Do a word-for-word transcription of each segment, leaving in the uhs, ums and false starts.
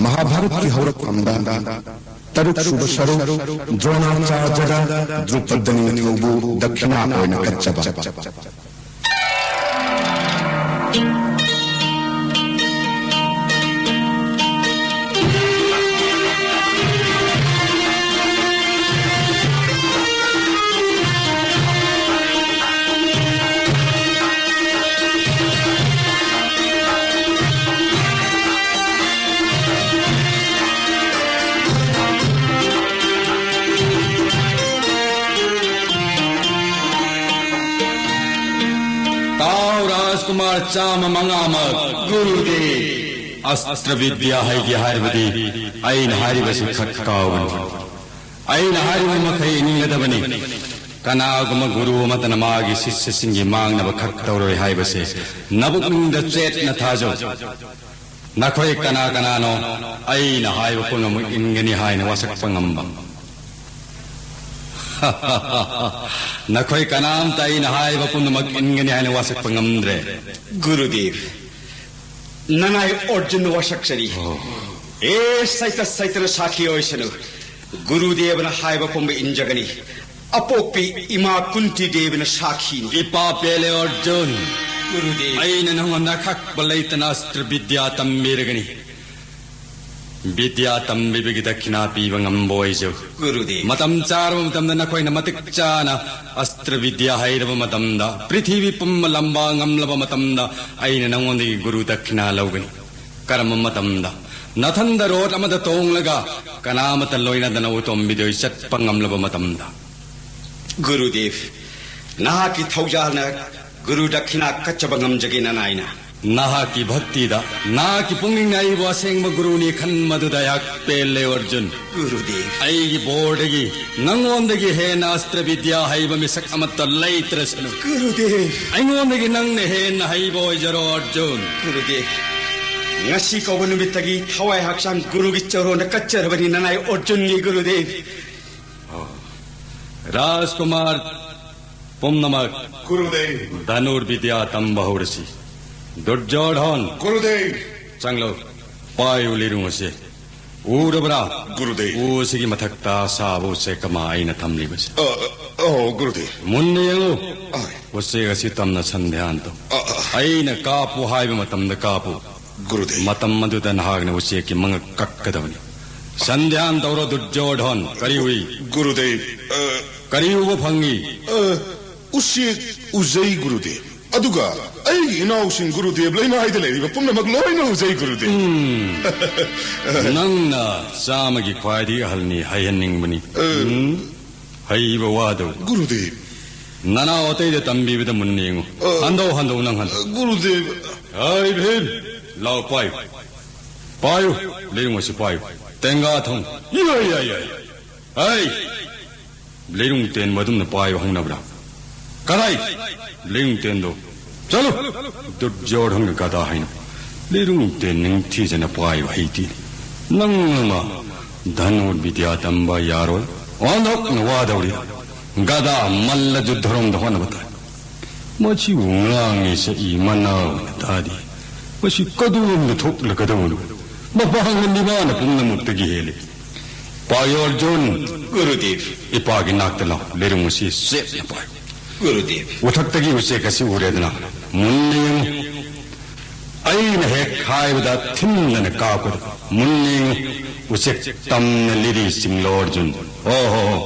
ꯃꯍꯥꯚꯥꯔꯠꯀꯤ ꯍꯧꯔꯛꯐꯝꯗ ꯇꯔꯨꯛ ꯁꯨꯕ ꯁꯔꯨꯛ ꯗ꯭ꯔꯣꯅꯥꯆꯥꯔꯖꯗ ꯗ꯭ꯔꯨꯄꯗ ꯅꯤꯡꯊꯧꯕꯨ ꯗꯛꯈꯤꯅꯥ ꯑꯣꯏꯅ ꯀꯠꯆꯕ꯫ ꯇꯥꯎ ꯔꯥꯖꯀꯨꯃꯥꯔ ꯆꯥꯝꯃ ꯃꯉꯥꯃꯛ꯫ ꯒꯨꯔꯨꯗꯦꯕ꯫ ꯑꯁꯇ꯭ꯔ ꯕꯤꯗ꯭ꯌꯥ ꯍꯩꯒꯦ ꯍꯥꯏꯔꯕꯗꯤ ꯑꯩꯅ ꯍꯥꯏꯔꯤꯕꯁꯤ ꯈꯛ ꯀꯥꯎꯒꯅꯨ꯫ ꯑꯩꯅ ꯍꯥꯏꯔꯤꯕ ꯃꯈꯩ ꯏꯟꯒꯗꯕꯅꯤ꯫ ꯀꯅꯥꯒꯨꯝꯕ ꯒꯨꯔꯨ ꯑꯃꯠꯇꯅ ꯃꯥꯒꯤ ꯁꯤꯁ꯭ꯌꯁꯤꯡꯒꯤ ꯃꯥꯡꯅꯕ ꯈꯛ ꯇꯧꯔꯣꯏ ꯍꯥꯏꯕꯁꯦ ꯅꯕꯨꯛꯅꯤꯡꯗ ꯆꯦꯠꯅ ꯊꯥꯖꯧ꯫ ꯅꯈꯣꯏ ꯀꯅꯥ ꯀꯅꯥꯅꯣ ꯑꯩꯅ ꯍꯥꯏꯕ ꯄꯨꯝꯅꯃꯛ ꯏꯟꯒꯅꯤ ꯍꯥꯏꯅ ꯋꯥꯁꯛꯄ ꯉꯝꯕ? ꯅꯈꯣꯏ ꯀꯅꯥꯝꯇ ꯑꯩꯅ ꯍꯥꯏꯕ ꯄꯨꯝꯅꯃꯛ ꯏꯟꯒꯅꯤ ꯍꯥꯏꯅ ꯋꯥꯁꯛꯄ ꯉꯝꯗ꯭ꯔꯦ꯫ ꯒꯨꯔꯨꯗꯦꯕ, ꯅꯅꯥꯏ ꯑꯔꯖꯨꯟ ꯋꯥꯁꯛꯆꯔꯤ꯫ ꯑꯣ꯫ ꯑꯦ ꯁꯩꯇ ꯁꯩꯇꯅ ꯁꯥꯈꯤ ꯑꯣꯏꯁꯅꯨ꯫ ꯒꯨꯔꯨꯗꯦꯕꯅ ꯍꯥꯏꯕ ꯄꯨꯝꯕ ꯏꯟꯖꯒꯅꯤ꯫ ꯑꯄꯣꯛꯄꯤ ꯏꯃꯥ ꯀꯨꯟꯇꯤ ꯗꯦꯕꯤꯅ ꯁꯥꯈꯤꯅꯤ꯫ ꯏꯄꯥ ꯄꯦꯂꯦ ꯑꯔꯖꯨꯟ, ꯒꯨꯔꯨꯗꯦꯕ꯫ ꯑꯩꯅ ꯅꯉꯣꯟꯗ ꯑꯀꯛꯄ ꯂꯩꯇꯅ ꯑꯁꯇ꯭ꯔ ꯕꯤꯗ꯭ꯌꯥ ꯇꯝꯕꯤꯔꯒꯅꯤ꯫ ꯕꯤꯗ꯭ꯌꯥ ꯇꯝꯕꯤꯕꯒꯤ ꯗꯛꯈꯤꯅꯥ ꯄꯤꯕ ꯉꯝꯕ ꯑꯣꯏꯖꯧ꯫ ꯒꯨꯔꯨꯗꯦꯕ꯫ ꯃꯇꯝ ꯆꯥꯔꯕ ꯃꯇꯝꯗ ꯅꯈꯣꯏꯅ ꯃꯇꯤꯛ ꯆꯥꯅ ꯑꯁꯇ꯭ꯔ ꯕꯤꯗ꯭ꯌꯥ ꯍꯩꯔꯕ ꯃꯇꯝꯗ ꯄ꯭ꯔꯤꯊꯤꯕꯤ ꯄꯨꯝꯕ ꯂꯝꯕꯥ ꯉꯝꯂꯕ ꯃꯇꯝꯗ ꯑꯩꯅ ꯅꯉꯣꯟꯗꯒꯤ ꯒꯨꯔꯨ ꯗꯛꯈꯤꯅꯥ ꯂꯧꯒꯅꯤ꯫ ꯀꯔꯝꯕ ꯃꯇꯝꯗ? ꯅꯊꯟꯗ ꯔꯣꯠ ꯑꯃꯗ ꯇꯣꯡꯂꯒ ꯀꯅꯥ ꯑꯃꯠꯇ ꯂꯣꯏꯅꯗꯅ ꯎꯇꯣꯝꯕꯤꯗꯣꯏ ꯆꯠꯄ ꯉꯝꯂꯕ ꯃꯇꯝꯗ꯫ ꯒꯨꯔꯨꯗꯦꯕ, ꯅꯍꯥꯛꯀꯤ ꯊꯧꯖꯥꯜꯅ ꯒꯨꯔꯨ ꯗꯛꯈꯤꯅꯥ ꯀꯠꯆꯕ ꯉꯝꯖꯒꯦ ꯅꯅꯥꯏꯅ꯫ ꯅꯍꯥꯛꯀꯤ ꯚꯛꯇꯤꯗ, ꯅꯍꯥꯛꯀꯤ ꯄꯨꯛꯅꯤꯡꯅ ꯑꯩꯕꯨ ꯑꯁꯦꯡꯕ ꯒꯨꯔꯨꯅꯤ ꯈꯟꯕꯗꯨꯗ ꯑꯩꯍꯥꯛ ꯄꯦꯜꯂꯦ ꯑꯔꯖꯨꯟ꯫ ꯒꯨꯔꯨꯗꯦꯕ꯫ ꯑꯩꯒꯤ ꯕꯣꯔꯗꯒꯤ ꯅꯪꯉꯣꯟꯗꯒꯤ ꯍꯦꯟꯅ ꯑꯁꯇ꯭ꯔ ꯕꯤꯗ꯭ꯌꯥ ꯍꯩꯕ ꯃꯤꯁꯛ ꯑꯃꯠꯇ ꯂꯩꯇ꯭ꯔꯁꯅꯨ꯫ ꯒꯨꯔꯨꯗꯦꯕ꯫ ꯑꯩꯉꯣꯟꯗꯒꯤ ꯅꯪꯅ ꯍꯦꯟꯅ ꯍꯩꯕ ꯑꯣꯏꯖꯔꯣ ꯑꯔꯖꯨꯟ꯫ ꯒꯨꯔꯨꯗꯦꯕ, ꯉꯁꯤ ꯀꯧꯕ ꯅꯨꯃꯤꯠꯇꯒꯤ ꯊꯋꯥꯏ ꯍꯛꯆꯥꯡ ꯒꯨꯔꯨꯒꯤ ꯆꯔꯣꯟꯗ ꯀꯠꯆꯔꯕꯅꯤ ꯅꯅꯥꯏ ꯑꯔꯖꯨꯟꯒꯤ ꯒꯨꯔꯨꯗꯦꯕ꯫ ꯔꯥꯖꯀꯨꯃꯥꯔ ꯄꯨꯝꯅꯃꯛ, ꯒꯨꯔꯨꯗꯦꯕ꯫ ꯙꯅꯨꯔꯕꯤꯗ꯭ꯌꯥ ꯇꯝꯕ ꯍꯧꯔꯁꯤ꯫ ꯗꯨꯔꯖꯣꯙꯟ, ꯒꯨꯔꯨꯗꯦꯕ꯫ ꯆꯪꯂꯣ꯫ ꯄꯥꯏꯌꯨ ꯂꯤꯔꯨꯡ ꯑꯁꯤ꯫ ꯎꯔꯕ꯭ꯔꯥ? ꯒꯨꯔꯨꯗꯦꯕ꯫ ꯎ ꯑꯁꯤꯒꯤ ꯃꯊꯛꯇ ꯁꯥꯕ ꯎꯆꯦꯛ ꯑꯃ ꯑꯩꯅ ꯊꯝꯂꯤꯕꯁꯦ꯫ ꯑ, ꯑ, ꯑꯣ, ꯒꯨꯔꯨꯗꯦꯕ꯫ ꯃꯨꯟꯅ ꯌꯦꯡꯉꯨ꯫ ꯑ꯫ ꯎꯆꯦꯛ ꯑꯁꯤ ꯇꯝꯅ ꯁꯟꯙ꯭ꯌꯥꯟ ꯇꯧ꯫ ꯑ, ꯑ꯫ ꯑꯩꯅ ꯀꯥꯞꯄꯨ ꯍꯥꯏꯕ ꯃꯇꯝꯗ ꯀꯥꯞꯄꯨ꯫ ꯒꯨꯔꯨꯗꯦꯕ꯫ ꯃꯇꯝ ꯑꯗꯨꯗ ꯅꯍꯥꯛꯅ ꯎꯆꯦꯛꯀꯤ ꯃꯉꯛ ꯀꯛꯀꯗꯕꯅꯤ꯫ ꯁꯟꯙ꯭ꯌꯥꯟ ꯇꯧꯔꯣ, ꯗꯨꯔꯖꯣꯙꯟ꯫ ꯀꯔꯤ ꯎꯏ? ꯒꯨꯔꯨꯗꯦꯕ, ꯑ, ꯀꯔꯤ ꯎꯕ ꯐꯪꯉꯤ? ꯑ, ꯎꯆꯦꯛ ꯎꯖꯩ, ꯒꯨꯔꯨꯗꯦꯕ꯫ ꯑꯗꯨꯒ ꯑꯩꯒꯤ ꯏꯅꯥꯎꯁꯤꯡ, ꯒꯨꯔꯨꯗꯦꯕ, ꯂꯩꯃꯥꯏꯗ ꯂꯩꯔꯤꯕ ꯄꯨꯝꯅꯃꯛ ꯂꯣꯏꯅ ꯎꯖꯩ, ꯒꯨꯔꯨꯗꯦꯕ꯫ ꯎꯝ꯫ ꯅꯪꯅ ꯆꯥꯝꯃꯒꯤ ꯈ꯭ꯋꯥꯏꯗꯒꯤ ꯑꯍꯜꯅꯤ ꯍꯥꯏꯍꯟꯅꯤꯡꯕꯅꯤ꯫ ꯑ꯫ ꯎꯝ꯫ ꯍꯩꯕ ꯋꯥꯗꯧ꯫ ꯒꯨꯔꯨꯗꯦꯕ꯫ ꯅꯅꯥꯎ ꯑꯇꯩꯗ ꯇꯝꯕꯤꯕꯗ ꯃꯨꯟꯅ ꯌꯦꯡꯉꯨ꯫ ꯑ꯫ ꯍꯟꯗꯧ, ꯍꯟꯗꯧ, ꯅꯪ ꯍꯟꯗꯧ꯫ ꯒꯨꯔꯨꯗꯦꯕ꯫ ꯍꯩ ꯚꯤꯝ, ꯂꯥꯎ ꯄꯥꯏꯌꯨ꯫ ꯄꯥꯏꯌꯨ꯫ ꯂꯤꯔꯨꯡ ꯑꯁꯤ ꯄꯥꯏꯌꯨ꯫ ꯇꯦꯡꯒꯥ ꯊꯣꯡ꯫ ꯌꯥꯏ, ꯌꯥꯏ, ꯌꯥꯏ꯫ ꯍꯩ! ꯂꯤꯔꯨꯡ ꯇꯦꯟꯕ ꯑꯗꯨꯝꯅ ꯄꯥꯏꯕ ꯍꯧꯅꯕ꯭ꯔꯥ? ꯀꯗꯥꯏ? ꯂꯤꯔꯨꯡ ꯇꯦꯟꯗꯣ꯫ ꯆꯠꯂꯨ! ꯗꯨꯔꯖꯣꯙꯟꯒ ꯒꯗꯥ ꯍꯥꯏꯅ꯫ ꯂꯤꯔꯨꯡ ꯇꯦꯟ ꯅꯤꯡꯊꯤꯖꯅ ꯄꯥꯏꯕ ꯍꯩꯇꯦ꯫ ꯅꯪ ꯑꯃ ꯙꯅꯨꯔ ꯕꯤꯗ꯭ꯌꯥ ꯇꯝꯕ ꯌꯥꯔꯣꯏ꯫ ꯑꯣꯟꯊꯣꯛꯅ ꯋꯥꯗꯧꯔꯤ꯫ ꯒꯗꯥ ꯃꯜꯂ ꯖꯨꯗ꯭ꯙꯔꯣꯝꯗ ꯍꯣꯠꯅꯕ ꯇꯥꯏ꯫ ꯃꯁꯤꯕꯨ ꯉꯥꯡꯉꯤ ꯁꯛꯏ ꯃꯅꯥ ꯑꯣꯏꯅ ꯇꯥꯗꯦ꯫ ꯃꯁꯤ ꯀꯗꯣꯝꯗ ꯊꯣꯛꯂꯒꯗꯧꯕꯅꯣ? ꯃꯄꯥꯡꯒꯜꯗꯤ ꯃꯥꯅ ꯄꯨꯝꯅꯃꯛꯇꯒꯤ ꯍꯦꯜꯂꯤ꯫ ꯄꯥꯏꯌꯣ ꯑꯔꯖꯨꯟ꯫ ꯒꯨꯔꯨꯗꯦꯕ꯫ ꯏꯄꯥꯒꯤ ꯅꯥꯛꯇ ꯂꯥꯎ, ꯂꯤꯔꯨꯡ ꯑꯁꯤ ꯆꯦꯠꯅ ꯄꯥꯏꯌꯨ꯫ ꯒꯨꯔꯨꯗꯦꯕ꯫ ꯎꯊꯛꯇꯒꯤ ꯎꯆꯦꯛ ꯑꯁꯤ ꯎꯔꯦꯗꯅ, ꯃꯨꯟꯅ ꯌꯦꯡꯉꯨ꯫ ꯑꯩꯅ ꯍꯦꯛ ꯍꯥꯏꯕꯗ ꯊꯤꯟꯗꯅ ꯀꯥꯞꯀꯗꯕ꯫ ꯃꯨꯟꯅ ꯌꯦꯡꯉꯨ꯫ ꯎꯆꯦꯛ ꯇꯝꯅ ꯂꯤꯔꯤ ꯆꯤꯡꯂꯣ ꯑꯔꯖꯨꯟ꯫ ꯑꯣ ꯍꯣ ꯍꯣ꯫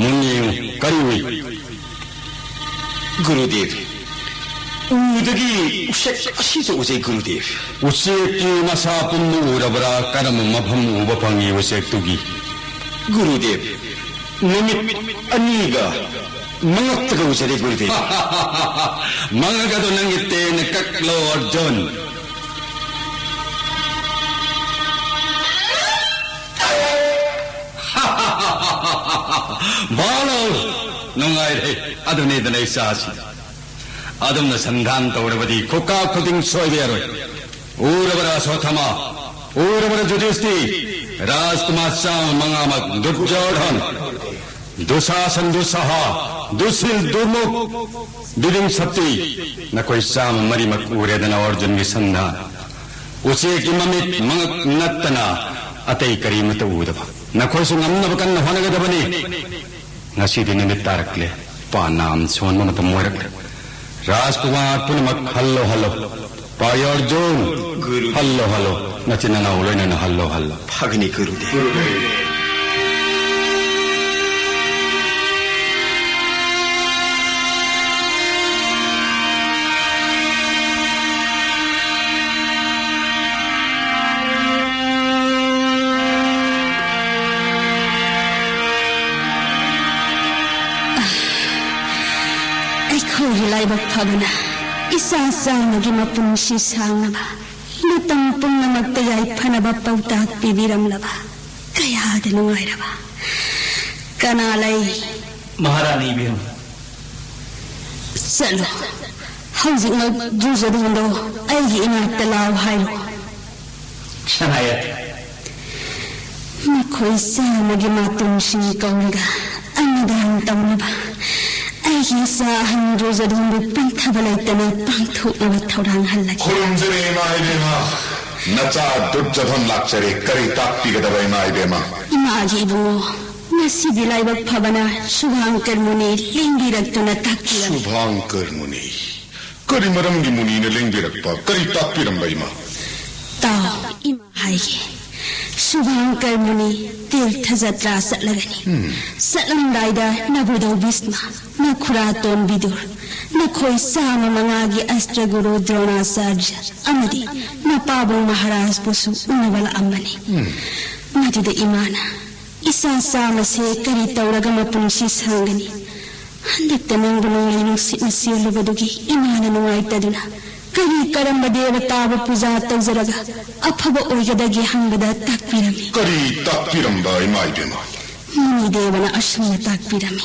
ꯃꯨꯟꯅ ꯌꯦꯡꯉꯨ꯫ ꯀꯔꯤ ꯎꯏ? ꯒꯨꯔꯨꯗꯦꯕ, ꯎꯗꯒꯤ ꯎꯆꯦꯛ ꯑꯁꯤꯁꯨ ꯎꯖꯩ, ꯒꯨꯔꯨꯗꯦꯕ꯫ ꯎꯆꯦꯛꯀꯤ ꯃꯁꯥ ꯄꯨꯝꯕ ꯎꯔꯕ꯭ꯔꯥ? ꯀꯔꯝꯕ ꯃꯐꯝ ꯎꯕ ꯐꯪꯉꯤ ꯎꯆꯦꯛꯇꯨꯒꯤ? ꯒꯨꯔꯨꯗꯦꯕ, ꯅꯨꯃꯤꯠ ꯑꯅꯤꯒ ꯃꯉꯛꯇꯒ ꯎꯖꯔꯦ, ꯒꯨꯔꯨꯗꯦꯕ꯫ ꯃꯉꯛ ꯑꯗꯣ ꯅꯪꯒꯤ ꯇꯦꯟꯅ ꯀꯛꯂꯣ, ꯑꯔꯖꯨꯟ꯫ ꯕꯥꯂꯣ! ꯅꯨꯡꯉꯥꯏꯔꯦ꯫ ꯑꯗꯨꯅꯤꯗꯅ ꯏꯆꯥꯁꯤ꯫ ꯑꯗꯨꯝꯅ ꯁꯟꯗꯥꯟ ꯇꯧꯔꯕꯗꯤ ꯈꯨꯀꯥ ꯈꯨꯗꯤꯡ ꯁꯣꯏꯕ ꯌꯥꯔꯣꯏ꯫ ꯎꯔꯕꯔꯥ ꯑꯁꯣꯊꯥꯃ? ꯎꯔꯕꯔꯥ ꯌꯨꯙꯤꯁꯇꯤ? ꯔꯥꯖꯀꯨꯃꯥꯔ ꯆꯥꯝꯃ ꯃꯉꯥꯃꯛ ꯗꯨꯔꯖꯣꯙꯟ꯫ ꯗꯨꯁꯥꯁꯟ, ꯗꯨꯁꯁꯥꯍ, ꯗꯨꯁꯤꯜ, ꯗꯨꯔꯃꯨꯛ, ꯕꯤꯗꯤꯡ ꯁꯛꯇꯤ, ꯅꯈꯣꯏ ꯆꯥꯝꯃ ꯃꯔꯤꯃꯛ ꯎꯔꯦꯗꯅ ꯑꯔꯖꯨꯟꯒꯤ ꯁꯟꯗꯥꯟ꯫ ꯎꯆꯦꯛꯀꯤ ꯃꯃꯤꯠ ꯃꯉꯛ ꯅꯠꯇꯅ ꯑꯇꯩ ꯀꯔꯤꯃꯠꯇ ꯎꯗꯕ꯫ ꯅꯈꯣꯏꯁꯨ ꯉꯝꯅꯕ ꯀꯟꯅ ꯍꯣꯠꯅꯒꯗꯕꯅꯤ꯫ ꯉꯁꯤꯗꯤ ꯅꯨꯃꯤꯠ ꯇꯥꯔꯛꯂꯦ꯫ ꯄꯥ ꯅꯥꯝ ꯁꯣꯟꯕ ꯃꯇꯝ ꯑꯣꯏꯔꯛꯂꯦ꯫ ꯔꯥꯖꯀꯨꯃꯥꯔ ꯄꯨꯝꯅꯃꯛ ꯍꯜꯂꯣ, ꯍꯜꯂꯣ꯫ ꯄꯥ ꯑꯔꯖꯨꯟ, ꯒꯨꯔꯨ꯫ Hello, hello. ꯅꯆꯤꯟ ꯅꯅꯥꯎ ꯂꯣꯏꯅꯅ ꯍꯜꯂꯣ, ꯍꯜꯂꯣ꯫ ꯐꯒꯅꯤ ꯒꯨꯔꯨꯗꯦꯕ꯫ ꯑꯩꯈꯣꯏꯒꯤ ꯂꯥꯏꯕꯛ ꯐꯕꯅ ꯏꯆꯥ ꯆꯥꯝꯃꯒꯤ ꯃꯄꯨꯟꯁꯤ ꯁꯥꯡꯅꯕ, ꯃꯇꯝ ꯄꯨꯝꯅꯃꯛꯇ ꯌꯥꯏꯐꯅꯕ ꯄꯥꯎꯇꯥꯛ ꯄꯤꯕꯤꯔꯝꯂꯕ ꯀꯌꯥꯗ ꯅꯨꯡꯉꯥꯏꯔꯕ꯫ ꯀꯅꯥ ꯂꯩ? ꯃꯍꯥꯔꯥꯅꯤ ꯏꯕꯦꯝ꯫ ꯆꯠꯂꯣ꯫ ꯍꯧꯖꯤꯛꯃꯛ ꯗꯨꯔꯖꯣꯙꯟꯗꯣ ꯑꯩꯒꯤ ꯏꯅꯥꯛꯇ ꯂꯥꯎ ꯍꯥꯏꯔꯣ꯫ ꯁꯅꯥꯌꯥ꯫ ꯃꯈꯣꯏ ꯆꯥꯝꯃꯒꯤ ꯃꯇꯨꯡꯁꯤꯡ ꯀꯧꯔꯒ ꯑꯟꯅꯗꯥꯟ ꯇꯧꯅꯕ ꯑꯩꯒꯤ ꯏꯆꯥ ꯑꯍꯟ ꯗꯨꯔꯖꯣꯙꯟꯕꯨ ꯄꯟꯊꯕ ꯂꯩꯇꯅ ꯄꯥꯡꯊꯣꯛꯅꯕ ꯊꯧꯔꯥꯡ ꯍꯜꯂꯒꯦ꯫ ꯈꯨꯔꯨꯝꯖꯔꯤ ꯏꯃꯥ ꯏꯕꯦꯝꯃ꯫ ꯅꯆꯥ ꯗꯨꯔꯖꯣꯙꯟ ꯂꯥꯛꯆꯔꯦ꯫ ꯀꯔꯤ ꯇꯥꯛꯄꯤꯒꯗꯕ ꯏꯃꯥ ꯏꯕꯦꯝꯃ? ꯏꯃꯥꯒꯤ ꯏꯕꯨꯡꯉꯣ, ꯉꯁꯤꯗꯤ ꯂꯥꯏꯕꯛ ꯐꯕꯅ ꯁꯨꯚꯥꯡꯀꯔ ꯃꯨꯅꯤ ꯂꯦꯡꯕꯤꯔꯛꯇꯨꯅ ꯇꯥꯛꯄꯤꯔꯝꯃꯤ꯫ ꯁꯨꯚꯥꯡꯀꯔ ꯃꯨꯅꯤ? ꯀꯔꯤ ꯃꯔꯝꯒꯤ ꯃꯨꯅꯤꯅ ꯂꯦꯡꯕꯤꯔꯛꯄ? ꯀꯔꯤ ꯇꯥꯛꯄꯤꯔꯝꯕ ꯏꯃꯥ? ꯇꯥꯎ, ꯏꯃꯥ ꯍꯥꯏꯒꯦ꯫ ꯁꯨꯚꯥꯡꯀꯔ ꯃꯨꯅꯤ ꯇꯤꯔꯊ ꯖꯇ꯭ꯔꯥ ꯆꯠꯂꯒꯅꯤ꯫ ꯎꯝ꯫ ꯆꯠꯂꯝꯗꯥꯏꯗ ꯅꯕꯨꯙꯧ ꯚꯤꯁꯃ, ꯅꯈꯨꯔꯥꯇꯣꯟ ꯕꯤꯗꯨꯔ, ꯅꯈꯣꯏ ꯆꯥꯝꯃ ꯃꯉꯥꯒꯤ ꯑꯁꯇ꯭ꯔꯒꯨꯔꯨ ꯗ꯭ꯔꯣꯅꯥꯆꯥꯔ꯭ꯌ ꯑꯃꯗꯤ ꯃꯄꯥꯕꯨꯡ ꯃꯍꯥꯔꯥꯖꯄꯨꯁꯨ ꯎꯅꯕ ꯂꯥꯛꯑꯝꯕꯅꯤ꯫ ꯎꯝ꯫ ꯃꯗꯨꯗ ꯏꯃꯥꯅ ꯏꯆꯥ ꯆꯥꯝꯃꯁꯦ ꯀꯔꯤ ꯇꯧꯔꯒ ꯃꯄꯨꯟꯁꯤ ꯁꯥꯡꯒꯅꯤ? ꯍꯟꯗꯛꯇ ꯅꯪꯕꯨ ꯅꯣꯡꯂꯩ ꯅꯨꯡꯁꯤꯠꯅ ꯆꯦꯜꯂꯨꯕꯗꯨꯒꯤ ꯏꯃꯥꯅ ꯅꯨꯡꯉꯥꯏꯇꯗꯨꯅ ꯀꯔꯤ ꯀꯔꯝꯕ ꯗꯦꯕꯇꯥꯕꯨ ꯄꯨꯖꯥ ꯇꯧꯖꯔꯒ ꯑꯐꯕ ꯑꯣꯏꯒꯗꯒꯦ ꯍꯪꯕꯗ ꯇꯥꯛꯄꯤꯔꯝꯃꯤ꯫ ꯀꯔꯤ ꯇꯥꯛꯄꯤꯔꯝꯕ ꯏꯃꯥ ꯏꯕꯦꯝꯃ? ꯃꯨꯅꯤ ꯗꯦꯕꯅ ꯑꯁꯨꯝꯅ ꯇꯥꯛꯄꯤꯔꯝꯃꯤ꯫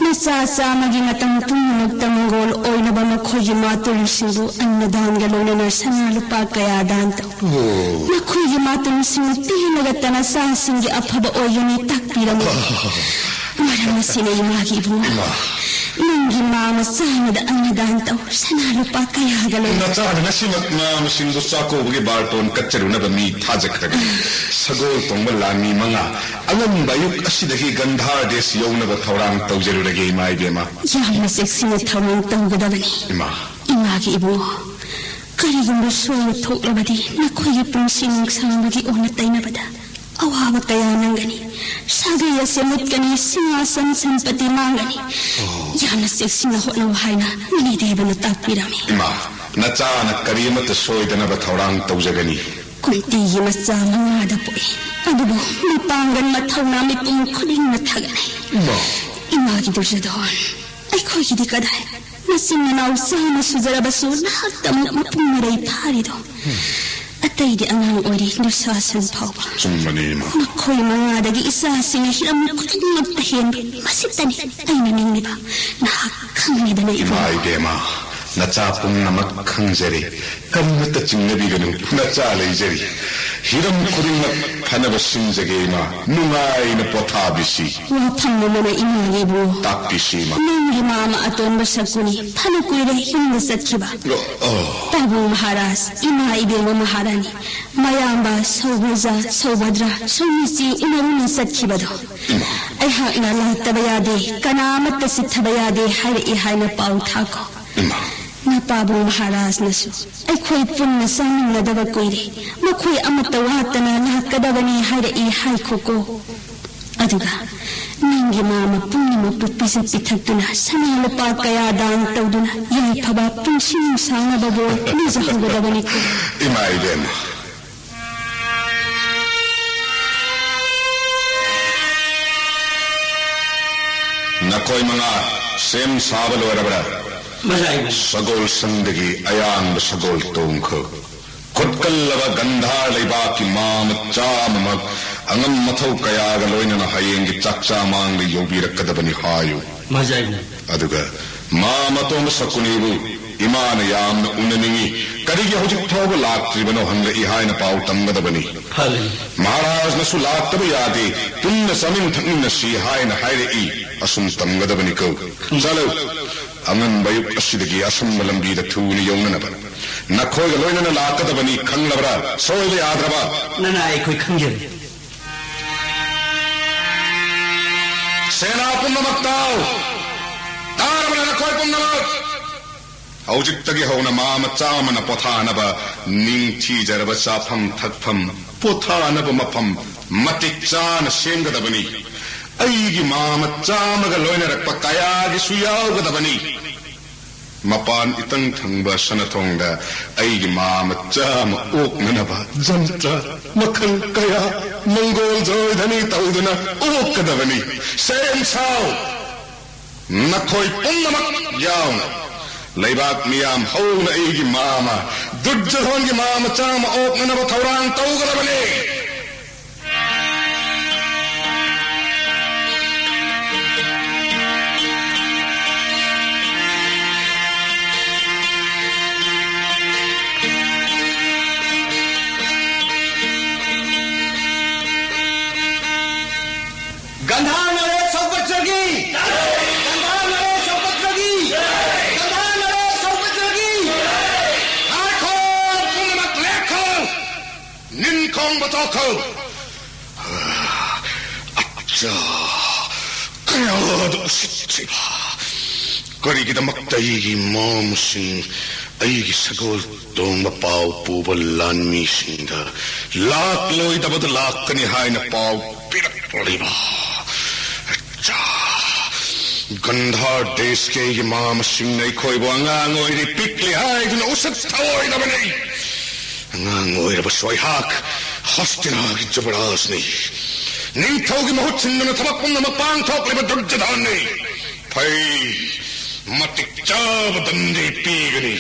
ꯅꯆꯥ ꯆꯥꯝꯃꯒꯤ ꯃꯇꯝ ꯄꯨꯝꯅꯃꯛꯇ ꯃꯪꯒꯣꯜ ꯑꯣꯏꯅꯕ ꯃꯈꯣꯏꯒꯤ ꯃꯥꯇꯨꯜꯁꯤꯡꯕꯨ ꯑꯟꯅ ꯗꯥꯟꯒ ꯂꯣꯏꯅꯅ ꯁꯅꯥ ꯂꯨꯄꯥ ꯀꯌꯥ ꯗꯥꯟ ꯇꯧ꯫ ꯑꯣ꯫ ꯃꯈꯣꯏꯒꯤ ꯃꯥꯇꯨꯜꯁꯤꯡꯅ ꯄꯦꯟꯂꯒꯇ ꯅꯆꯥꯁꯤꯡꯒꯤ ꯑꯐꯕ ꯑꯣꯏꯒꯅꯤ ꯇꯥꯛꯄꯤꯔꯝꯃꯤ꯫ ꯃꯔꯝ ꯑꯁꯤꯅ ꯏꯃꯥꯒꯤ ꯏꯕꯨꯡꯉꯣ꯫ ꯏꯃꯥ꯫ ꯅꯪꯒꯤ ꯃꯥ ꯃꯆꯥ ꯑꯃꯗ ꯑꯟꯅꯗꯥꯟ ꯇꯧ, ꯁꯅꯥ ꯂꯨꯄꯥ ꯀꯌꯥꯒ ꯂꯣꯏ꯫ ꯅꯆꯥꯅ ꯉꯁꯤꯃꯛ ꯃꯥ ꯃꯁꯤꯡꯗꯨ ꯆꯥꯛꯀꯧꯕꯒꯤ ꯕꯥꯔꯇꯣꯟ ꯀꯠꯆꯔꯨꯅꯕ ꯃꯤ ꯊꯥꯖꯈ꯭ꯔꯒꯅꯤ꯫ ꯁꯒꯣꯜ ꯇꯣꯡꯕ ꯂꯥꯟꯃꯤ ꯃꯉꯥ ꯑꯉꯟꯕ ꯑꯌꯨꯛ ꯑꯁꯤꯗꯒꯤ ꯒꯟꯙꯥꯔ ꯗꯦꯁ ꯌꯧꯅꯕ ꯊꯧꯔꯥꯡ ꯇꯧꯖꯔꯨꯔꯒꯦ, ꯏꯃꯥ ꯏꯕꯦꯝꯃ꯫ ꯌꯥꯝꯅ ꯆꯦꯛꯁꯤꯟꯅ ꯊꯧꯔꯥꯡ ꯇꯧꯒꯗꯕꯅꯤ꯫ ꯏꯃꯥ꯫ ꯏꯃꯥꯒꯤ ꯏꯕꯨꯡꯉꯣ, ꯀꯔꯤꯒꯨꯝꯕ ꯁꯣꯏꯕ ꯊꯣꯛꯂꯕꯗꯤ ꯅꯈꯣꯏꯒꯤ ꯄꯨꯟꯁꯤ ꯅꯨꯡꯁꯥꯡꯕꯒꯤ ꯑꯣꯟꯅ ꯇꯩꯅꯕꯗ ꯑꯋꯥꯕ ꯀꯌꯥ ꯅꯪꯒꯅꯤ꯫ ꯁꯥꯒꯩ ꯑꯁꯦ ꯃꯨꯠꯀꯅꯤ, ꯁꯤꯡꯍꯥꯁꯟ ꯁꯟꯄꯇꯤ ꯃꯥꯡꯒꯅꯤ꯫ ꯌꯥꯝꯅ ꯆꯦꯛꯁꯤꯟꯅ ꯍꯣꯠꯅꯧ ꯍꯥꯏꯅ ꯃꯅꯤꯗꯦꯕꯅ ꯇꯥꯛꯄꯤꯔꯝꯃꯤ꯫ ꯏꯃꯥ, ꯅꯆꯥꯅ ꯀꯔꯤ ꯑꯃꯠꯇ ꯁꯣꯏꯗꯅꯕ ꯊꯧꯔꯥꯡ ꯇꯧꯖꯒꯅꯤ꯫ ꯀꯨꯟꯇꯤꯒꯤ ꯃꯆꯥ ꯃꯉꯥꯗ ꯄꯣꯛꯏ, ꯑꯗꯨꯕꯨ ꯃꯄꯥꯡꯒꯜ ꯃꯊꯧꯅꯥ ꯃꯤꯄꯨꯝ ꯈꯨꯗꯤꯡꯅ ꯊꯥꯒꯠꯂꯤ꯫ ꯏꯃꯥ꯫ ꯏꯃꯥꯒꯤ ꯗꯨꯔꯖꯣꯙꯣꯟ, ꯑꯩꯈꯣꯏꯒꯤꯗꯤ ꯀꯗꯥꯏ? ꯃꯆꯤꯟ ꯃꯅꯥꯎ ꯆꯥꯝꯃ ꯁꯨꯖꯔꯕꯁꯨ ꯅꯍꯥꯛꯇꯃꯛ ꯃꯄꯨꯡ ꯃꯔꯩ ꯐꯥꯔꯤꯗꯣ꯫ ꯑꯇꯩꯗꯤ ꯑꯉꯥꯡ ꯑꯣꯏꯔꯤ, ꯗꯨꯁꯥꯁꯟ ꯐꯥꯎꯕ꯫ ꯆꯨꯝꯕꯅꯤ, ꯏꯃꯥ꯫ ꯃꯈꯣꯏ ꯃꯉꯥꯗꯒꯤ ꯏꯆꯥꯁꯤꯡꯅ ꯍꯤꯔꯝ ꯈꯨꯗꯤꯡꯃꯛꯇ ꯍꯦꯟꯕ꯫ ꯃꯁꯤꯇꯅꯤ ꯑꯩꯅ ꯅꯤꯡꯂꯤꯕ꯫ ꯅꯍꯥꯛ ꯈꯪꯂꯤꯗꯅ, ꯏꯃꯥ ꯏꯕꯦꯝꯃ, ꯅꯆꯥ ꯄꯨꯝꯅꯃꯛ ꯈꯪꯖꯔꯦ꯫ ꯀꯔꯤꯃꯠꯇ ꯆꯤꯡꯅꯕꯤꯒꯅꯨ, ꯅꯆꯥ ꯂꯩꯖꯔꯤ꯫ ꯍꯤꯔꯝ ꯈꯨꯗꯤꯡꯃꯛ ꯐꯅꯕ ꯁꯤꯟꯖꯒꯦ, ꯏꯃꯥ꯫ ꯅꯨꯡꯉꯥꯏꯅ ꯄꯣꯊꯥꯕꯤꯁꯤ꯫ ꯋꯥꯐꯝ ꯑꯃꯅ, ꯏꯃꯥꯒꯤꯕꯨ꯫ ꯇꯥꯛꯄꯤꯁꯤ, ꯏꯃꯥ꯫ ꯅꯪꯒꯤ ꯃꯥꯃ ꯑꯇꯣꯟꯕ ꯁꯀꯨꯅꯤ ꯐꯅ ꯀꯨꯏꯔꯦ ꯌꯨꯝꯗ ꯆꯠꯈꯤꯕ꯫ ꯑꯣ, ꯑꯣ꯫ ꯄꯥꯕꯨꯡ ꯃꯍꯥꯔꯥꯖ, ꯏꯃꯥ ꯏꯕꯦꯝꯃ ꯃꯍꯥꯔꯥꯅꯤ, ꯃꯌꯥꯝꯕ ꯁꯧꯕꯖ, ꯁꯧꯕꯗ꯭ꯔ, ꯁꯧꯃꯤꯆꯤ ꯎꯅꯔꯨꯅ ꯆꯠꯈꯤꯕꯗꯣ꯫ ꯏꯃꯥ꯫ ꯑꯩꯍꯥꯛꯅ ꯂꯥꯛꯇꯕ ꯌꯥꯗꯦ, ꯀꯅꯥ ꯑꯃꯠꯇ ꯆꯤꯠꯊꯕ ꯌꯥꯗꯦ ꯍꯥꯏꯔꯛꯏ ꯍꯥꯏꯅ ꯄꯥꯎ ꯊꯥꯈꯣ꯫ ꯏꯃꯥ꯫ ꯅꯄꯥꯕꯨꯡ ꯃꯍꯥꯔꯥꯖꯅꯁꯨ ꯑꯩꯈꯣꯏ ꯄꯨꯟꯅ ꯆꯥꯃꯤꯟꯅꯗꯕ ꯀꯨꯏꯔꯦ, ꯃꯈꯣꯏ ꯑꯃꯠꯇ ꯋꯥꯠꯇꯅ ꯂꯥꯛꯀꯗꯕꯅꯤ ꯍꯥꯏꯔꯛꯏ ꯍꯥꯏꯈꯣꯀꯣ꯫ ꯑꯗꯨꯒ ꯅꯪꯒꯤ ꯃꯥꯃ ꯄꯨꯝꯅꯃꯛꯄꯨ ꯄꯤꯖ ꯄꯤꯊꯛꯇꯨꯅ, ꯁꯅꯥ ꯂꯨꯄꯥ ꯀꯌꯥ ꯗꯥꯟ ꯇꯧꯗꯨꯅ, ꯌꯥꯏꯐꯕ ꯄꯨꯟꯁꯤ ꯅꯨꯡꯁꯥꯡꯅꯕ ꯕꯣꯔ ꯅꯤꯖꯍꯧꯒꯗꯕꯅꯤꯀꯣ꯫ ꯏꯃꯥ ꯏꯕꯦꯝꯃ, ꯅꯈꯣꯏ ꯃꯉꯥ ꯁꯦꯝ ꯁꯥꯕ ꯂꯣꯏꯔꯕ꯭ꯔꯥ? Magi, Magi. ꯁꯒꯣꯜ ꯁꯪꯗꯒꯤ ꯑꯌꯥꯟꯕ ꯁꯒꯣꯜ ꯇꯣꯡꯈꯣ꯫ ꯈꯨꯠꯀꯜꯂꯕ ꯒꯟꯙꯥꯔ ꯂꯩꯕꯥꯛꯀꯤ ꯃꯥ ꯃꯆꯥ ꯑꯃꯃꯛ ꯑꯉꯝ ꯑꯊꯧ ꯀꯌꯥꯒ ꯂꯣꯏꯅꯅ ꯍꯌꯦꯡꯒꯤ ꯆꯥꯛꯆꯥ ꯃꯥꯡꯗ ꯌꯧꯕꯤꯔꯛꯀꯗꯕꯅꯤ ꯍꯥꯏꯌꯨ꯫ ꯃꯖꯥꯏ꯫ ꯑꯗꯨꯒ ꯃꯥꯃ ꯑꯇꯣꯝꯕ ꯁꯀꯨꯅꯤꯕꯨ ꯏꯃꯥꯅ ꯌꯥꯝꯅ ꯎꯅꯅꯤꯡꯏ, ꯀꯔꯤꯒꯤ ꯍꯧꯖꯤꯛ ꯐꯥꯎꯕ ꯂꯥꯛꯇ꯭ꯔꯤꯕꯅꯣ ꯍꯪꯂꯛꯏ ꯍꯥꯏꯅ ꯄꯥꯎ ꯇꯝꯒꯗꯕꯅꯤ꯫ ꯐꯔꯦ꯫ ꯃꯍꯥꯔꯥꯖꯅꯁꯨ ꯂꯥꯛꯇꯕ ꯌꯥꯗꯦ, ꯄꯨꯟꯅ ꯆꯥꯃꯤꯟ ꯊꯛꯃꯤꯟꯅꯁꯤ ꯍꯥꯏꯅ ꯍꯥꯏꯔꯛꯏ꯫ ꯑꯁꯨꯝ ꯇꯝꯒꯗꯕꯅꯤꯀꯣ꯫ ꯎꯝ꯫ ꯆꯠꯂꯨ, ꯑꯉꯟꯕ ꯑꯌꯨꯛ ꯑꯁꯤꯗꯒꯤ ꯑꯁꯨꯝꯕ ꯂꯝꯕꯤꯗ ꯊꯨꯅ ꯌꯧꯅꯅꯕ ꯅꯈꯣꯏꯒ ꯂꯣꯏꯅꯅ ꯂꯥꯛꯀꯗꯕꯅꯤ, ꯈꯪꯂꯕ꯭ꯔꯥ? ꯁꯣꯏꯕ ꯌꯥꯗ꯭ꯔꯕ꯫ ꯅꯅꯥꯏ ꯑꯩꯈꯣꯏ ꯈꯪꯖꯔꯦ꯫ ꯁꯦꯅꯥ ꯄꯨꯝꯅꯃꯛ ꯇꯥꯎ! ꯇꯥꯔꯕ꯭ꯔꯥ ꯅꯈꯣꯏ ꯄꯨꯝꯅꯃꯛ? ꯍꯧꯖꯤꯛꯇꯒꯤ ꯍꯧꯅ ꯃꯥꯃ ꯆꯥꯃꯅ ꯄꯣꯊꯥꯅꯕ ꯅꯤꯡꯊꯤꯖꯔꯕ ꯆꯥꯐꯝ ꯊꯛꯐꯝ, ꯄꯣꯊꯥꯅꯕ ꯃꯐꯝ ꯃꯇꯤꯛ ꯆꯥꯅ ꯁꯦꯝꯒꯗꯕꯅꯤ꯫ ꯑꯩꯒꯤ ꯃꯥꯃ ꯆꯥꯃꯒ ꯂꯣꯏꯅꯔꯛꯄ ꯀꯌꯥꯒꯤꯁꯨ ꯌꯥꯎꯒꯗꯕꯅꯤ꯫ ꯃꯄꯥꯟ ꯏꯇꯪ ꯊꯪꯕ ꯁꯅꯊꯣꯡꯗ ꯑꯩꯒꯤ ꯃꯥꯃ ꯆꯥꯃ ꯑꯣꯛꯅꯅꯕ ꯖꯟꯇ꯭ꯔ ꯃꯈꯜ ꯀꯌꯥ ꯃꯪꯒꯣꯜ ꯖꯣꯏꯙꯅꯤ ꯇꯧꯗꯨꯅ ꯑꯣꯛꯀꯗꯕꯅꯤ꯫ ꯁꯦꯝ ꯁꯥꯎ! ꯅꯈꯣꯏ ꯄꯨꯝꯅꯃꯛ ꯌꯥꯎꯅ ꯂꯩꯕꯥꯛ ꯃꯤꯌꯥꯝ ꯍꯧꯅ ꯑꯩꯒꯤ ꯃꯥꯃ ꯗꯨꯔꯖꯣꯙꯟꯒꯤ ꯃꯥꯃ ꯆꯥꯃ ꯑꯣꯛꯅꯅꯕ ꯊꯧꯔꯥꯡ ꯇꯧꯒꯗꯕꯅꯤ꯫ ꯒꯟꯙꯥꯔ ꯅꯔꯦꯁ ꯁꯧꯒꯠꯆꯒꯤ! ꯒꯟꯙꯥꯔ ꯅꯔꯦꯁ ꯁꯧꯒꯠꯆꯒꯤ! ꯒꯟꯙꯥꯔ ꯅꯔꯦꯁ ꯁꯧꯒꯠꯆꯒꯤ! ꯉꯥꯏꯈꯣ! ꯄꯨꯝꯅꯃꯛ ꯂꯦꯞꯈꯣ! ꯅꯤꯡꯈꯣꯡꯕ ꯇꯣꯛꯈꯣ! ꯑꯠꯆꯥ! ꯀꯌꯥꯗ ꯎꯁꯤꯠꯇ꯭ꯔꯤꯕ! ꯀꯔꯤꯒꯤꯗꯃꯛꯇ ꯑꯩꯒꯤ ꯃꯥꯃꯁꯤꯡ, ꯑꯩꯒꯤ ꯁꯒꯣꯜ ꯇꯣꯡꯕ ꯄꯥꯎ ꯄꯨꯕ ꯂꯥꯟꯃꯤꯁꯤꯡꯗ ꯂꯥꯛꯂꯣꯏꯗꯕꯗ ꯂꯥꯛꯀꯅꯤ ꯍꯥꯏꯅ ꯄꯥꯎ ꯄꯤꯔꯛꯂꯤꯕ? ꯆꯥ! ꯒꯟꯙꯥꯔ ꯗꯦꯁꯀꯤ ꯑꯩꯒꯤ ꯃꯥꯃꯁꯤꯡꯅ ꯑꯩꯈꯣꯏꯕꯨ ꯑꯉꯥꯡ ꯑꯣꯏꯔꯤ, ꯄꯤꯛꯂꯤ ꯍꯥꯏꯗꯨꯅ ꯎꯁꯤꯠ ꯊꯑꯣꯏꯗꯕꯅꯤ꯫ ꯑꯉꯥꯡ ꯑꯣꯏꯔꯕꯁꯨ ꯑꯩꯍꯥꯛ ꯍꯁꯇꯤꯅꯥꯒꯤ ꯖꯨꯕꯔꯥꯖꯅꯤ꯫ ꯅꯤꯡꯊꯧꯒꯤ ꯃꯍꯨꯠ ꯁꯤꯟꯗꯨꯅ ꯊꯕꯛ ꯄꯨꯝꯅꯃꯛ ꯄꯥꯡꯊꯣꯛꯂꯤꯕ ꯗꯨꯔꯖꯣꯙꯟꯅꯤ꯫ ꯐꯩ, ꯃꯇꯤꯛ ꯆꯥꯕ ꯗꯟꯗꯤ ꯄꯤꯒꯅꯤ꯫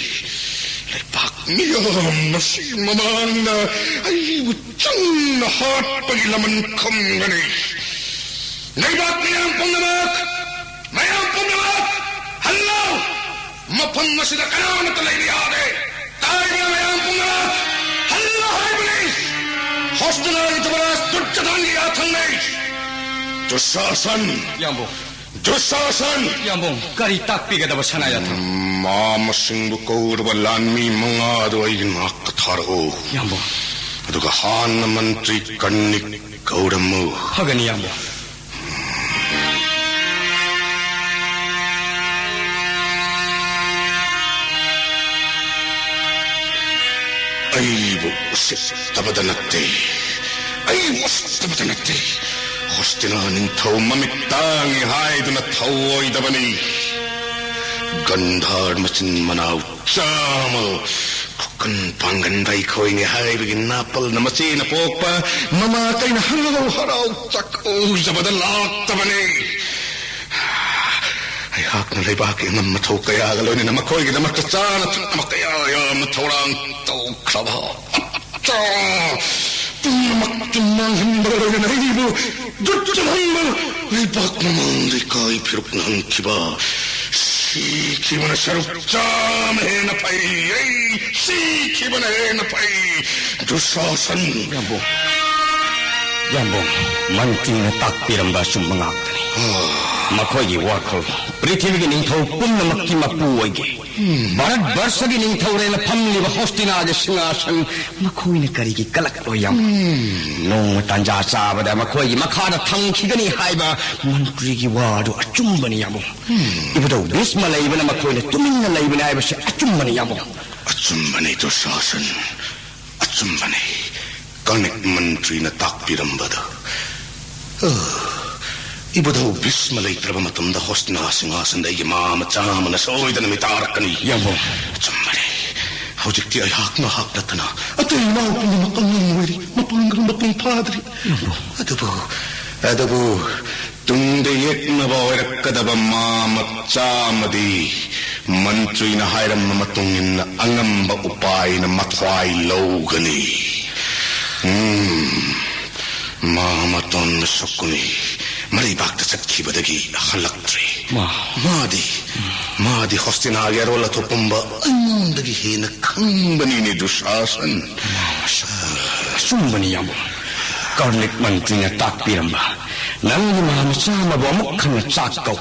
ꯂꯩꯄꯥꯛ ꯃꯤꯌꯥꯝ ꯑꯁꯤ ꯃꯃꯥꯡꯗ ꯑꯩꯕꯨ ꯆꯪꯅ ꯍꯥꯠꯄꯒꯤ ꯂꯃꯟ ꯈꯨꯝꯒꯅꯤ꯫ ꯂꯩꯕꯥꯛ ꯃꯤꯌꯥꯝ ꯄꯨꯝꯅꯃꯛ, ꯃꯌꯥꯝ ꯄꯨꯝꯅꯃꯛ, ꯍꯜꯂꯣ! ꯃꯐꯝ ꯑꯁꯤꯗ ꯀꯅꯥꯃꯠꯇ ꯂꯩꯕ ꯌꯥꯗꯦ꯫ ꯇꯥꯔꯤꯕ ꯃꯌꯥꯝ ꯄꯨꯝꯅꯃꯛ ꯍꯜꯂꯣ ꯍꯥꯏꯕꯅꯤ꯫ ꯍꯣꯁꯇꯤꯅꯥꯒꯤ ꯖꯨꯕꯔꯥꯖ ꯗꯨꯔꯖꯣꯙꯟꯒꯤ ꯌꯥꯊꯪꯅꯤ꯫ ꯗꯨꯁꯥꯁꯟ! ꯌꯥꯝꯕꯨꯡ꯫ ꯗꯨꯁꯥꯁꯟ! ꯌꯥꯝꯕꯨꯡ, ꯀꯔꯤ ꯇꯥꯛꯄꯤꯒꯗꯕ ꯁꯅꯥ ꯌꯥꯊꯪ? ꯃꯥ ꯃꯁꯤꯡꯕꯨ ꯀꯧꯔꯕ ꯂꯥꯟꯃꯤ ꯃꯉꯥꯗꯨ ꯑꯩꯒꯤ ꯅꯥꯛꯇ ꯊꯥꯔꯛꯎ꯫ ꯌꯥꯝꯕꯨꯡ꯫ ꯑꯗꯨꯒ ꯍꯥꯟꯅ ꯃꯟꯇ꯭ꯔꯤ ꯀꯔꯅꯤꯛ ꯀꯧꯔꯝꯃꯨ꯫ ꯐꯒꯅꯤ, ꯌꯥꯝꯕꯨꯡ꯫ ꯑꯩꯕꯨ ꯎꯁꯤꯠꯇꯕꯗ ꯅꯠꯇꯦ, ꯑꯩꯕꯨ ꯎꯁꯤꯠꯇꯕꯗ ꯅꯠꯇꯦ꯫ ꯍꯣꯁꯇꯤꯅꯥ ꯅꯤꯡꯊꯧ ꯃꯃꯤꯠ ꯇꯥꯡꯉꯤ ꯍꯥꯏꯗꯨꯅ ꯊꯧꯑꯣꯏꯗꯕꯅꯤ꯫ ꯒꯟꯙꯥꯔ ꯃꯆꯤꯟ ꯃꯅꯥꯎ ꯆꯥꯝꯃ, ꯈꯨꯀꯟ ꯄꯥꯡꯒꯟꯕ ꯑꯩꯈꯣꯏꯅꯤ ꯍꯥꯏꯕꯒꯤ ꯅꯥꯄꯜꯅ ꯃꯆꯦꯅ ꯄꯣꯛꯄ ꯃꯃꯥ ꯀꯩꯅ ꯍꯔꯥꯎ ꯍꯔꯥꯎ ꯆꯥꯛꯀꯧꯖꯕꯗ ꯂꯥꯛꯇꯕꯅꯤ꯫ ꯑꯩꯍꯥꯛꯅ ꯂꯩꯕꯥꯛꯀꯤ ꯑꯉꯝ ꯃꯊꯧ ꯀꯌꯥꯒ ꯂꯣꯏꯅꯅ ꯃꯈꯣꯏꯒꯤꯗꯃꯛꯇ ꯆꯥꯅ ꯊꯛꯅꯕ ꯀꯌꯥ ꯌꯥꯝꯅ ꯊꯧꯔꯥꯡ ꯇꯧꯈ꯭ꯔꯕ ꯄꯨꯝꯅꯃꯛꯇꯨ ꯃꯥꯡꯍꯟꯕꯒ ꯂꯣꯏꯅꯅ ꯑꯩꯕꯨ ꯗꯨꯠ ꯆꯨꯝꯍꯟꯕ ꯂꯩꯕꯥꯛ ꯃꯃꯥꯡꯗ ꯏꯀꯥꯏ ꯐꯤꯔꯨꯛ ꯅꯪꯈꯤꯕ ꯁꯤꯈꯤꯕꯅ ꯁꯔꯨꯛ ꯆꯥꯝꯃ ꯍꯦꯟꯅ ꯐꯩ꯫ ꯑꯩ ꯁꯤꯈꯤꯕꯅ ꯍꯦꯟꯅ ꯐꯩ꯫ ꯗꯨꯁꯥꯁꯟ! ꯌꯥꯝꯕꯨꯡ, ꯌꯥꯝꯕꯨꯡ, ꯃꯟꯇ꯭ꯔꯤꯅ ꯇꯥꯛꯄꯤꯔꯝꯕ ꯑꯆꯨꯝꯕ ꯉꯥꯛꯇꯅꯤ꯫ ꯃꯈꯣꯏꯒꯤ ꯋꯥꯈꯜ ꯄ꯭ꯔꯤꯊꯤꯕꯤꯒꯤ ꯅꯤꯡꯊꯧ ꯄꯨꯝꯅꯃꯛꯀꯤ ꯃꯄꯨ ꯑꯣꯏꯒꯦ꯫ ꯚꯥꯔꯠ ꯕꯔꯁꯒꯤ ꯅꯤꯡꯊꯧꯔꯦꯜꯅ ꯐꯝꯂꯤꯕ ꯍꯣꯁꯇꯤꯅꯥꯒꯤ ꯁꯤꯡꯍꯥꯁꯟ ꯃꯈꯣꯏꯅ ꯀꯔꯤꯒꯤ ꯀꯂꯛꯂꯣꯏ ꯌꯥꯝ? ꯅꯣꯡꯃ ꯇꯥꯟꯖꯥ ꯆꯥꯕꯗ ꯃꯈꯣꯏꯒꯤ ꯃꯈꯥꯗ ꯊꯝꯈꯤꯒꯅꯤ ꯍꯥꯏꯕ ꯃꯟꯇ꯭ꯔꯤꯒꯤ ꯋꯥꯗꯨ ꯑꯆꯨꯝꯕꯅꯤ, ꯌꯥꯝꯕꯨꯡ꯫ ꯏꯕꯨꯙꯧ ꯚꯤꯁꯃ ꯂꯩꯕꯅ ꯃꯈꯣꯏꯅ ꯇꯨꯃꯤꯟꯅ ꯂꯩꯕꯅꯤ ꯍꯥꯏꯕꯁꯤ ꯑꯆꯨꯝꯕꯅꯤ, ꯌꯥꯝꯕꯨꯡ꯫ ꯑꯆꯨꯝꯕꯅꯤ, ꯗꯨꯁꯥꯁꯟ, ꯑꯆꯨꯝꯕꯅꯤ꯫ ꯀꯔꯅꯤꯛ ꯃꯟꯇ꯭ꯔꯤꯅ ꯇꯥꯛꯄꯤꯔꯝꯕꯗ, ꯑ, ꯏꯕꯨꯙꯧ ꯚꯤꯁꯃ ꯂꯩꯇ꯭ꯔꯕ ꯃꯇꯝꯗ ꯍꯣꯁꯇꯤꯅꯥ ꯁꯤꯡꯍꯥꯁꯟꯗ ꯑꯩꯒꯤ ꯃꯥ ꯃꯆꯥ ꯑꯃꯅ ꯁꯣꯏꯗꯅ ꯃꯤꯇꯥꯔꯛꯀꯅꯤ꯫ ꯌꯥꯝꯕꯨꯡ꯫ ꯑꯆꯨꯝꯕꯅꯤ꯫ ꯍꯧꯖꯤꯛꯇꯤ ꯑꯩꯍꯥꯛ ꯉꯥꯏꯍꯥꯛ ꯅꯠꯇꯅ ꯑꯇꯩ ꯏꯅꯥꯎ ꯄꯨꯝꯅꯃꯛ ꯑꯉꯥꯡ ꯑꯣꯏꯔꯤ, ꯃꯄꯥꯡꯒꯜ ꯃꯄꯨꯡ ꯐꯥꯗ꯭ꯔꯤ꯫ ꯌꯥꯝꯕꯨꯡ꯫ ꯑꯗꯨꯕꯨ, ꯑꯗꯨꯕꯨ, ꯇꯨꯡꯗ ꯌꯦꯛꯅꯕ ꯑꯣꯏꯔꯛꯀꯗꯕ ꯃꯥ ꯃꯆꯥ ꯑꯃꯗꯤ ꯃꯟꯇ꯭ꯔꯤꯅ ꯍꯥꯏꯔꯝꯕ ꯃꯇꯨꯡ ꯏꯟꯅ ꯑꯉꯝꯕ ꯎꯄꯥꯏꯅ ꯃꯊ꯭ꯋꯥꯏ ꯂꯧꯒꯅꯤ꯫ ꯎꯝ, ꯃꯥ ꯃꯇꯣꯟꯗ ꯁꯣꯛꯀꯅꯤ, ꯃꯔꯩꯕꯥꯛꯇ ꯆꯠꯈꯤꯕꯗꯒꯤ ꯍꯜꯂꯛꯇ꯭ꯔꯦ꯫ ꯃꯥ꯫ ꯃꯥꯗꯤ, ꯃꯥꯗꯤ ꯍꯣꯁꯇꯤꯅꯥꯒꯤ ꯑꯔꯣꯜ ꯑꯊꯣꯛ ꯄꯨꯝꯕ ꯑꯩꯉꯣꯟꯗꯒꯤ ꯍꯦꯟꯅ ꯈꯪꯕꯅꯤꯅꯦ, ꯗꯨꯁꯥꯁꯟ꯫ ꯑꯆꯨꯝꯕꯅꯤ, ꯌꯥꯝꯕꯨꯡ꯫ ꯀꯔꯅꯤꯛ ꯃꯟꯇ꯭ꯔꯤꯅ ꯇꯥꯛꯄꯤꯔꯝꯕ, "ꯅꯪꯒꯤ ꯃꯍꯥ ꯃꯆꯥ ꯑꯃꯕꯨ ꯑꯃꯨꯛ ꯍꯟꯅ ꯆꯥꯛ ꯀꯧ꯫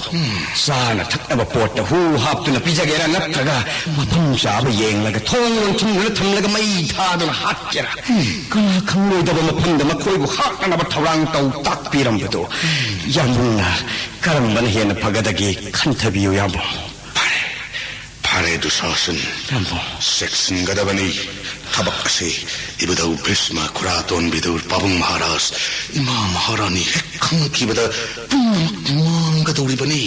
ꯆꯥꯅ ꯊꯛꯅꯕ ꯄꯣꯠꯇ ꯍꯨ ꯍꯥꯞꯇꯨꯅ ꯄꯤꯖꯒꯦꯔꯥ, ꯅꯠꯇ꯭ꯔꯒ ꯃꯐꯝ ꯆꯥꯕ ꯌꯦꯡꯂꯒ ꯊꯣꯡ ꯂꯣꯟꯁꯤꯟꯗꯨꯅ ꯊꯝꯂꯒ ꯃꯩ ꯊꯥꯗꯨꯅ ꯍꯥꯠꯀꯦꯔꯥ? ꯀꯅꯥ ꯈꯪꯂꯣꯏꯗꯕ ꯃꯐꯝꯗ ꯃꯈꯣꯏꯕꯨ ꯍꯥꯠꯅꯅꯕ ꯊꯧꯔꯥꯡ ꯇꯧ" ꯇꯥꯛꯄꯤꯔꯝꯕꯗꯣ, ꯌꯥꯝꯕꯨꯡꯅ ꯀꯔꯝꯕꯅ ꯍꯦꯟꯅ ꯐꯒꯗꯒꯦ ꯈꯟꯊꯕꯤꯌꯨ, ꯌꯥꯝꯕꯨꯡ꯫ ꯐꯔꯦ, ꯐꯔꯦ, ꯗꯨꯁꯥꯁꯟ꯫ ꯌꯥꯝꯕꯨꯡ꯫ ꯆꯦꯛꯁꯤꯟꯒꯗꯕꯅꯤ꯫ ꯊꯕꯛ ꯑꯁꯤ ꯏꯕꯨꯙꯧ ꯚꯤꯁꯃ, ꯈꯨꯔꯥꯇꯣꯟ ꯕꯤꯗꯨꯔ, ꯄꯥꯕꯨꯡ ꯃꯍꯥꯔꯥꯖ, ꯏꯃꯥ ꯃꯍꯥꯔꯥꯅꯤ ꯍꯦꯛ ꯈꯪꯈꯤꯕꯗ ꯄꯨꯝꯅꯃꯛ ꯃꯥꯡꯒꯗꯧꯔꯤꯕꯅꯤ꯫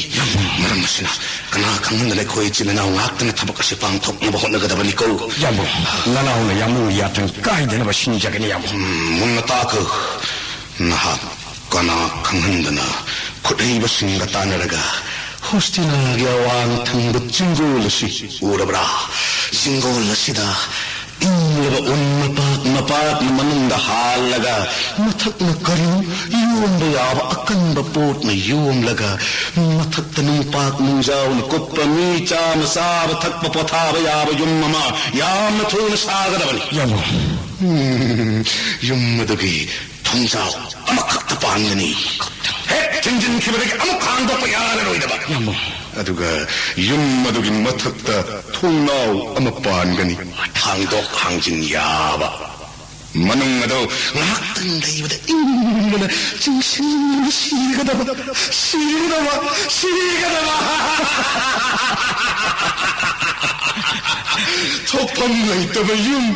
ꯃꯔꯝ ꯑꯁꯤꯅ ꯀꯅꯥ ꯈꯪꯍꯟꯗꯅ ꯑꯩꯈꯣꯏ ꯏꯆꯤꯜ ꯏꯅꯥꯎ ꯉꯥꯛꯇꯅ ꯊꯕꯛ ꯑꯁꯤ ꯄꯥꯡꯊꯣꯛꯅꯕ ꯍꯣꯠꯅꯒꯗꯕꯅꯤꯀꯣ꯫ ꯌꯥꯝꯕꯨꯡ, ꯅꯅꯥꯎꯅ ꯌꯥꯝꯕꯨꯡꯒꯤ ꯌꯥꯊꯪ ꯀꯥꯏꯗꯅꯕ ꯁꯤꯟꯖꯒꯅꯤ, ꯌꯥꯝꯕꯨꯡ꯫ ꯎꯝ, ꯃꯨꯟꯅ ꯇꯥꯈꯣ꯫ ꯅꯍꯥꯛ ꯀꯅꯥ ꯈꯪꯍꯟꯗꯅ ꯈꯨꯠꯍꯩꯕꯁꯤꯡꯒ ꯇꯥꯟꯅꯔꯒ ꯍꯣꯁꯇꯤꯅꯥꯒꯤ ꯑꯋꯥꯡ ꯊꯪꯕ ꯆꯤꯡꯒꯣꯜ ꯑꯁꯤ ꯎꯔꯕ꯭ꯔꯥ? ꯆꯤꯡꯒꯣꯜ ꯑꯁꯤꯗ ꯏꯪꯂꯕ ꯎꯟ ꯃꯄꯥꯛ ꯃꯄꯥꯛꯅ ꯃꯅꯨꯡꯗ ꯍꯥꯜꯂꯒ, ꯃꯊꯛꯅ ꯀꯔꯤ ꯌꯣꯝꯕ ꯌꯥꯕ ꯑꯀꯟꯕ ꯄꯣꯠꯅ ꯌꯣꯝꯂꯒ, ꯃꯊꯛꯇ ꯅꯨꯡꯄꯥꯛ ꯅꯨꯡꯖꯥꯎꯅ ꯀꯨꯞꯄ ꯃꯤ ꯆꯥꯃ ꯆꯥꯕ ꯊꯛꯄ ꯄꯣꯊꯥꯕ ꯌꯥꯕ ꯌꯨꯝ ꯑꯃ ꯌꯥꯝꯅ ꯊꯨꯅ ꯁꯥꯒꯗꯕꯅꯤ꯫ ꯌꯥꯝꯕꯨꯡ꯫ ꯎꯝ, ꯌꯨꯝ ꯑꯗꯨꯒꯤ ꯊꯣꯡꯖꯥꯎ ꯑꯃꯈꯛꯇ ꯄꯥꯟꯒꯅꯤ꯫ ꯍꯦꯛ ꯊꯤꯡꯖꯤꯟꯈꯤꯕꯗꯒꯤ ꯑꯃꯨꯛ ꯍꯥꯡꯗꯣꯛꯄ ꯌꯥꯔꯔꯣꯏꯗꯕ꯫ ꯌꯥꯝꯕꯨꯡ꯫ ꯑꯗꯨꯒ ꯌꯨꯝ ꯑꯗꯨꯒꯤ ꯃꯊꯛꯇ ꯊꯣꯡꯅꯥꯎ ꯑꯃ ꯄꯥꯟꯒꯅꯤ꯫ ꯍꯥꯡꯗꯣꯛ ꯍꯥꯡꯖꯤꯟ ꯌꯥꯕ꯫ ꯃꯅꯨꯡ ꯑꯗꯨ ꯉꯥꯏꯍꯥꯛꯇꯪ ꯂꯩꯕꯗ ꯏꯪꯕꯅ ꯆꯤꯡꯁꯤꯟꯕꯅ ꯁꯤꯒꯗꯕ, ꯁꯤꯒꯗꯕ, ꯁꯤꯒꯗꯕ꯫ ꯊꯣꯛꯐꯝ ꯂꯩꯇꯕ ꯌꯨꯝ꯫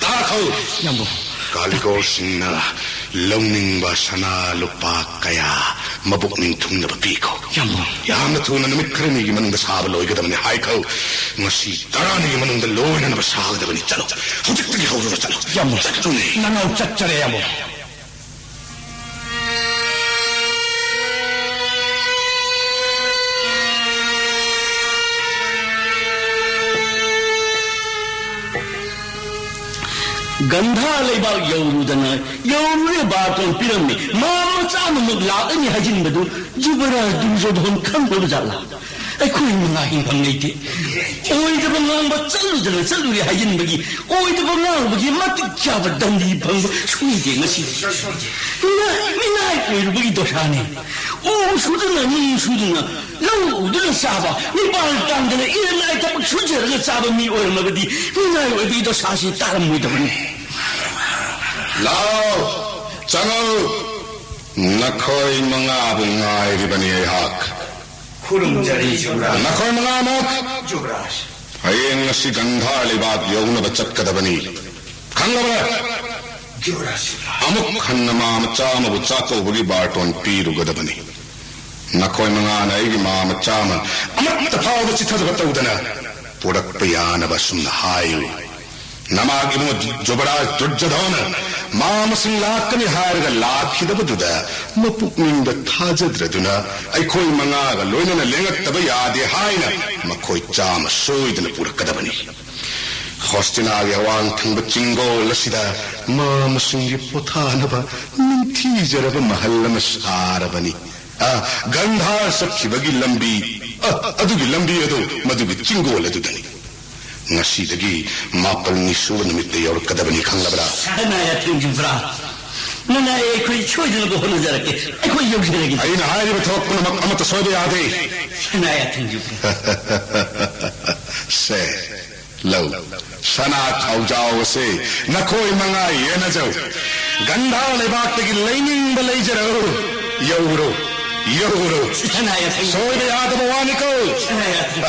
ꯇꯥꯈꯣ꯫ ꯌꯥꯝꯕꯨꯡ꯫ ꯀꯥꯂꯤꯒꯣꯔꯁꯤꯡꯅ ꯂꯧꯅꯤꯡꯕ ꯁꯅꯥ ꯂꯨꯄꯥ ꯀꯌꯥ ꯃꯕꯨꯛꯅꯤꯡ ꯊꯨꯡꯅꯕ ꯄꯤꯈꯣ꯫ ꯌꯥꯝꯕꯨꯡ꯫ ꯌꯥꯝꯅ ꯊꯨꯅ, ꯅꯨꯃꯤꯠ ꯈꯔꯅꯤꯒꯤ ꯃꯅꯨꯡꯗ ꯁꯥꯕ ꯂꯣꯏꯒꯗꯕꯅꯤ ꯍꯥꯏꯈꯣ꯫ ꯉꯁꯤ ꯇꯔꯥꯅꯤꯒꯤ ꯃꯅꯨꯡꯗ ꯂꯣꯏꯅꯅꯕ ꯁꯥꯒꯗꯕꯅꯤ꯫ ꯆꯠꯂꯣ, ꯍꯧꯖꯤꯛꯇꯒꯤ ꯍꯧꯔꯒ ꯆꯠꯂꯣ꯫ ꯌꯥꯝꯕꯨꯡ꯫ ꯆꯠꯂꯨꯅꯦ꯫ ꯅꯅꯥꯎ ꯆꯠꯆꯔꯦ, ꯌꯥꯝꯕꯨꯡ꯫ ꯒꯟꯙꯥ ꯂꯩꯕꯥꯛ ꯌꯧꯔꯨꯗꯅ, ꯌꯧꯔꯨꯔꯦ, ꯕꯥꯔꯇꯣꯟ ꯄꯤꯔꯝꯃꯤ꯫ ꯃꯥ ꯃꯆꯥ ꯑꯃꯃꯨꯛ ꯂꯥꯛꯂꯅꯤ ꯍꯥꯏꯖꯤꯟꯕꯗꯨ ꯖꯨꯕꯔꯥꯖ ꯗꯨꯔꯖꯣꯙꯣꯟ ꯈꯪꯗꯕ ꯖꯥꯠꯂꯥ? ꯑꯩꯈꯣꯏ ꯃꯉꯥ ꯍꯤꯡꯐꯝ ꯂꯩꯇꯦ꯫ ꯑꯣꯏꯗꯕ ꯉꯥꯡꯕ ꯆꯠꯂꯨꯗꯅ ꯆꯠꯂꯨꯔꯦ ꯍꯥꯏꯖꯤꯟꯕꯒꯤ, ꯑꯣꯏꯗꯕ ꯉꯥꯡꯕꯒꯤ ꯃꯇꯤꯛ ꯆꯥꯕ ꯗꯟꯗꯤ ꯐꯪꯕ ꯁꯣꯏꯗꯦ ꯉꯁꯤ꯫ ꯃꯤꯅꯥꯏ, ꯃꯤꯅꯥꯏ ꯑꯣꯏꯔꯨꯕꯒꯤ ꯗꯣꯁꯥꯅꯤ꯫ ꯎ ꯁꯨꯗꯨꯅ, ꯅꯨꯡ ꯁꯨꯗꯨꯅ, ꯂꯧ ꯎꯗꯨꯅ ꯆꯥꯕ, ꯅꯤꯄꯥꯜ ꯇꯥꯡꯗꯅ ꯏꯔꯅꯥꯏ ꯊꯕꯛ ꯁꯨꯖꯔꯒ ꯆꯥꯕ ꯃꯤ ꯑꯣꯏꯔꯝꯃꯕꯗꯤ ꯃꯤꯅꯥꯏ ꯑꯣꯏꯕꯒꯤ ꯗꯣꯁꯥꯁꯤ ꯇꯥꯔꯝꯃꯣꯏꯗꯕꯅꯤ꯫ ꯂꯥꯎ, ꯆꯪꯉꯨ꯫ ꯅꯈꯣꯏ ꯃꯉꯥꯕꯨ ꯉꯥꯏꯔꯤꯕꯅꯤ ꯑꯩꯍꯥꯛ꯫ ꯈꯨꯔꯨꯝꯖꯔꯤ ꯌꯨꯕꯔꯥꯖ꯫ ꯅꯈꯣꯏ ꯃꯉꯥꯃꯛ ꯌꯨꯕꯔꯥꯖ꯫ ꯍꯌꯦꯡ ꯉꯁꯤ ꯒꯟꯙꯥꯔ ꯂꯩꯕꯥꯛ ꯌꯧꯅꯕ ꯆꯠꯀꯗꯕꯅꯤ꯫ ꯈꯪꯂꯕ꯭ꯔꯥ? ꯌꯨꯕꯔꯥꯖ꯫ ꯑꯃꯨꯛ ꯍꯟꯅ ꯃꯥ ꯃꯆꯥ ꯑꯃꯕꯨ ꯆꯥꯛꯀꯧꯕꯒꯤ ꯕꯥꯔꯇꯣꯟ ꯄꯤꯔꯨꯒꯗꯕꯅꯤ꯫ ꯅꯈꯣꯏ ꯃꯉꯥꯅ ꯑꯩꯒꯤ ꯃꯥ ꯃꯆꯥ ꯑꯃ ꯑꯃꯠꯇ ꯐꯥꯎꯕ ꯆꯤꯠꯊꯗꯕ ꯇꯧꯗꯅ ꯄꯨꯔꯛꯄ ꯌꯥꯅꯕ ꯑꯁꯨꯝꯅ ꯍꯥꯏꯌꯨ꯫ ꯅꯃꯥꯒꯤ ꯏꯕꯨꯡ ꯖꯨꯕꯔꯥꯖ ꯗꯨꯔꯖꯣꯙꯅ ꯃꯥ ꯃꯁꯤꯡ ꯂꯥꯛꯀꯅꯤ ꯍꯥꯏꯔꯒ ꯂꯥꯛꯈꯤꯗꯕꯗꯨꯗ ꯃꯄꯨꯛꯅꯤꯡꯗ ꯊꯥꯖꯗ꯭ꯔꯗꯨꯅ ꯑꯩꯈꯣꯏ ꯃꯉꯥꯒ ꯂꯣꯏꯅꯅ ꯂꯦꯡꯉꯛꯇꯕ ꯌꯥꯗꯦ ꯍꯥꯏꯅ ꯃꯈꯣꯏ ꯆꯥꯝꯃ ꯁꯣꯏꯗꯅ ꯄꯨꯔꯛꯀꯗꯕꯅꯤ꯫ ꯍꯣꯁꯇꯤꯅꯥꯒꯤ ꯑꯋꯥꯡ ꯊꯪꯕ ꯆꯤꯡꯒꯣꯜ ꯑꯁꯤꯗ ꯃꯥ ꯃꯁꯤꯡꯒꯤ ꯄꯣꯊꯥꯅꯕ ꯅꯤꯡꯊꯤꯖꯔꯕ ꯃꯍꯜ ꯑꯃ ꯁꯥꯔꯕꯅꯤ꯫ ꯑ, ꯒꯟꯙꯥꯔ ꯆꯠꯈꯤꯕꯒꯤ ꯂꯝꯕꯤ, ꯑ, ꯑꯗꯨꯒꯤ ꯂꯝꯕꯤ ꯑꯗꯨ ꯃꯗꯨꯒꯤ ꯆꯤꯡꯒꯣꯜ ꯑꯗꯨꯗꯅꯤ꯫ ꯉꯁꯤꯗꯒꯤ ꯃꯥꯄꯜꯅꯤ ꯁꯨꯕ ꯅꯨꯃꯤꯠꯇ ꯌꯧꯔꯛꯀꯗꯕꯅꯤ, ꯈꯪꯂꯕ꯭ꯔꯥ? ꯁꯅꯥ ꯌꯥꯊꯪ ꯌꯨꯕꯔꯥꯖ꯫ ꯅꯅꯥꯏ ꯑꯩꯈꯣꯏ ꯁꯣꯏꯗꯅꯕ ꯍꯣꯠꯅꯖꯔꯛꯀꯦ꯫ ꯑꯩꯈꯣꯏ ꯌꯧꯖꯔꯒꯦ꯫ ꯑꯩꯅ ꯍꯥꯏꯔꯤꯕ ꯊꯕꯛ ꯄꯨꯝꯅꯃꯛ ꯑꯃꯠꯇ ꯁꯣꯏꯕ ꯌꯥꯗꯦ꯫ ꯁꯅꯥ ꯌꯥꯊꯪ ꯌꯨꯕꯔꯥꯖ꯫ ꯁꯦ, ꯂꯧ꯫ ꯁꯅꯥ ꯈꯥꯎꯖꯥꯎ ꯑꯁꯦ ꯅꯈꯣꯏ ꯃꯉꯥ ꯌꯦꯟꯅꯖꯧ꯫ ꯒꯟꯙꯥꯔ ꯂꯩꯕꯥꯛꯇꯒꯤ ꯂꯩꯅꯤꯡꯕ ꯂꯩꯖꯔꯛꯎ꯫ ꯌꯧꯔꯣ, ꯌꯧꯔꯣ꯫ ꯁꯅꯥ ꯌꯥꯊꯪ꯫ ꯁꯣꯏꯕ ꯌꯥꯗꯕ ꯋꯥꯅꯤꯀꯣ꯫ ꯁꯅꯥ ꯌꯥꯊꯪ꯫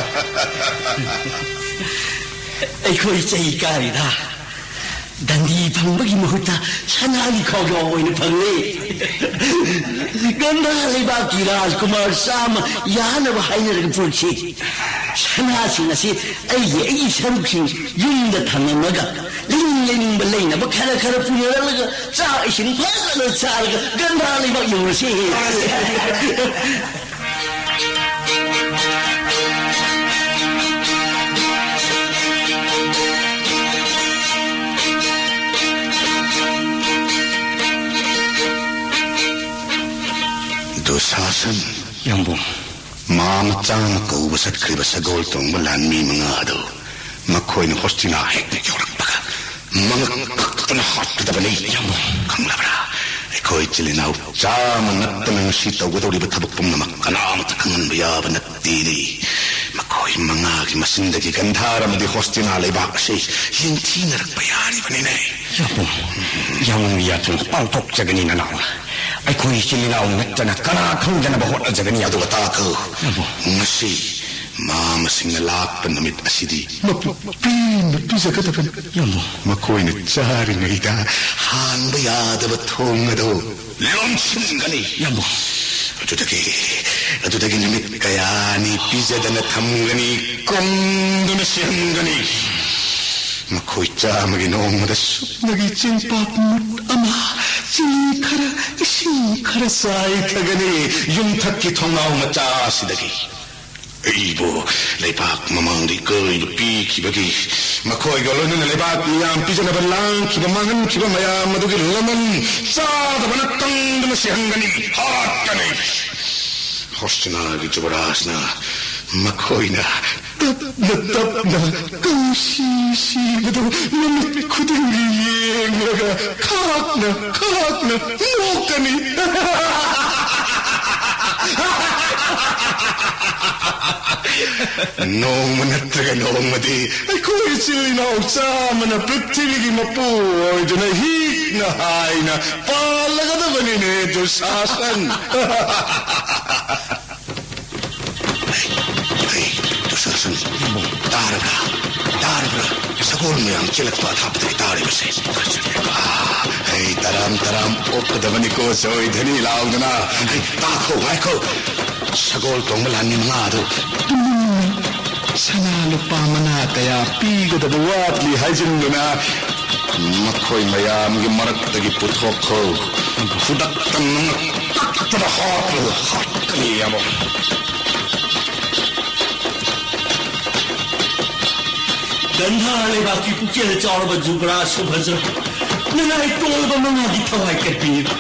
ꯑꯩꯈꯣꯏ ꯆꯍꯤ ꯀꯥꯔꯤꯗ ꯗꯟꯗꯤ ꯐꯪꯕꯒꯤ ꯃꯍꯨꯠꯇ ꯁꯅꯥꯒꯤ ꯈꯥꯎꯖꯥꯎ ꯑꯣꯏꯅ ꯐꯪꯂꯦ꯫ ꯒꯟꯙꯥꯔ ꯂꯩꯕꯥꯛꯀꯤ ꯔꯥꯖꯀꯨꯃꯥꯔ ꯆꯥꯝꯃ ꯌꯥꯅꯕ ꯍꯥꯏꯅꯔꯒ ꯄꯨꯔꯛꯈꯤ꯫ ꯁꯅꯥꯁꯤꯡ ꯑꯁꯤ ꯑꯩꯒꯤ, ꯑꯩꯒꯤ ꯁꯔꯨꯛꯁꯤꯡ ꯌꯨꯝꯗ ꯊꯝꯂꯝꯃꯒ ꯂꯩꯅꯤꯡ ꯂꯩꯅꯤꯡꯕ ꯂꯩꯅꯕ ꯈꯔ ꯈꯔ ꯄꯨꯅꯔꯛꯂꯒ ꯆꯥꯛ ꯏꯁꯤꯡ ꯐꯖꯅ ꯆꯥꯔꯒ ꯒꯟꯙꯥꯔ ꯂꯩꯕꯥꯛ ꯌꯧꯔꯁꯤ꯫ ꯁꯟ꯫ ꯌꯥꯝꯕꯨꯡ꯫ ꯃꯥ ꯃꯆꯥꯅ ꯀꯧꯕ ꯆꯠꯈ꯭ꯔꯤꯕ ꯁꯒꯣꯜ ꯇꯣꯡꯕ ꯂꯥꯟꯃꯤ ꯃꯉꯥ ꯑꯗꯨ ꯃꯈꯣꯏꯅ ꯍꯣꯁꯇꯤꯅꯥ ꯍꯦꯛ ꯌꯧꯔꯛꯄꯒ ꯃꯉꯛ ꯀꯛꯇꯨꯅ ꯍꯥꯠꯀꯗꯕꯅꯤ꯫ ꯌꯥꯝꯕꯨꯡ꯫ ꯈꯪꯂꯕ꯭ꯔꯥ? ꯑꯩꯈꯣꯏ ꯏꯆꯤꯜ ꯏꯅꯥꯎ ꯆꯥꯝꯃ ꯅꯠꯇꯅ ꯉꯁꯤ ꯇꯧꯒꯗꯧꯔꯤꯕ ꯊꯕꯛ ꯄꯨꯝꯅꯃꯛ ꯀꯅꯥꯃꯠꯇ ꯈꯪꯍꯟꯕ ꯌꯥꯕ ꯅꯠꯇꯦꯅꯦ꯫ ꯃꯈꯣꯏ ꯃꯉꯥꯒꯤ ꯃꯆꯤꯟꯗꯒꯤ ꯒꯟꯙꯥꯔ ꯑꯃꯗꯤ ꯍꯣꯁꯇꯤꯅꯥ ꯂꯩꯕꯥꯛ ꯑꯁꯤ ꯌꯦꯡꯊꯤꯅꯔꯛꯄ ꯌꯥꯔꯤꯕꯅꯤꯅꯦ꯫ ꯌꯥꯝꯕꯨꯡ, ꯌꯥꯝꯕꯨꯡꯒꯤ ꯌꯥꯊꯪ ꯄꯥꯡꯊꯣꯛꯆꯒꯅꯤ ꯅꯅꯥꯎ꯫ ꯑꯩꯈꯣꯏ ꯏꯆꯤꯜ ꯏꯅꯥꯎ ꯅꯠꯇꯅ ꯀꯅꯥ ꯈꯪꯗꯅꯕ ꯍꯣꯠꯅꯖꯒꯅꯤ꯫ ꯑꯗꯨꯒ ꯇꯥꯈꯣ, ꯌꯥꯝꯕꯨꯡ꯫ ꯉꯁꯤ ꯃꯥ ꯃꯁꯤꯡꯅ ꯂꯥꯛꯄ ꯅꯨꯃꯤꯠ ꯑꯁꯤꯗꯤ ꯃꯄꯨ ꯄꯦꯟꯅ ꯄꯤꯖꯒꯗꯕꯅꯤ꯫ ꯌꯥꯝꯕꯨꯡ꯫ ꯃꯈꯣꯏꯅ ꯆꯥꯔꯤꯉꯩꯗ ꯍꯥꯡꯕ ꯌꯥꯗꯕ ꯊꯣꯡ ꯑꯗꯨ ꯂꯣꯟꯁꯤꯟꯒꯅꯤ꯫ ꯌꯥꯝꯕꯨꯡ꯫ ꯑꯗꯨꯗꯒꯤ, ꯑꯗꯨꯗꯒꯤ ꯅꯨꯃꯤꯠ ꯀꯌꯥꯅꯤ ꯄꯤꯖꯗꯅ ꯊꯝꯒꯅꯤ, ꯀꯪꯗꯨꯅ ꯁꯤꯍꯟꯒꯅꯤ꯫ ꯃꯈꯣꯏ ꯆꯥꯝꯃꯒꯤ ꯅꯣꯡꯃꯗ ꯁꯨꯞꯅꯒꯤ ꯆꯦꯡꯄꯥꯛ ꯃꯨꯠ ꯑꯃ, ꯆꯤꯅꯤ ꯈꯔ, ꯏꯁꯤꯡ ꯈꯔ ꯆꯥꯏꯊꯒꯅꯤ꯫ ꯌꯨꯝꯊꯛꯀꯤ ꯊꯣꯡꯅꯥꯎ ꯃꯆꯥ ꯑꯁꯤꯗꯒꯤ꯫ ꯑꯩꯕꯨ ꯂꯩꯕꯥꯛ ꯃꯃꯥꯡꯗ ꯏꯀꯥꯏꯕ ꯄꯤꯈꯤꯕꯒꯤ, ꯃꯈꯣꯏꯒ ꯂꯣꯏꯅꯅ ꯂꯩꯕꯥꯛ ꯃꯤꯌꯥꯝ ꯄꯤꯖꯅꯕ ꯂꯥꯡꯈꯤꯕ, ꯃꯥꯡꯍꯟꯈꯤꯕ ꯃꯌꯥꯝ ꯑꯗꯨꯒꯤ ꯂꯃꯟ ꯆꯥꯗꯕꯅ ꯀꯪꯗꯨꯅ ꯁꯤꯍꯟꯒꯅꯤ, ꯍꯥꯠꯀꯅꯤ꯫ ꯍꯣꯁꯇꯤꯅꯥꯒꯤ ꯖꯨꯕꯔꯥꯖꯅ ꯃꯈꯣꯏꯅ ꯇꯞꯅ ꯇꯞꯅ ꯀꯪꯁꯤ ꯁꯤꯕꯗꯨ ꯅꯨꯃꯤꯠ ꯈꯨꯗꯤꯡꯒꯤ ꯌꯦꯡꯂꯒ ꯈꯥꯛꯅ ꯈꯥꯛꯅ ꯅꯣꯛꯀꯅꯤ꯫ ꯅꯣꯡꯃ ꯅꯠꯇ꯭ꯔꯒ ꯅꯣꯡꯃꯗꯤ ꯑꯩꯈꯣꯏ ꯏꯆꯤꯜ ꯏꯅꯥꯎ ꯆꯥꯝꯃꯅ ꯄ꯭ꯔꯤꯊꯤꯕꯤꯒꯤ ꯃꯄꯨ ꯑꯣꯏꯗꯨꯅ ꯍꯤꯛꯅ ꯍꯥꯏꯅ ꯄꯥꯜꯂꯒꯗꯕꯅꯤꯅꯦ, ꯗꯨꯁꯥꯁꯟ꯫ ꯍꯩ, ꯗꯨꯁꯥꯁꯟ, ꯇꯥꯔꯕ꯭ꯔꯥ? ꯇꯥꯔꯕ꯭ꯔꯥ? ꯁꯒꯣꯜ ꯃꯌꯥꯝ ꯆꯦꯜꯂꯛꯄ ꯑꯊꯥꯞꯄꯗꯒꯤ ꯇꯥꯔꯤꯕꯁꯦ꯫ ꯑꯥ, ꯍꯩ, ꯇꯔꯥꯝ ꯇꯔꯥꯝ ꯑꯣꯛꯀꯗꯕꯅꯤꯀꯣ, ꯆꯣꯏꯊꯅꯤ ꯂꯥꯎꯗꯅ꯫ ꯍꯩ, ꯇꯥꯈꯣ, ꯉꯥꯏꯈꯣ꯫ ꯁꯒꯣꯜ ꯇꯣꯡꯕ ꯂꯥꯟꯃꯤ ꯃꯉꯥ ꯑꯗꯨ ꯇꯨꯃꯤꯟꯅ ꯁꯅꯥ ꯂꯨꯄꯥ ꯃꯅꯥ ꯀꯌꯥ ꯄꯤꯒꯗꯕ ꯋꯥꯠꯂꯤ ꯍꯥꯏꯖꯤꯟꯗꯨꯅ ꯃꯈꯣꯏ ꯃꯌꯥꯝꯒꯤ ꯃꯔꯛꯇꯒꯤ ꯄꯨꯊꯣꯛꯈꯣ꯫ ꯈꯨꯗꯛꯇ ꯅꯪꯅ ꯀꯛꯇꯅ ꯍꯥꯠꯂꯨ꯫ ꯍꯥꯠꯀꯅꯤ, ꯌꯥꯝꯕꯨꯡ꯫ ꯒꯟꯙꯥꯔ ꯂꯩꯕꯥꯛꯀꯤ ꯄꯨꯛꯆꯦꯜ ꯆꯥꯎꯔꯕ ꯖꯨꯕꯔꯥꯖ ꯁꯨꯚꯗ꯭ꯔ, ꯅꯅꯥꯏ ꯇꯣꯜꯂꯕ ꯃꯉꯥꯒꯤ ꯊꯋꯥꯏ ꯀꯠꯄꯤꯔꯤꯕ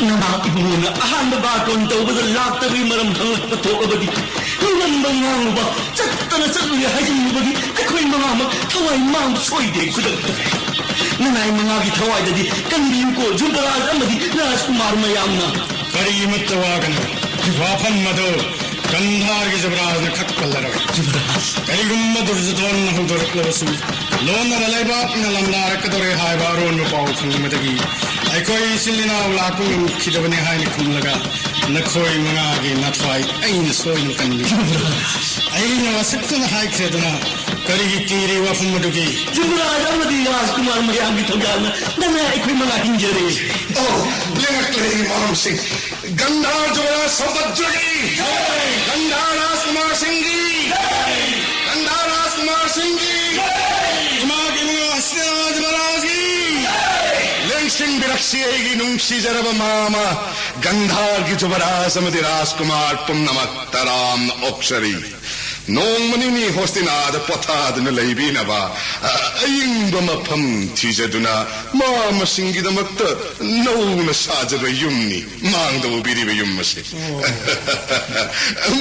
ꯅꯃꯥ ꯏꯕꯨꯡꯉꯣꯅ ꯑꯍꯥꯟꯕ ꯕꯥꯔꯇꯣꯟ ꯇꯧꯕꯗ ꯂꯥꯛꯇꯕꯒꯤ ꯃꯔꯝ ꯍꯪꯂꯛꯄ ꯊꯣꯛꯂꯕꯗꯤ, ꯉꯝꯕ ꯉꯥꯡꯂꯨꯕ, ꯆꯠꯇꯅ ꯆꯠꯂꯨꯔꯦ ꯍꯥꯏꯖꯤꯜꯂꯨꯕꯒꯤ ꯑꯩꯈꯣꯏ ꯃꯉꯥꯃꯛ ꯊꯋꯥꯏ ꯃꯥꯡꯕ ꯁꯣꯏꯗꯦ ꯈꯨꯗꯛꯇ꯫ ꯅꯅꯥꯏ ꯃꯉꯥꯒꯤ ꯊꯋꯥꯏꯗꯗꯤ ꯀꯟꯕꯤꯌꯨꯀꯣ ꯖꯨꯕꯔꯥꯖ ꯑꯃꯗꯤ ꯔꯥꯖꯀꯨꯃꯥꯔ ꯃꯌꯥꯝꯅ꯫ ꯀꯔꯤꯃꯠꯇ ꯋꯥꯒꯅꯨ꯫ ꯋꯥꯐꯝ ꯑꯗꯨ ꯒꯟꯙꯥꯔꯒꯤ ꯖꯨꯕꯔꯥꯖꯅ ꯈꯛ ꯀꯜꯂꯔꯣꯏ꯫ ꯖꯨꯕꯔꯥꯖ꯫ ꯀꯔꯤꯒꯨꯝꯕ ꯗꯨꯔꯖꯣꯙꯟꯅ ꯍꯧꯗꯣꯔꯛꯂꯕꯁꯨ, ꯂꯣꯟꯅꯕ ꯂꯩꯕꯥꯛꯅ ꯂꯥꯟꯗꯥꯔꯛꯀꯗꯧꯔꯦ ꯍꯥꯏꯕ ꯑꯔꯣꯟꯕ ꯄꯥꯎ ꯐꯪꯕꯗꯒꯤ ꯑꯩꯈꯣꯏ ꯏꯆꯤꯜ ꯏꯅꯥꯎ ꯂꯥꯛꯄ ꯉꯝꯈꯤꯗꯕꯅꯤ ꯍꯥꯏꯅ ꯈꯨꯝꯂꯒ, ꯅꯈꯣꯏ ꯃꯉꯥꯒꯤ ꯅꯊ꯭ꯋꯥꯏ ꯑꯩꯅ ꯁꯣꯏꯗꯅ ꯀꯟꯕꯤ꯫ ꯑꯩꯅ ꯋꯥꯁꯛꯇꯨꯅ ꯍꯥꯏꯈ꯭ꯔꯦꯗꯅ, ꯀꯔꯤꯒꯤ ꯀꯤꯔꯤ ꯋꯥꯐꯝ ꯑꯗꯨꯒꯤ? ꯖꯨꯕꯔꯥꯖ ꯑꯃꯗꯤ ꯔꯥꯖꯀꯨꯃꯥꯔ ꯃꯌꯥꯝꯒꯤ ꯊꯧꯖꯥꯜꯅ ꯅꯅꯥꯏ ꯑꯩꯈꯣꯏ ꯃꯉꯥ ꯍꯤꯡꯖꯔꯦ꯫ ꯑꯣ, ꯂꯦꯡꯉꯛꯂꯦ ꯏꯃꯥꯝꯁꯤꯡ꯫ ꯒꯟꯙꯥꯔ ꯖꯨꯕꯔꯥꯖ ꯁꯝꯕꯠꯖꯒꯤ! ꯒꯟꯙꯥꯔ ꯔꯥꯖꯀꯨꯃꯥꯔ ꯁꯤꯡꯒꯤ! ꯒꯟꯙꯥꯔ ꯔꯥꯖꯀꯨꯃꯥꯔ ꯁꯤꯡꯒꯤ! ꯏꯃꯥꯒꯤ ꯏꯕꯨꯡꯉꯣ ꯍꯁꯤꯅꯥ ꯖꯨꯕꯔꯥꯖꯒꯤ! ꯂꯦꯡꯁꯤꯟꯕꯤꯔꯛꯁꯤ ꯑꯩꯒꯤ ꯅꯨꯡꯁꯤꯖꯔꯕ ꯃꯥꯃ, ꯒꯟꯙꯥꯔꯒꯤ ꯖꯨꯕꯔꯥꯖ ꯑꯃꯗꯤ ꯔꯥꯖꯀꯨꯃꯥꯔ ꯄꯨꯝꯅꯃꯛ ꯇꯔꯥꯝꯅ ꯑꯣꯛꯆꯔꯤ꯫ ꯅꯣꯡꯃ ꯅꯤꯅꯤ ꯍꯣꯁꯇꯤꯅꯥꯗ ꯄꯣꯊꯥꯗꯨꯅ ꯂꯩꯕꯤꯅꯕ, ꯑ, ꯑꯏꯪꯕ ꯃꯐꯝ ꯊꯤꯖꯗꯨꯅ ꯃꯥꯃꯁꯤꯡꯒꯤꯗꯃꯛꯇ ꯅꯧꯅ ꯁꯥꯖꯕ ꯌꯨꯝꯅꯤ꯫ ꯃꯥꯡꯗ ꯎꯕꯤꯔꯤꯕ ꯌꯨꯝ ꯑꯁꯤ꯫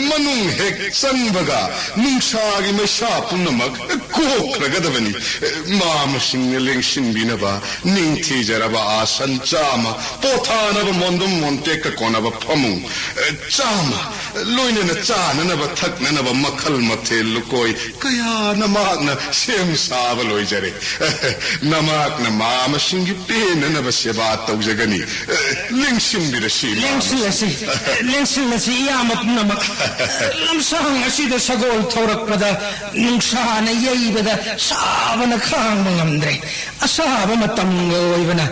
ꯃꯅꯨꯡ ꯍꯦꯛ ꯆꯪꯕꯒ ꯅꯨꯡꯁꯥꯒꯤ ꯃꯩꯁꯥ ꯄꯨꯝꯅꯃꯛ ꯀꯣꯛꯈ꯭ꯔꯒꯗꯕꯅꯤ꯫ ꯃꯥꯃꯁꯤꯡꯅ ꯂꯦꯡꯁꯤꯟꯕꯤꯅꯕ ꯅꯤꯡꯊꯤꯖꯔꯕ ꯑꯥꯁꯟ ꯆꯥꯝꯃ, ꯄꯣꯊꯥꯅꯕ ꯃꯣꯟꯗꯨꯝ ꯃꯣꯟꯇꯦꯛꯀ ꯀꯣꯟꯅꯕ ꯐꯃꯨꯡ ꯆꯥꯝꯃ, ꯂꯣꯏꯅꯅ ꯆꯥꯅꯅꯕ ꯊꯛꯅꯅꯕ ꯃꯈꯜ ꯃꯊꯦꯜ ꯂꯨꯀꯣꯏ ꯀꯌꯥꯅ ꯃꯍꯥꯛꯅ ꯁꯦꯝ ꯁꯥꯕ ꯂꯣꯏꯖꯔꯦ꯫ ꯅꯃꯥꯛꯅ ꯃꯥꯃꯁꯤꯡꯒꯤ ꯄꯦꯟꯅꯅꯕ ꯁꯦꯕꯥ ꯇꯧꯖꯒꯅꯤ꯫ ꯂꯦꯡꯁꯤꯟꯕꯤꯔꯁꯤ, ꯃꯥꯃꯁꯤꯡ꯫ ꯂꯦꯡꯁꯤꯜꯂꯁꯤ, ꯂꯦꯡꯁꯤꯜꯂꯁꯤ, ꯏꯌꯥꯝꯕ ꯄꯨꯝꯅꯃꯛ꯫ ꯂꯝꯁꯥꯡ ꯑꯁꯤꯗ ꯁꯒꯣꯜ ꯊꯧꯔꯛꯄꯗ ꯅꯨꯡꯁꯥꯅ ꯌꯩꯕꯗ ꯁꯥꯕꯅ ꯈꯥꯡꯕ ꯉꯝꯗ꯭ꯔꯦ꯫ ꯑꯁꯥꯕ ꯃꯇꯝꯒ ꯑꯣꯏꯕꯅ,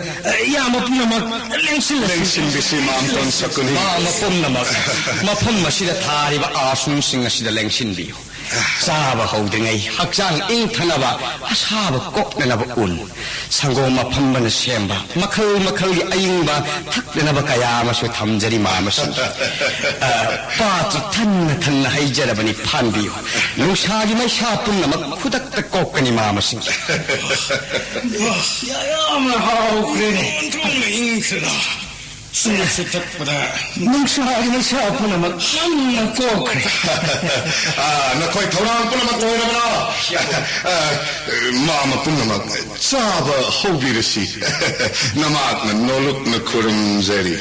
ꯏꯌꯥꯝꯕ ꯄꯨꯝꯅꯃꯛ ꯂꯦꯡꯁꯤꯜꯂꯁꯤ꯫ ꯂꯦꯡꯁꯤꯟꯕꯤꯁꯤ, ꯃꯥꯝꯇꯣꯟ ꯁꯀꯨꯅꯤ꯫ ꯃꯥꯝꯃ ꯄꯨꯝꯅꯃꯛ ꯃꯐꯝ ꯑꯁꯤꯗ ꯊꯥꯔꯤꯕ ꯑꯥꯁꯟꯁꯤꯡ ꯑꯁꯤꯗ ꯂꯦꯡꯁꯤꯟꯕꯤꯌꯨ꯫ ꯆꯥꯕ ꯍꯧꯗ꯭ꯔꯤꯉꯩ ꯍꯛꯆꯥꯡ ꯏꯪꯊꯅꯕ, ꯑꯁꯥꯕ ꯀꯣꯛꯅꯅꯕ ꯎꯟ, ꯁꯪꯒꯣꯝ ꯑꯐꯝꯕꯅ ꯁꯦꯝꯕ ꯃꯈꯜ ꯃꯈꯜꯒꯤ ꯑꯏꯪꯕ ꯊꯛꯅꯅꯕ ꯀꯌꯥ ꯑꯃꯁꯨ ꯊꯝꯖꯔꯤ, ꯃꯥꯃꯁꯤꯡ꯫ ꯑ, ꯄꯥꯇ꯭ꯔ ꯊꯟꯅ ꯊꯟꯅ ꯍꯩꯖꯔꯕꯅꯤ, ꯐꯥꯟꯕꯤꯌꯨ꯫ ꯅꯨꯡꯁꯥꯒꯤ ꯃꯩꯁꯥ ꯄꯨꯝꯅꯃꯛ ꯈꯨꯗꯛꯇ ꯀꯣꯛꯀꯅꯤ, ꯃꯥꯃꯁꯤꯡ꯫ ꯌꯥꯝꯅ ꯍꯥꯎꯈ꯭ꯔꯦꯅꯦ꯫ ꯑꯣꯟꯊꯣꯛꯅ ꯏꯪꯈ꯭ꯔꯦꯗ꯫ ꯆꯦꯁꯨ ꯊꯛꯄꯗ ꯅꯨꯡꯁꯥꯒꯤ ꯃꯩꯁꯥ ꯄꯨꯝꯅꯃꯛ ꯅꯪꯅ ꯀꯣꯛꯈ꯭ꯔꯦ꯫ ꯑꯥ, ꯅꯈꯣꯏ ꯊꯧꯔꯥꯡ ꯄꯨꯝꯅꯃꯛ ꯂꯣꯏꯔꯕ꯭ꯔꯥ? ꯑꯥ, ꯃꯥꯃ ꯄꯨꯝꯅꯃꯛ ꯆꯥꯕ ꯍꯧꯕꯤꯔꯁꯤ꯫ ꯅꯃꯥꯛꯅ ꯅꯣꯂꯨꯛꯅ ꯈꯨꯔꯨꯝꯖꯔꯤ꯫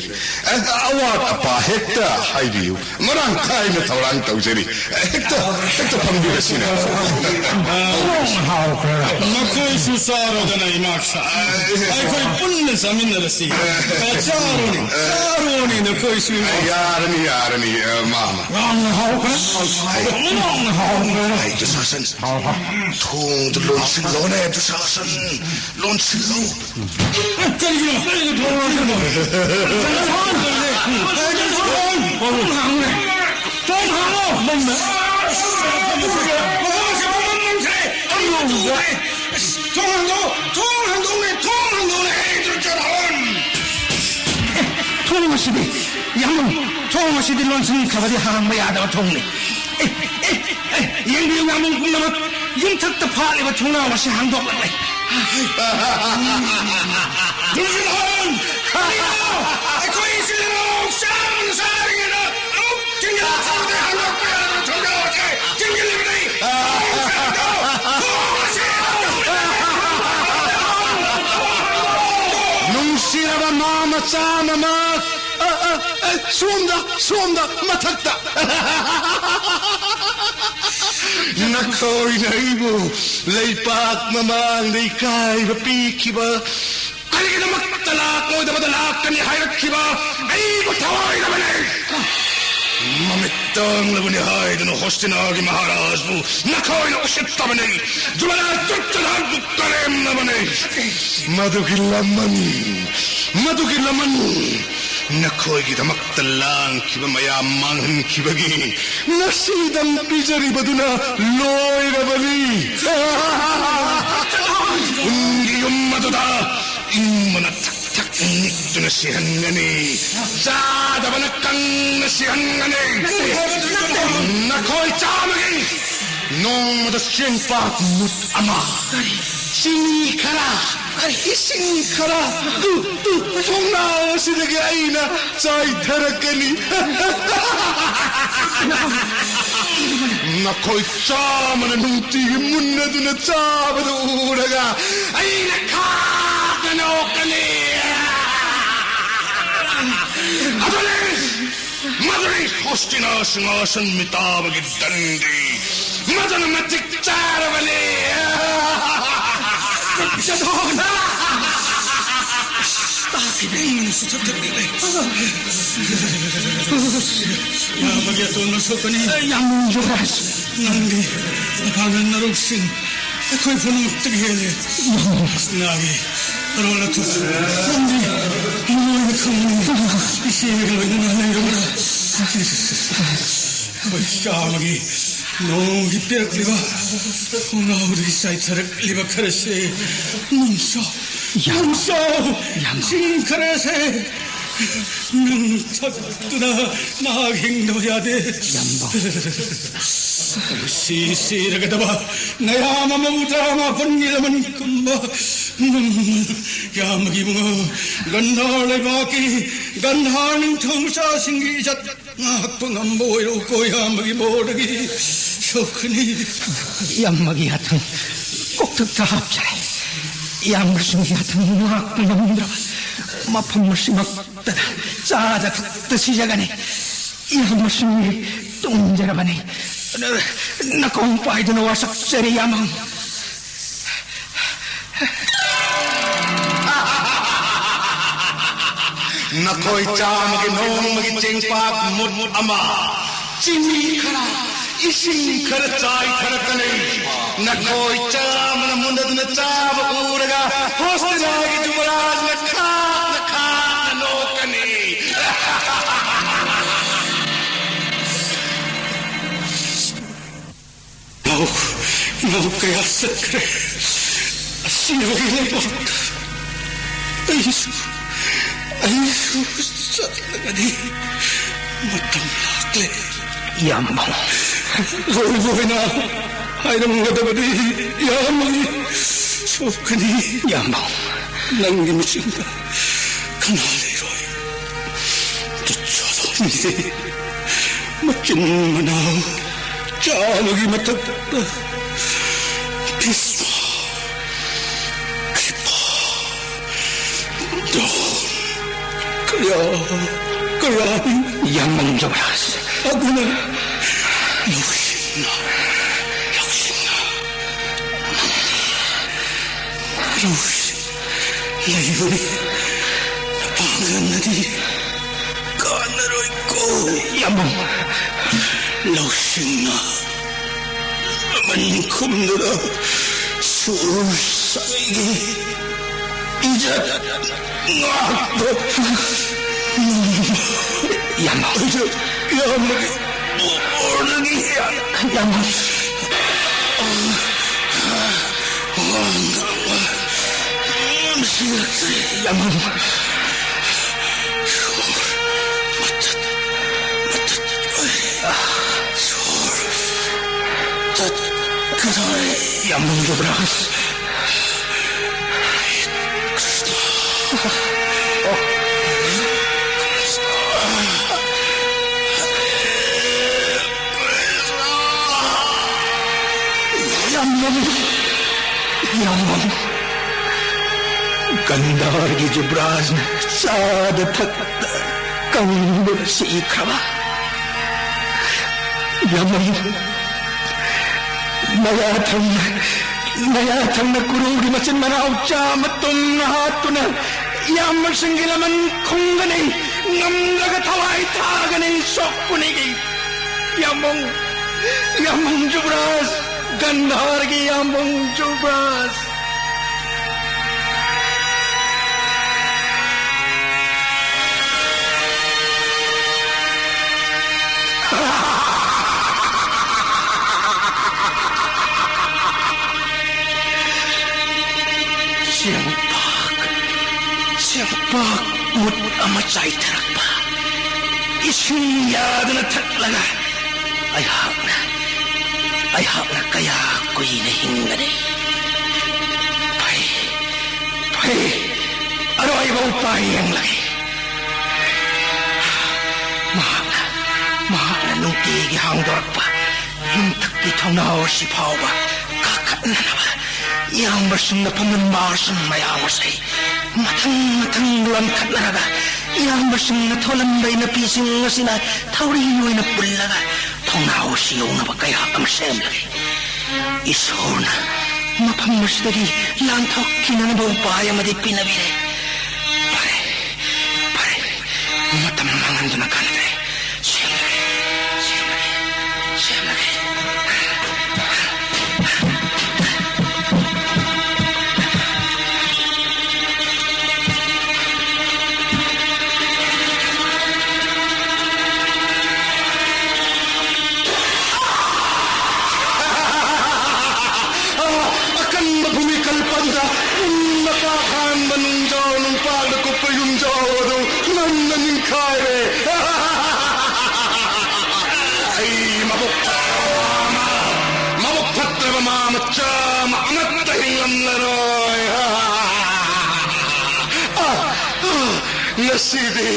ꯑꯥ, ꯑꯋꯥꯠ ꯑꯄꯥ ꯍꯦꯛꯇ ꯍꯥꯏꯕꯤꯌꯨ꯫ ꯃꯔꯥꯡ ꯀꯥꯏꯅ ꯊꯧꯔꯥꯡ ꯇꯧꯖꯔꯤ꯫ ꯍꯦꯛꯇ, ꯍꯦꯛꯇ ꯐꯝꯕꯤꯔꯁꯤꯅꯦ꯫ ꯅꯈꯣꯏꯁꯨ ꯆꯥꯔꯣꯗꯅ, ꯏꯃꯥꯛꯁꯥ꯫ ꯑꯩꯈꯣꯏ ꯄꯨꯟꯅ ꯆꯥꯃꯤꯟꯅꯔꯁꯤ꯫ ꯆꯥꯔꯣꯅꯦ, ꯆꯥꯔꯣꯅꯦ, ꯅꯈꯣꯏꯁꯨ, ꯏꯃꯥꯛꯁꯥ꯫ ꯌꯥꯔꯅꯤ, ꯌꯥꯔꯅꯤ, ꯑ, ꯃꯥꯃ꯫ ꯌꯥꯝꯅ ꯍꯥꯎꯈ꯭ꯔꯦ꯫ ꯌꯥꯝꯅ ꯍꯥꯎꯈ꯭ꯔꯦ꯫ ꯑꯩ ꯗꯨꯁꯥꯁꯟ, ꯊꯣꯡꯗꯨ ꯂꯣꯟꯁꯤꯜꯂꯣꯅꯦ, ꯗꯨꯁꯥꯁꯟ꯫ ꯂꯣꯟꯁꯤꯜꯂꯨ꯫ ꯀꯔꯤꯒꯤꯅꯣ? ꯀꯔꯤꯒꯤꯅꯣ? ꯊꯣꯡ ꯍꯥꯡꯉꯨꯅꯦ꯫ ꯊꯣꯡ ꯍꯥꯡꯉꯨꯅꯦ꯫ ꯊꯣꯡ ꯍꯥꯡꯉꯣ꯫ ꯃꯐꯝ ꯑꯁꯤ ꯄꯨꯝꯅꯃꯛ ꯅꯪꯈ꯭ꯔꯦ꯫ ꯑꯩ ꯃꯇꯨ ꯎꯔꯦ꯫ ꯑꯁ, ꯊꯣꯡ ꯍꯥꯡꯗꯣꯛꯑꯣ꯫ ꯊꯣꯡ ꯍꯥꯡꯗꯣꯛꯑꯣꯅꯦ꯫ ꯊꯣꯡ ꯍꯥꯡꯗꯣꯛꯑꯣꯅꯦ꯫ ꯑꯩ ꯗꯨꯔꯖꯣꯙꯟ꯫ ꯑꯦ, ꯊꯣꯡ ꯑꯁꯤꯗꯤ, ꯌꯥꯝꯕꯨꯡ, ꯊꯣꯡ ꯑꯁꯤꯗꯤ ꯂꯣꯟꯁꯤꯟꯈ꯭ꯔꯕꯗꯤ ꯍꯥꯡꯕ ꯌꯥꯗꯕ ꯊꯣꯡꯅꯤ꯫ ꯑꯦ, ꯑꯦ, ꯑꯦ, ꯌꯦꯡꯕꯤꯌꯨ, ꯌꯥꯝꯕꯨꯡ ꯄꯨꯝꯅꯃꯛ, ꯌꯨꯝꯊꯛꯇ ꯐꯥꯠꯂꯤꯕ ꯊꯣꯡꯅꯥꯎ ꯑꯁꯤ ꯍꯥꯡꯗꯣꯛꯂꯛꯂꯦ꯫ ꯗꯨꯔꯖꯣꯙꯟ! ꯀꯔꯤꯅꯣ? ꯑꯩꯈꯣꯏ ꯏꯆꯤꯜ ꯏꯅꯥꯎ ꯆꯥꯕꯅ ꯆꯥꯔꯤꯉꯩꯗ ꯑꯃꯨꯛ ꯊꯤꯡꯖꯤꯜꯂꯛꯂꯕꯗꯤ ꯍꯥꯡꯗꯣꯛꯄ ꯌꯥꯗꯕ ꯊꯣꯡꯅꯥꯎ ꯑꯁꯤ ꯊꯤꯡꯖꯤꯜꯂꯤꯕꯅꯤ꯫ ꯊꯣꯡ ꯑꯁꯤ ꯍꯥꯡꯗꯣꯛꯂꯛꯂꯦ! ꯅꯨꯡꯁꯤꯔꯕ ꯃꯥ ꯃꯆꯥ ꯃꯃꯥ, ꯑ, ꯑ, ꯑ, ꯁꯣꯝꯗ, ꯁꯣꯝꯗ, ꯃꯊꯛꯇ꯫ ꯅꯈꯣꯏꯅ ꯑꯩꯕꯨ ꯂꯩꯄꯥꯛ ꯃꯃꯥꯡꯗ ꯏꯀꯥꯏꯕ ꯄꯤꯈꯤꯕ, ꯑꯩꯒꯤꯗꯃꯛꯇ ꯂꯥꯛꯂꯣꯏꯗꯕꯗ ꯂꯥꯛꯀꯅꯤ ꯍꯥꯏꯔꯛꯈꯤꯕ ꯑꯩꯕꯨ ꯊꯋꯥꯏꯗꯕꯅꯦ꯫ ꯃꯃꯤꯠ ꯇꯥꯡꯂꯕꯅꯤ ꯍꯥꯏꯗꯨꯅ ꯍꯣꯁꯇꯤꯅꯥꯒꯤ ꯃꯍꯥꯔꯥꯖꯕꯨ ꯅꯈꯣꯏꯅ ꯎꯁꯤꯠꯇꯕꯅꯤ꯫ ꯖꯨꯕꯂꯥ ꯆꯨꯞꯆꯗꯥꯛꯄꯨ ꯀꯔꯦꯝꯅꯕꯅꯤ꯫ ꯃꯗꯨꯒꯤ ꯂꯃꯟ, ꯃꯗꯨꯒꯤ ꯂꯃꯟ ꯅꯈꯣꯏꯒꯤꯗꯃꯛꯇ ꯂꯥꯡꯈꯤꯕ ꯃꯌꯥꯝ ꯃꯥꯡꯍꯟꯈꯤꯕꯒꯤ ꯉꯁꯤꯗꯪ ꯄꯤꯖꯔꯤꯕꯗꯨꯅ ꯂꯣꯏꯔꯕꯅꯤ꯫ ꯎꯟꯒꯤ ꯌꯨꯝ ꯑꯗꯨꯗ ꯏꯪꯕꯅ ꯊꯛ ꯊꯛ ꯅꯤꯛꯇꯨꯅ ꯁꯤꯍꯟꯒꯅꯤ꯫ ꯆꯥꯗꯕꯅ ꯀꯪꯅ ꯁꯤꯍꯟꯒꯅꯤ꯫ ꯅꯈꯣꯏ ꯆꯥꯝꯃꯒꯤ ꯅꯣꯡꯃꯗ ꯆꯦꯡꯄꯥꯛ ꯃꯨꯠ ꯑꯃ, ꯆꯤꯅꯤ ꯈꯔ, ꯏꯁꯤꯡ ꯈꯔ ꯇꯨ, ꯇꯨ, ꯊꯣꯡꯅꯥꯎ ꯑꯁꯤꯗꯒꯤ ꯑꯩꯅ ꯆꯥꯏꯊꯔꯛꯀꯅꯤ꯫ ꯅꯈꯣꯏ ꯆꯥꯝꯃꯅ ꯅꯨꯡꯇꯤꯒꯤ ꯃꯨꯟꯅꯗꯨꯅ ꯆꯥꯕꯗꯨ ꯎꯔꯒ ꯑꯩꯅ ꯈꯥꯛꯇꯅ ꯑꯣꯛꯀꯅꯤ꯫ ꯑꯗꯨꯅꯤ, ꯃꯗꯨꯅꯤ ꯍꯣꯁꯇꯤꯅꯥ ꯁꯤꯡꯍꯥꯁꯟ ꯃꯤꯇꯥꯕꯒꯤ ꯗꯟꯗꯤ꯫ ꯃꯗꯨꯅ ꯃꯇꯤꯛ ꯆꯥꯔꯕꯅꯤ꯫ ꯆꯠꯊꯣꯛꯅ! ꯇꯥꯈꯤꯕ ꯏꯪꯅꯁꯨ ꯊꯛꯊꯛ ꯅꯤꯛꯂꯦ꯫ ꯌꯥꯝꯕꯒꯤ ꯑꯇꯣꯟꯕ ꯁꯣꯛꯀꯅꯤ꯫ ꯌꯥꯝ ꯅꯨꯡꯖꯔꯦ꯫ ꯅꯪꯗꯤ ꯅꯄꯥꯡꯒꯜ ꯅꯔꯧꯁꯤꯡ ꯑꯩꯈꯣꯏ ꯄꯨꯝꯅꯃꯛꯇꯒꯤ ꯍꯦꯜꯂꯦ꯫ ꯍꯣꯁꯇꯤꯅꯥꯒꯤ ꯑꯔꯣꯜ ꯑꯊꯨꯞ ꯅꯪꯗꯤ ꯃꯣꯏꯅ ꯈꯪꯉꯤ꯫ ꯏꯆꯦꯒ ꯂꯣꯏꯅꯅ ꯂꯩꯔꯕ꯭ꯔꯥ? ꯑꯩꯈꯣꯏ ꯆꯥꯝꯃꯒꯤ ꯅꯣꯡꯃꯒꯤ ꯄꯤꯔꯛꯂꯤꯕ ꯈꯣꯡꯅꯥꯎꯗꯒꯤ ꯆꯥꯏꯊꯔꯛꯂꯤꯕ ꯈꯔꯁꯦ ꯅꯪꯁꯨ, ꯌꯥꯝ, ꯅꯪꯁꯨ ꯌꯥꯝ꯫ ꯆꯤꯡ ꯈꯔꯁꯦ ꯅꯪ ꯊꯛꯇꯨꯅ ꯅꯍꯥꯛ ꯍꯤꯡꯗꯕ ꯌꯥꯗꯦ꯫ ꯌꯥꯝꯕ꯫ ꯁꯤ ꯁꯤꯔꯒꯗꯕ ꯅꯌꯥꯝ ꯑꯃ ꯇꯔꯥꯃꯥꯄꯟꯒꯤ ꯂꯃꯟ ꯀꯨꯝꯕ ꯌꯥꯝꯕꯒꯤ ꯏꯕꯨꯡꯉꯣ, ꯒꯟꯙꯥꯔ ꯂꯩꯕꯥꯛꯀꯤ ꯒꯟꯙꯥꯔ ꯅꯤꯡꯊꯧ ꯃꯆꯥꯁꯤꯡꯒꯤ ꯏꯖꯠ ꯉꯥꯛꯄ ꯉꯝꯕ ꯑꯣꯏꯔꯣꯀꯣ, ꯏꯌꯥꯝꯕꯒꯤ ꯃꯣꯔꯗꯒꯤ ꯁꯣꯛꯀꯅꯤ꯫ ꯏꯌꯥꯝꯕꯒꯤ ꯌꯥꯊꯪ ꯀꯣꯛꯊꯛꯇ ꯍꯥꯞꯆꯔꯦ꯫ ꯏꯌꯥꯝꯕꯁꯤꯡꯒꯤ ꯌꯥꯊꯪ ꯉꯥꯛꯄ ꯉꯝꯗ꯭ꯔꯕ ꯃꯐꯝ ꯑꯁꯤꯃꯛꯇꯗ ꯆꯥꯗ ꯊꯛꯇ ꯁꯤꯖꯒꯅꯤ꯫ ꯏꯌꯥꯝꯕꯁꯤꯡꯒꯤ ꯇꯣꯡꯖꯔꯕꯅꯤ꯫ ꯅꯀꯣꯡ ꯄꯥꯏꯗꯨꯅ ꯋꯥꯁꯛꯆꯔꯤ, ꯏꯌꯥꯝꯕ꯫ ꯅꯈꯣꯏ ꯆꯥꯝꯃꯒꯤ ꯅꯣꯡꯃꯒꯤ ꯆꯦꯡꯄꯥꯛ ꯃꯨꯠ ꯑꯃ, ꯆꯤꯅꯤ ꯈꯔ, ꯏꯁꯤꯡ ꯈꯔ ꯆꯥꯏꯊꯔꯛꯀꯅꯤ꯫ ꯅꯈꯣꯏ ꯆꯥꯝꯃꯅ ꯃꯨꯟꯅꯗꯨꯅ ꯆꯥꯕ ꯎꯔꯒ ꯍꯣꯁꯇꯤꯅꯥꯒꯤ ꯖꯨꯕꯔꯥꯖꯅ ꯈꯥꯛꯅ ꯈꯥꯛꯅ ꯅꯣꯛꯀꯅꯤ꯫ ꯏꯅꯥꯎ, ꯏꯅꯥꯎ ꯀꯌꯥ ꯆꯠꯈ꯭ꯔꯦ꯫ ꯑꯁꯤꯕꯒꯤ ꯂꯩꯕꯥꯛꯇ ꯑꯩꯁꯨ, ꯑꯩꯁꯨ ꯆꯠꯂꯒꯅꯤ꯫ ꯃꯇꯝ ꯂꯥꯛꯂꯦ꯫ ꯏꯌꯥꯝꯕ꯫ ꯂꯣꯏꯕ ꯑꯣꯏꯅ ꯍꯥꯏꯔꯝꯒꯗꯕꯅꯤ, ꯏꯌꯥꯝꯕꯒꯤ꯫ ꯁꯣꯛꯀꯅꯤ꯫ ꯏꯌꯥꯝꯕ꯫ ꯅꯪꯒꯤ ꯃꯤꯆꯤꯟꯗ ꯀꯅꯥ ꯂꯩꯔꯣꯏ? ꯇꯨꯠꯁꯣꯗꯣꯟꯒꯤ ꯃꯆꯤꯟ ꯃꯅꯥꯎ ꯆꯥꯕꯒꯤ ꯃꯊꯛꯇ ꯚꯤꯁꯃ, ꯀ꯭ꯔꯤꯄꯥ, ꯗ꯭ꯔꯣꯟ, ꯀꯌꯥ ꯀꯌꯥꯅꯤ꯫ ꯏꯌꯥꯝꯕ ꯖꯨꯕꯔꯥꯖ꯫ ꯑꯗꯨꯅ ꯂꯧꯁꯤꯡꯅ, ꯂꯧꯁꯤꯡꯅ ꯂꯧꯁꯤꯡ ꯂꯩꯕꯅꯤ꯫ ꯄꯥꯡꯒꯜꯅꯗꯤ ꯀꯥꯟꯅꯔꯣꯏꯀꯣ꯫ ꯏꯌꯥꯝꯕ꯫ ꯂꯧꯁꯤꯡꯅ ꯃꯅꯤꯡ ꯈꯨꯝꯗꯨꯅ ꯁꯨꯔ ꯁꯥꯏꯒꯤ ꯏꯖꯠ ꯉꯥꯛꯄ ꯉꯝꯕ꯫ ꯏꯌꯥꯝꯕ꯫ ꯏꯌꯥꯝꯕꯒꯤ ꯕꯣꯔꯗꯒꯤ ꯏꯌꯥꯝꯕ꯫ ꯋꯥ ꯉꯥꯡꯕ ꯉꯝꯁꯤꯜꯂꯛꯇ꯭ꯔꯦ꯫ ꯏꯌꯥꯝꯕ꯫ ꯁꯣꯔ ꯃꯇꯠ ꯃꯇꯠ ꯑꯣꯏꯔꯦ꯫ ꯁꯣꯔ ꯇꯠꯀꯗꯧꯔꯦ꯫ ꯏꯌꯥꯝꯕ ꯌꯨꯕꯔꯥꯖ꯫ ꯀ꯭ꯔꯤꯁꯅ꯫ ꯌꯥꯝꯕꯝ, ꯌꯥꯝꯕꯝ꯫ ꯒꯟꯙꯥꯔꯒꯤ ꯖꯨꯕꯔꯥꯖꯅ ꯆꯥꯗ ꯊꯛꯇ ꯀꯪꯕ ꯁꯤꯈ꯭ꯔꯕ꯫ ꯌꯥꯝꯕꯝ, ꯃꯌꯥꯊꯪ, ꯃꯌꯥꯊꯪꯅ ꯀꯨꯔꯨꯒꯤ ꯃꯆꯤꯟ ꯃꯅꯥꯎ ꯆꯥꯃ ꯇꯨꯝꯅ ꯍꯥꯠꯇꯨꯅ ꯏꯌꯥꯝꯕꯁꯤꯡꯒꯤ ꯂꯃꯟ ꯈꯨꯝꯒꯅꯤ, ꯉꯝꯂꯒ ꯊꯋꯥꯏ ꯊꯥꯒꯅꯤ, ꯁꯣꯛꯄꯅꯤꯒꯤ꯫ ꯌꯥꯝꯕꯨꯡ, ꯌꯥꯝꯕꯨꯡ ꯖꯨꯕ꯭ꯔꯥꯖ, ꯒꯟꯙꯥꯔꯒꯤ ꯌꯥꯝꯕꯨꯡ ꯖꯨꯕ꯭ꯔꯥꯖ꯫ ꯆꯦꯡꯄꯥꯛ, ꯆꯦꯡꯄꯥꯛ ꯃꯨꯠ ꯑꯃ ꯆꯥꯏꯊꯔꯛꯄ꯫ ꯏꯁꯤꯡ ꯌꯥꯗꯅ ꯊꯛꯂꯒ ꯑꯩꯍꯥꯛꯅ, ꯑꯩꯍꯥꯛꯅ ꯀꯌꯥ ꯀꯨꯏꯅ ꯍꯤꯡꯒꯅꯤ? ꯑꯩ ꯑꯔꯣꯏꯕ ꯎꯄꯥꯏ ꯌꯦꯡꯂꯒꯦ꯫ ꯃꯍꯥꯛꯅ, ꯃꯍꯥꯛꯅ ꯅꯨꯡꯇꯤꯒꯤ ꯍꯥꯡꯗꯣꯔꯛꯄ ꯌꯨꯝꯊꯛꯀꯤ ꯊꯣꯡꯅꯥꯎ ꯑꯁꯤ ꯐꯥꯎꯕ ꯀꯥꯈꯠꯅꯅꯕ ꯏꯌꯥꯝꯕꯁꯤꯡꯅ ꯐꯝꯂꯝꯕ ꯑꯥꯁꯟ ꯃꯌꯥꯝ ꯑꯁꯤ ꯃꯊꯪ ꯃꯊꯪ ꯂꯣꯟꯈꯠꯅꯔꯒ, ꯏꯌꯥꯝꯕꯁꯤꯡꯅ ꯊꯣꯜꯂꯝꯕ ꯏꯅꯄꯤꯁꯤꯡ ꯑꯁꯤꯅ ꯊꯧꯔꯤ ꯑꯣꯏꯅ ꯄꯨꯜꯂꯒ ꯊꯣꯡꯅꯥꯎ ꯑꯁꯤ ꯌꯧꯅꯕ ꯀꯌꯥꯠ ꯑꯃ ꯁꯦꯝꯂꯤ꯫ ꯏꯁꯣꯔꯅ ꯃꯐꯝ ꯑꯁꯤꯗꯒꯤ ꯂꯥꯟꯊꯣꯛꯈꯤꯅꯅꯕ ꯎꯄꯥꯏ ꯑꯃꯗꯤ ꯄꯤꯅꯕꯤꯔꯦ꯫ ꯐꯔꯦ, ꯐꯔꯦ, ꯃꯇꯝ ꯃꯥꯡꯍꯟꯗꯨꯅ ꯀꯥꯟꯅꯗ꯭ꯔꯦ꯫ ꯁꯦꯝꯂꯒꯦ, ꯁꯦꯝꯂꯒꯦ, ꯁꯦꯝꯂꯒꯦ꯫ ꯑꯀꯟꯕ ꯚꯨꯃꯤꯀꯜꯄ ꯑꯗꯨꯗ ꯄꯨꯝꯅ ꯀꯥꯈꯥꯟꯕ ꯅꯨꯡꯖꯥꯎ ꯅꯨꯡꯄꯥꯛꯅ ꯀꯨꯞꯄ ꯌꯨꯝꯖꯥꯎ ꯑꯗꯨ ꯉꯝꯅ ꯅꯤꯡꯈꯥꯏꯔꯦ꯫ ꯑꯩ ꯃꯕꯨꯛ ꯐꯠꯇ꯭ꯔꯕ ꯃꯃꯥ ꯑꯃ, ꯃꯕꯨꯛ ꯐꯠꯇ꯭ꯔꯕ ꯃꯃꯥ ꯃꯆꯥ ꯑꯃ ꯑꯃꯠꯇ ꯍꯤꯡꯂꯝꯂꯔꯣꯏ꯫ ꯑ, ꯑ, ꯉꯁꯤꯗꯤ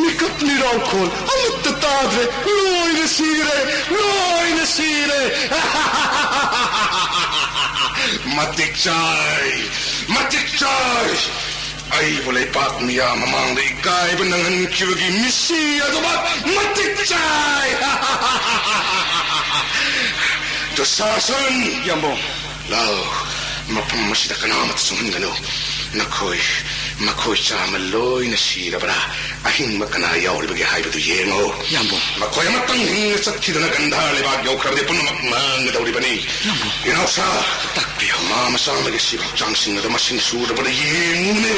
ꯃꯤꯀꯞ ꯃꯤꯔꯥꯎꯈꯣꯜ ꯑꯃꯠꯇ ꯇꯥꯗ꯭ꯔꯦ꯫ ꯂꯣꯏꯅ ꯁꯤꯔꯦ, ꯂꯣꯏꯅ ꯁꯤꯔꯦ꯫ ꯃꯇꯤꯛ ꯆꯥꯏ, ꯃꯇꯤꯛ ꯆꯥꯏ꯫ ꯑꯩꯕꯨ ꯂꯩꯄꯥꯛ ꯃꯤꯌꯥꯝ ꯃꯃꯥꯡꯗ ꯏꯀꯥꯏꯕ ꯅꯪꯍꯟꯈꯤꯕꯒꯤ ꯃꯤꯁꯤ ꯑꯗꯨꯃꯛ ꯃꯇꯤꯛ ꯆꯥꯏ꯫ ꯗꯨꯁꯥꯁꯟ! ꯌꯥꯝꯕꯨꯡ꯫ ꯂꯥꯎ, ꯃꯐꯝ ꯑꯁꯤꯗ ꯀꯅꯥꯃꯠꯇ ꯆꯪꯍꯟꯒꯅꯨ꯫ ꯅꯈꯣꯏ, ꯃꯈꯣꯏ ꯆꯥꯝꯃ ꯂꯣꯏꯅ ꯁꯤꯔꯕ꯭ꯔꯥ? ꯑꯍꯤꯡꯕ ꯀꯅꯥ ꯌꯥꯎꯔꯤꯕꯒꯦ ꯍꯥꯏꯕꯗꯨ ꯌꯦꯡꯉꯨ꯫ ꯌꯥꯝꯕꯨꯡ꯫ ꯃꯈꯣꯏ ꯑꯃꯇꯪ ꯍꯤꯡꯅ ꯆꯠꯈꯤꯗꯅ ꯒꯟꯙꯥꯔ ꯂꯩꯕꯥꯛ ꯌꯧꯈ꯭ꯔꯕꯗꯤ ꯄꯨꯝꯅꯃꯛ ꯃꯥꯡꯒꯗꯧꯔꯤꯕꯅꯤ꯫ ꯌꯥꯝꯕꯨꯡ꯫ ꯏꯅꯥꯎꯁꯥ, ꯇꯥꯛꯄꯤꯌꯨ꯫ ꯃꯃꯥ ꯃꯆꯥ ꯑꯃꯒꯤ ꯁꯤꯕ ꯍꯛꯆꯥꯡꯁꯤꯡ ꯑꯗꯨ ꯃꯁꯤꯡ ꯁꯨꯗꯕꯗ ꯌꯦꯡꯉꯨꯅꯦ꯫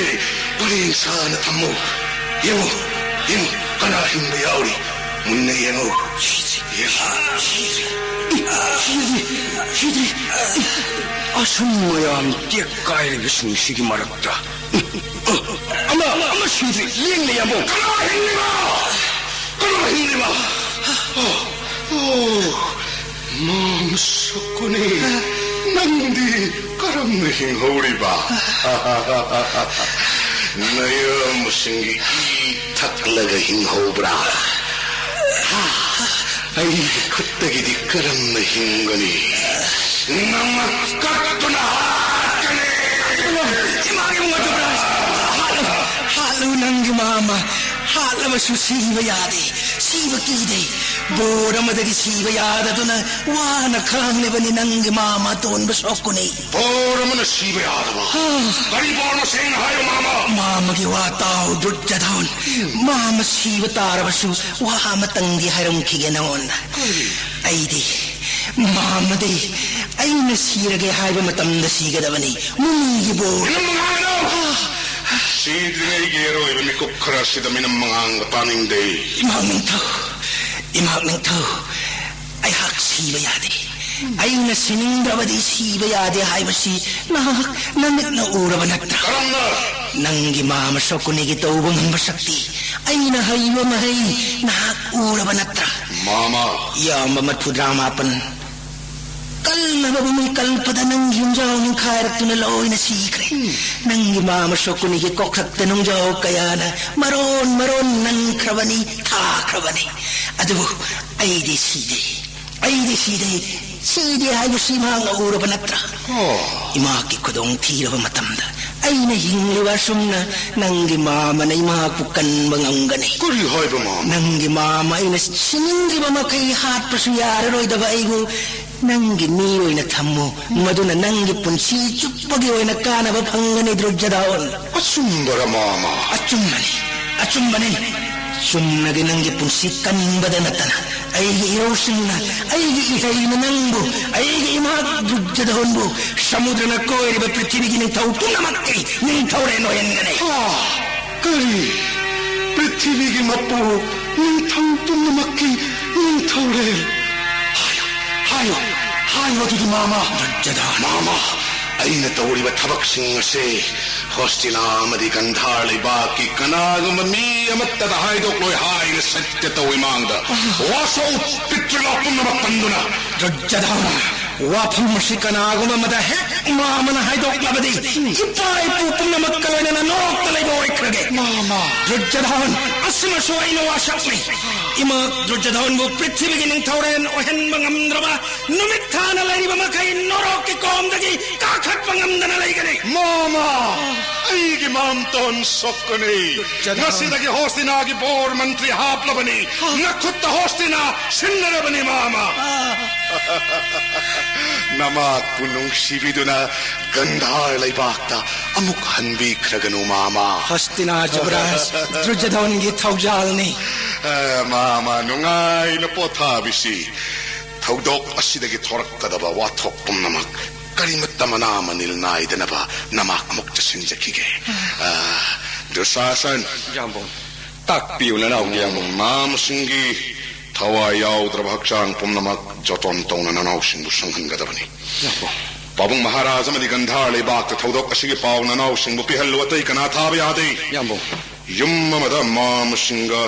ꯄꯔꯦꯡ ꯁꯥꯅ ꯊꯝꯃꯨ꯫ ꯌꯦꯡꯉꯨ, ꯌꯦꯡꯉꯨ, ꯀꯅꯥ ꯍꯤꯡꯕ ꯌꯥꯎꯔꯤ? ꯃꯨꯟꯅ ꯌꯦꯡꯉꯨ꯫ ꯁꯤꯗ꯭ꯔꯤ, ꯌꯦꯡꯉꯨ꯫ ꯁꯤꯗ꯭ꯔꯤ, ꯁꯤꯗ꯭ꯔꯤ, ꯁꯤꯗ꯭ꯔꯤ꯫ ꯑꯁꯨꯝ ꯃꯌꯥꯝ ꯇꯦꯛ ꯀꯥꯏꯔꯤꯕꯁꯤꯡꯁꯤꯒꯤ ꯃꯔꯛꯇ ꯑꯃ, ꯑꯃ ꯁꯤꯗ꯭ꯔꯤ꯫ ꯌꯦꯡꯅꯦ, ꯌꯥꯝꯕꯨꯡ꯫ ꯀꯅꯥ ꯍꯤꯡꯂꯤꯕ? ꯀꯅꯥ ꯍꯤꯡꯂꯤꯕ? ꯑꯣ, ꯑꯣ, ꯃꯥꯝ ꯁꯛꯀꯨꯅꯦ꯫ ꯅꯪꯗꯤ ꯀꯔꯝꯅ ꯍꯤꯡꯍꯧꯔꯤꯕ? ꯅꯌꯥꯝꯕꯁꯤꯡꯒꯤ ꯏ ꯊꯛꯂꯒ ꯍꯤꯡꯍꯧꯕ꯭ꯔꯥ? ꯑꯩꯒꯤ ꯈꯨꯠꯇꯒꯤꯗꯤ ꯀꯔꯝꯅ ꯍꯤꯡꯒꯅꯤ? ꯅꯪꯅ ꯀꯠꯇꯨꯅ ꯍꯥꯠꯀꯅꯤ! ꯏꯃꯥꯒꯤ ꯃꯉꯥ ꯆꯨꯞꯄ꯭ꯔꯥ? ꯍꯥꯠꯂꯨ, ꯍꯥꯠꯂꯨ ꯅꯪꯒꯤ ꯃꯥꯃ꯫ ꯍꯥꯠꯂꯕꯁꯨ ꯁꯤꯕ ꯌꯥꯗꯦ, ꯁꯤꯕ ꯀꯤꯗꯦ꯫ ꯕꯣꯔ ꯑꯃꯗꯒꯤ ꯁꯤꯕ ꯌꯥꯗꯗꯨꯅ ꯋꯥꯅ ꯈꯥꯡꯂꯤꯕꯅꯤ ꯅꯪꯒꯤ ꯃꯥꯃ ꯑꯇꯣꯟꯕ ꯁꯣꯀꯨꯅꯤ꯫ ꯕꯣꯔ ꯑꯃꯅ ꯁꯤꯕ ꯌꯥꯗꯕ? ꯀꯔꯤ ꯕꯣꯔꯅꯣ? ꯁꯦꯡꯅ ꯍꯥꯏꯌꯨ, ꯃꯥꯃ꯫ ꯃꯥꯃꯒꯤ ꯋꯥ ꯇꯥꯎ, ꯗꯨꯔꯖꯣꯙꯟ꯫ ꯃꯥꯃ ꯁꯤꯕ ꯇꯥꯔꯕꯁꯨ ꯋꯥ ꯑꯃꯇꯪꯗꯤ ꯍꯥꯏꯔꯝꯈꯤꯒꯦ ꯅꯉꯣꯟꯗ꯫ ꯀꯔꯤ? ꯑꯩꯗꯤ, ꯃꯥꯃꯗꯤ ꯑꯩꯅ ꯁꯤꯔꯒꯦ ꯍꯥꯏꯕ ꯃꯇꯝꯗ ꯁꯤꯒꯗꯕꯅꯤ꯫ ꯃꯨꯅꯤꯒꯤ ꯕꯣꯔ꯫ ꯏꯅꯝꯃ ꯉꯥꯡꯒꯅꯨ! ꯁꯤꯗ꯭ꯔꯤꯉꯩꯒꯤ ꯑꯔꯣꯏꯕ ꯃꯤꯀꯨꯞ ꯈꯔ ꯑꯁꯤꯗ ꯃꯤꯅꯝ ꯃꯉꯥꯡꯕ ꯇꯥꯅꯤꯡꯗꯦ꯫ ꯏꯃꯥ ꯅꯤꯡꯊꯧ, ꯏꯃꯥ ꯅꯤꯡꯊꯧ, ꯑꯩꯍꯥꯛ ꯁꯤꯕ ꯌꯥꯗꯦ꯫ ꯑꯩꯅ ꯁꯤꯅꯤꯡꯗ꯭ꯔꯕꯗꯤ ꯁꯤꯕ ꯌꯥꯗꯦ ꯍꯥꯏꯕꯁꯤ ꯅꯍꯥꯛ ꯅꯃꯤꯠꯅ ꯎꯔꯕ ꯅꯠꯇ꯭ꯔꯥ? ꯀꯔꯝꯅ? ꯅꯪꯒꯤ ꯃꯥꯃ ꯁꯣꯀꯨꯅꯤꯒꯤ ꯇꯧꯕ ꯉꯝꯕ ꯁꯛꯇꯤ, ꯑꯩꯅ ꯍꯩꯕ ꯃꯍꯩ ꯅꯍꯥꯛ ꯎꯔꯕ ꯅꯠꯇ꯭ꯔꯥ? ꯃꯥꯃ꯫ ꯏꯌꯥꯝꯕ ꯃꯊꯨꯗ꯭ꯔꯥ ꯃꯥꯄꯟ ꯀꯜꯅꯕ ꯃꯃꯩ ꯀꯜꯄꯗ ꯅꯪꯒꯤ ꯌꯨꯝꯖꯥꯎ ꯅꯤꯡꯈꯥꯏꯔꯛꯇꯨꯅ ꯂꯣꯏꯅ ꯁꯤꯈ꯭ꯔꯦ꯫ ꯅꯪꯒꯤ ꯃꯥꯃ ꯁꯣꯀꯨꯅꯤꯒꯤ ꯀꯣꯛꯊꯛꯇ ꯅꯨꯡꯖꯥꯎ ꯀꯌꯥꯅ ꯃꯔꯣꯟ ꯃꯔꯣꯟ ꯅꯟꯈ꯭ꯔꯕꯅꯤ, ꯊꯥꯈ꯭ꯔꯕꯅꯤ꯫ ꯑꯗꯨꯕꯨ ꯑꯩꯗꯤ ꯁꯤꯗꯦ, ꯑꯩꯗꯤ ꯁꯤꯗꯦ, ꯁꯤꯗꯦ ꯍꯥꯏꯕꯁꯤ ꯃꯍꯥꯛꯅ ꯎꯔꯕ ꯅꯠꯇ꯭ꯔꯥ? ꯑꯣ꯫ ꯏꯃꯥꯛꯀꯤ ꯈꯨꯗꯣꯡ ꯊꯤꯔꯕ ꯃꯇꯝꯗ ꯑꯩꯅ ꯍꯤꯡꯂꯤꯕ ꯑꯁꯨꯝꯅ ꯅꯪꯒꯤ ꯃꯥꯃꯅ ꯏꯃꯥꯛꯄꯨ ꯀꯟꯕ ꯉꯝꯒꯅꯤ꯫ ꯀꯔꯤ ꯍꯥꯏꯕ ꯃꯥꯃ? ꯅꯪꯒꯤ ꯃꯥꯃ ꯑꯩꯅ ꯁꯤꯅꯤꯡꯗ꯭ꯔꯤꯕ ꯃꯈꯩ ꯍꯥꯠꯄꯁꯨ ꯌꯥꯔꯔꯣꯏꯗꯕ ꯑꯩꯕꯨ ꯅꯪꯒꯤ ꯃꯤ ꯑꯣꯏꯅ ꯊꯝꯃꯨ, ꯃꯗꯨꯅ ꯅꯪꯒꯤ ꯄꯨꯟꯁꯤ ꯆꯨꯞꯄꯒꯤ ꯑꯣꯏꯅ ꯀꯥꯟꯅꯕ ꯐꯪꯒꯅꯤ, ꯗꯨꯔꯖꯣꯙꯟ꯫ ꯑꯆꯨꯝꯕꯔ, ꯃꯥꯃ? ꯑꯆꯨꯝꯕꯅꯤ, ꯑꯆꯨꯝꯕꯅꯤ꯫ ꯆꯨꯝꯅꯒꯤ ꯅꯪꯒꯤ ꯄꯨꯟꯁꯤ ꯀꯟꯕꯗ ꯅꯠꯇꯅ, ꯑꯩꯒꯤ ꯏꯔꯧꯁꯤꯡꯅ, ꯑꯩꯒꯤ ꯏꯍꯩꯅ ꯅꯪꯕꯨ, ꯑꯩꯒꯤ ꯏꯃꯥ ꯗꯨꯔꯖꯣꯙꯟꯕꯨ ꯁꯃꯨꯗ꯭ꯔꯅ ꯀꯣꯏꯔꯤꯕ ꯄ꯭ꯔꯤꯊꯤꯕꯤꯒꯤ ꯅꯤꯡꯊꯧ ꯄꯨꯝꯅꯃꯛꯀꯤ ꯅꯤꯡꯊꯧꯔꯦꯜ ꯑꯣꯏꯍꯟꯒꯅꯤ꯫ ꯑꯥ, ꯀꯔꯤ? ꯄ꯭ꯔꯤꯊꯤꯕꯤꯒꯤ ꯃꯄꯨ, ꯅꯤꯡꯊꯧ ꯄꯨꯝꯅꯃꯛꯀꯤ ꯅꯤꯡꯊꯧꯔꯦꯜ? ꯍꯥꯏꯌꯨ, ꯍꯥꯏꯌꯨ, ꯍꯥꯏꯌꯨ ꯑꯗꯨꯗꯤ, ꯃꯥꯃ꯫ ꯗꯨꯔꯖꯣꯙꯟ꯫ ꯃꯥꯃ, ꯑꯩꯅ ꯇꯧꯔꯤꯕ ꯊꯕꯛꯁꯤꯡ ꯑꯁꯤ ꯍꯣꯁꯇꯤꯅꯥ ꯑꯃꯗꯤ ꯒꯟꯙꯥꯔ ꯂꯩꯕꯥꯛꯀꯤ ꯀꯅꯥꯒꯨꯝꯕ ꯃꯤ ꯑꯃꯠꯇꯗ ꯍꯥꯏꯗꯣꯛꯂꯣꯏ ꯍꯥꯏꯅ ꯁꯠꯌ ꯇꯧꯏ ꯃꯥꯡꯗ꯫ ꯋꯥꯁꯧ, ꯄꯤꯇ꯭ꯔꯂꯣꯛ ꯄꯨꯝꯅꯃꯛ ꯄꯟꯗꯨꯅ꯫ ꯗꯨꯔꯖꯣꯙꯟ꯫ ꯋꯥꯐꯝ ꯑꯁꯤ ꯀꯅꯥꯒꯨꯝꯕ ꯑꯃꯗ ꯍꯦꯛ ꯃꯥꯃꯅ ꯍꯥꯏꯗꯣꯛꯂꯕꯗꯤ, ꯏꯄꯥ ꯏꯄꯨ ꯄꯨꯝꯅꯃꯛꯀ ꯂꯣꯏꯅꯅ ꯅꯣꯛꯇ ꯂꯩꯕ ꯑꯣꯏꯈ꯭ꯔꯒꯦ꯫ ꯃꯥꯃ꯫ ꯗꯨꯔꯖꯣꯙꯟ, ꯑꯁꯤꯃꯁꯨ ꯑꯩꯅ ꯋꯥꯁꯛꯅꯤ꯫ ꯏꯃꯥ ꯗꯨꯔꯖꯣꯙꯟꯕꯨ ꯄ꯭ꯔꯤꯊꯤꯕꯤꯒꯤ ꯅꯤꯡꯊꯧꯔꯦꯜ ꯑꯣꯏꯍꯟꯕ ꯉꯝꯗ꯭ꯔꯕ ꯅꯨꯃꯤꯠ ꯊꯥꯅ ꯂꯩꯔꯤꯕ ꯃꯈꯩ ꯅꯣꯔꯣꯛꯀꯤ ꯀꯣꯝꯗꯒꯤ ꯀꯥꯈꯠꯄ ꯉꯝꯗꯅ ꯂꯩꯒꯅꯤ꯫ ꯃꯥꯃ, ꯑꯩꯒꯤ ꯃꯥꯝꯇꯣꯟ ꯁꯣꯛꯀꯅꯤ꯫ ꯗꯨꯔꯖꯣꯙꯟ꯫ ꯉꯁꯤꯗꯒꯤ ꯍꯣꯁꯇꯤꯅꯥꯒꯤ ꯕꯣꯔ ꯃꯟꯇ꯭ꯔꯤ ꯍꯥꯞꯂꯕꯅꯤ꯫ ꯍꯥ꯫ ꯅꯈꯨꯠꯇ ꯍꯣꯁꯇꯤꯅꯥ ꯁꯤꯟꯅꯔꯕꯅꯤ, ꯃꯥꯃ꯫ ꯑꯥ꯫ ꯅꯃꯥꯛꯄꯨ ꯅꯨꯡꯁꯤꯕꯤꯗꯨꯅ ꯒꯟꯙꯥꯔ ꯂꯩꯕꯥꯛꯇ ꯑꯃꯨꯛ ꯍꯟꯕꯤꯈ꯭ꯔꯒꯅꯨ, ꯃꯥꯃ꯫ ꯍꯣꯁꯇꯤꯅꯥ ꯖꯨꯕꯔꯥꯖ, ꯗꯨꯔꯖꯣꯙꯟꯒꯤ ꯊꯧꯖꯥꯜꯅꯤ꯫ ꯑ, ꯃꯥꯃ, ꯅꯨꯡꯉꯥꯏꯅ ꯄꯣꯊꯥꯕꯤꯁꯤ꯫ ꯊꯧꯗꯣꯛ ꯑꯁꯤꯗꯒꯤ ꯊꯣꯔꯛꯀꯗꯕ ꯋꯥꯊꯣꯛ ꯄꯨꯝꯅꯃꯛ ꯀꯔꯤꯃꯠꯇ ꯃꯅꯥ ꯃꯅꯤꯜ ꯅꯥꯏꯗꯅꯕ ꯅꯃꯥꯛ ꯑꯃꯨꯛ ꯆꯠꯁꯤꯟꯖꯈꯤꯒꯦ꯫ ꯑ, ꯗꯨꯁꯥꯁꯟ꯫ ꯌꯥꯝꯕꯨꯡ, ꯇꯥꯛꯄꯤꯌꯨ ꯅꯅꯥꯎꯒꯤ ꯌꯥꯝꯕꯨꯡ꯫ ꯃꯥꯃꯁꯤꯡꯒꯤ ꯊꯋꯥꯏ ꯌꯥꯎꯗ꯭ꯔꯕ ꯍꯛꯆꯥꯡ ꯄꯨꯝꯅꯃꯛ ꯖꯣꯇꯣꯟ ꯇꯧꯅ ꯅꯅꯥꯎꯁꯤꯡꯕꯨ ꯁꯪꯍꯟꯒꯗꯕꯅꯤ꯫ ꯌꯥꯝꯕꯨꯡ꯫ ꯄꯥꯕꯨꯡ ꯃꯍꯥꯔꯥꯖ ꯑꯃꯗꯤ ꯒꯟꯙꯥꯔ ꯂꯩꯕꯥꯛꯇ ꯊꯧꯗꯣꯛ ꯑꯁꯤꯒꯤ ꯄꯥꯎ ꯅꯅꯥꯎꯁꯤꯡꯕꯨ ꯄꯤꯍꯜꯂꯨ, ꯑꯇꯩ ꯀꯅꯥ ꯊꯥꯕ ꯌꯥꯗꯦ꯫ ꯌꯥꯝꯕꯨꯡ꯫ ꯌꯨꯝ ꯑꯃꯗ ꯃꯥꯃꯁꯤꯡꯒ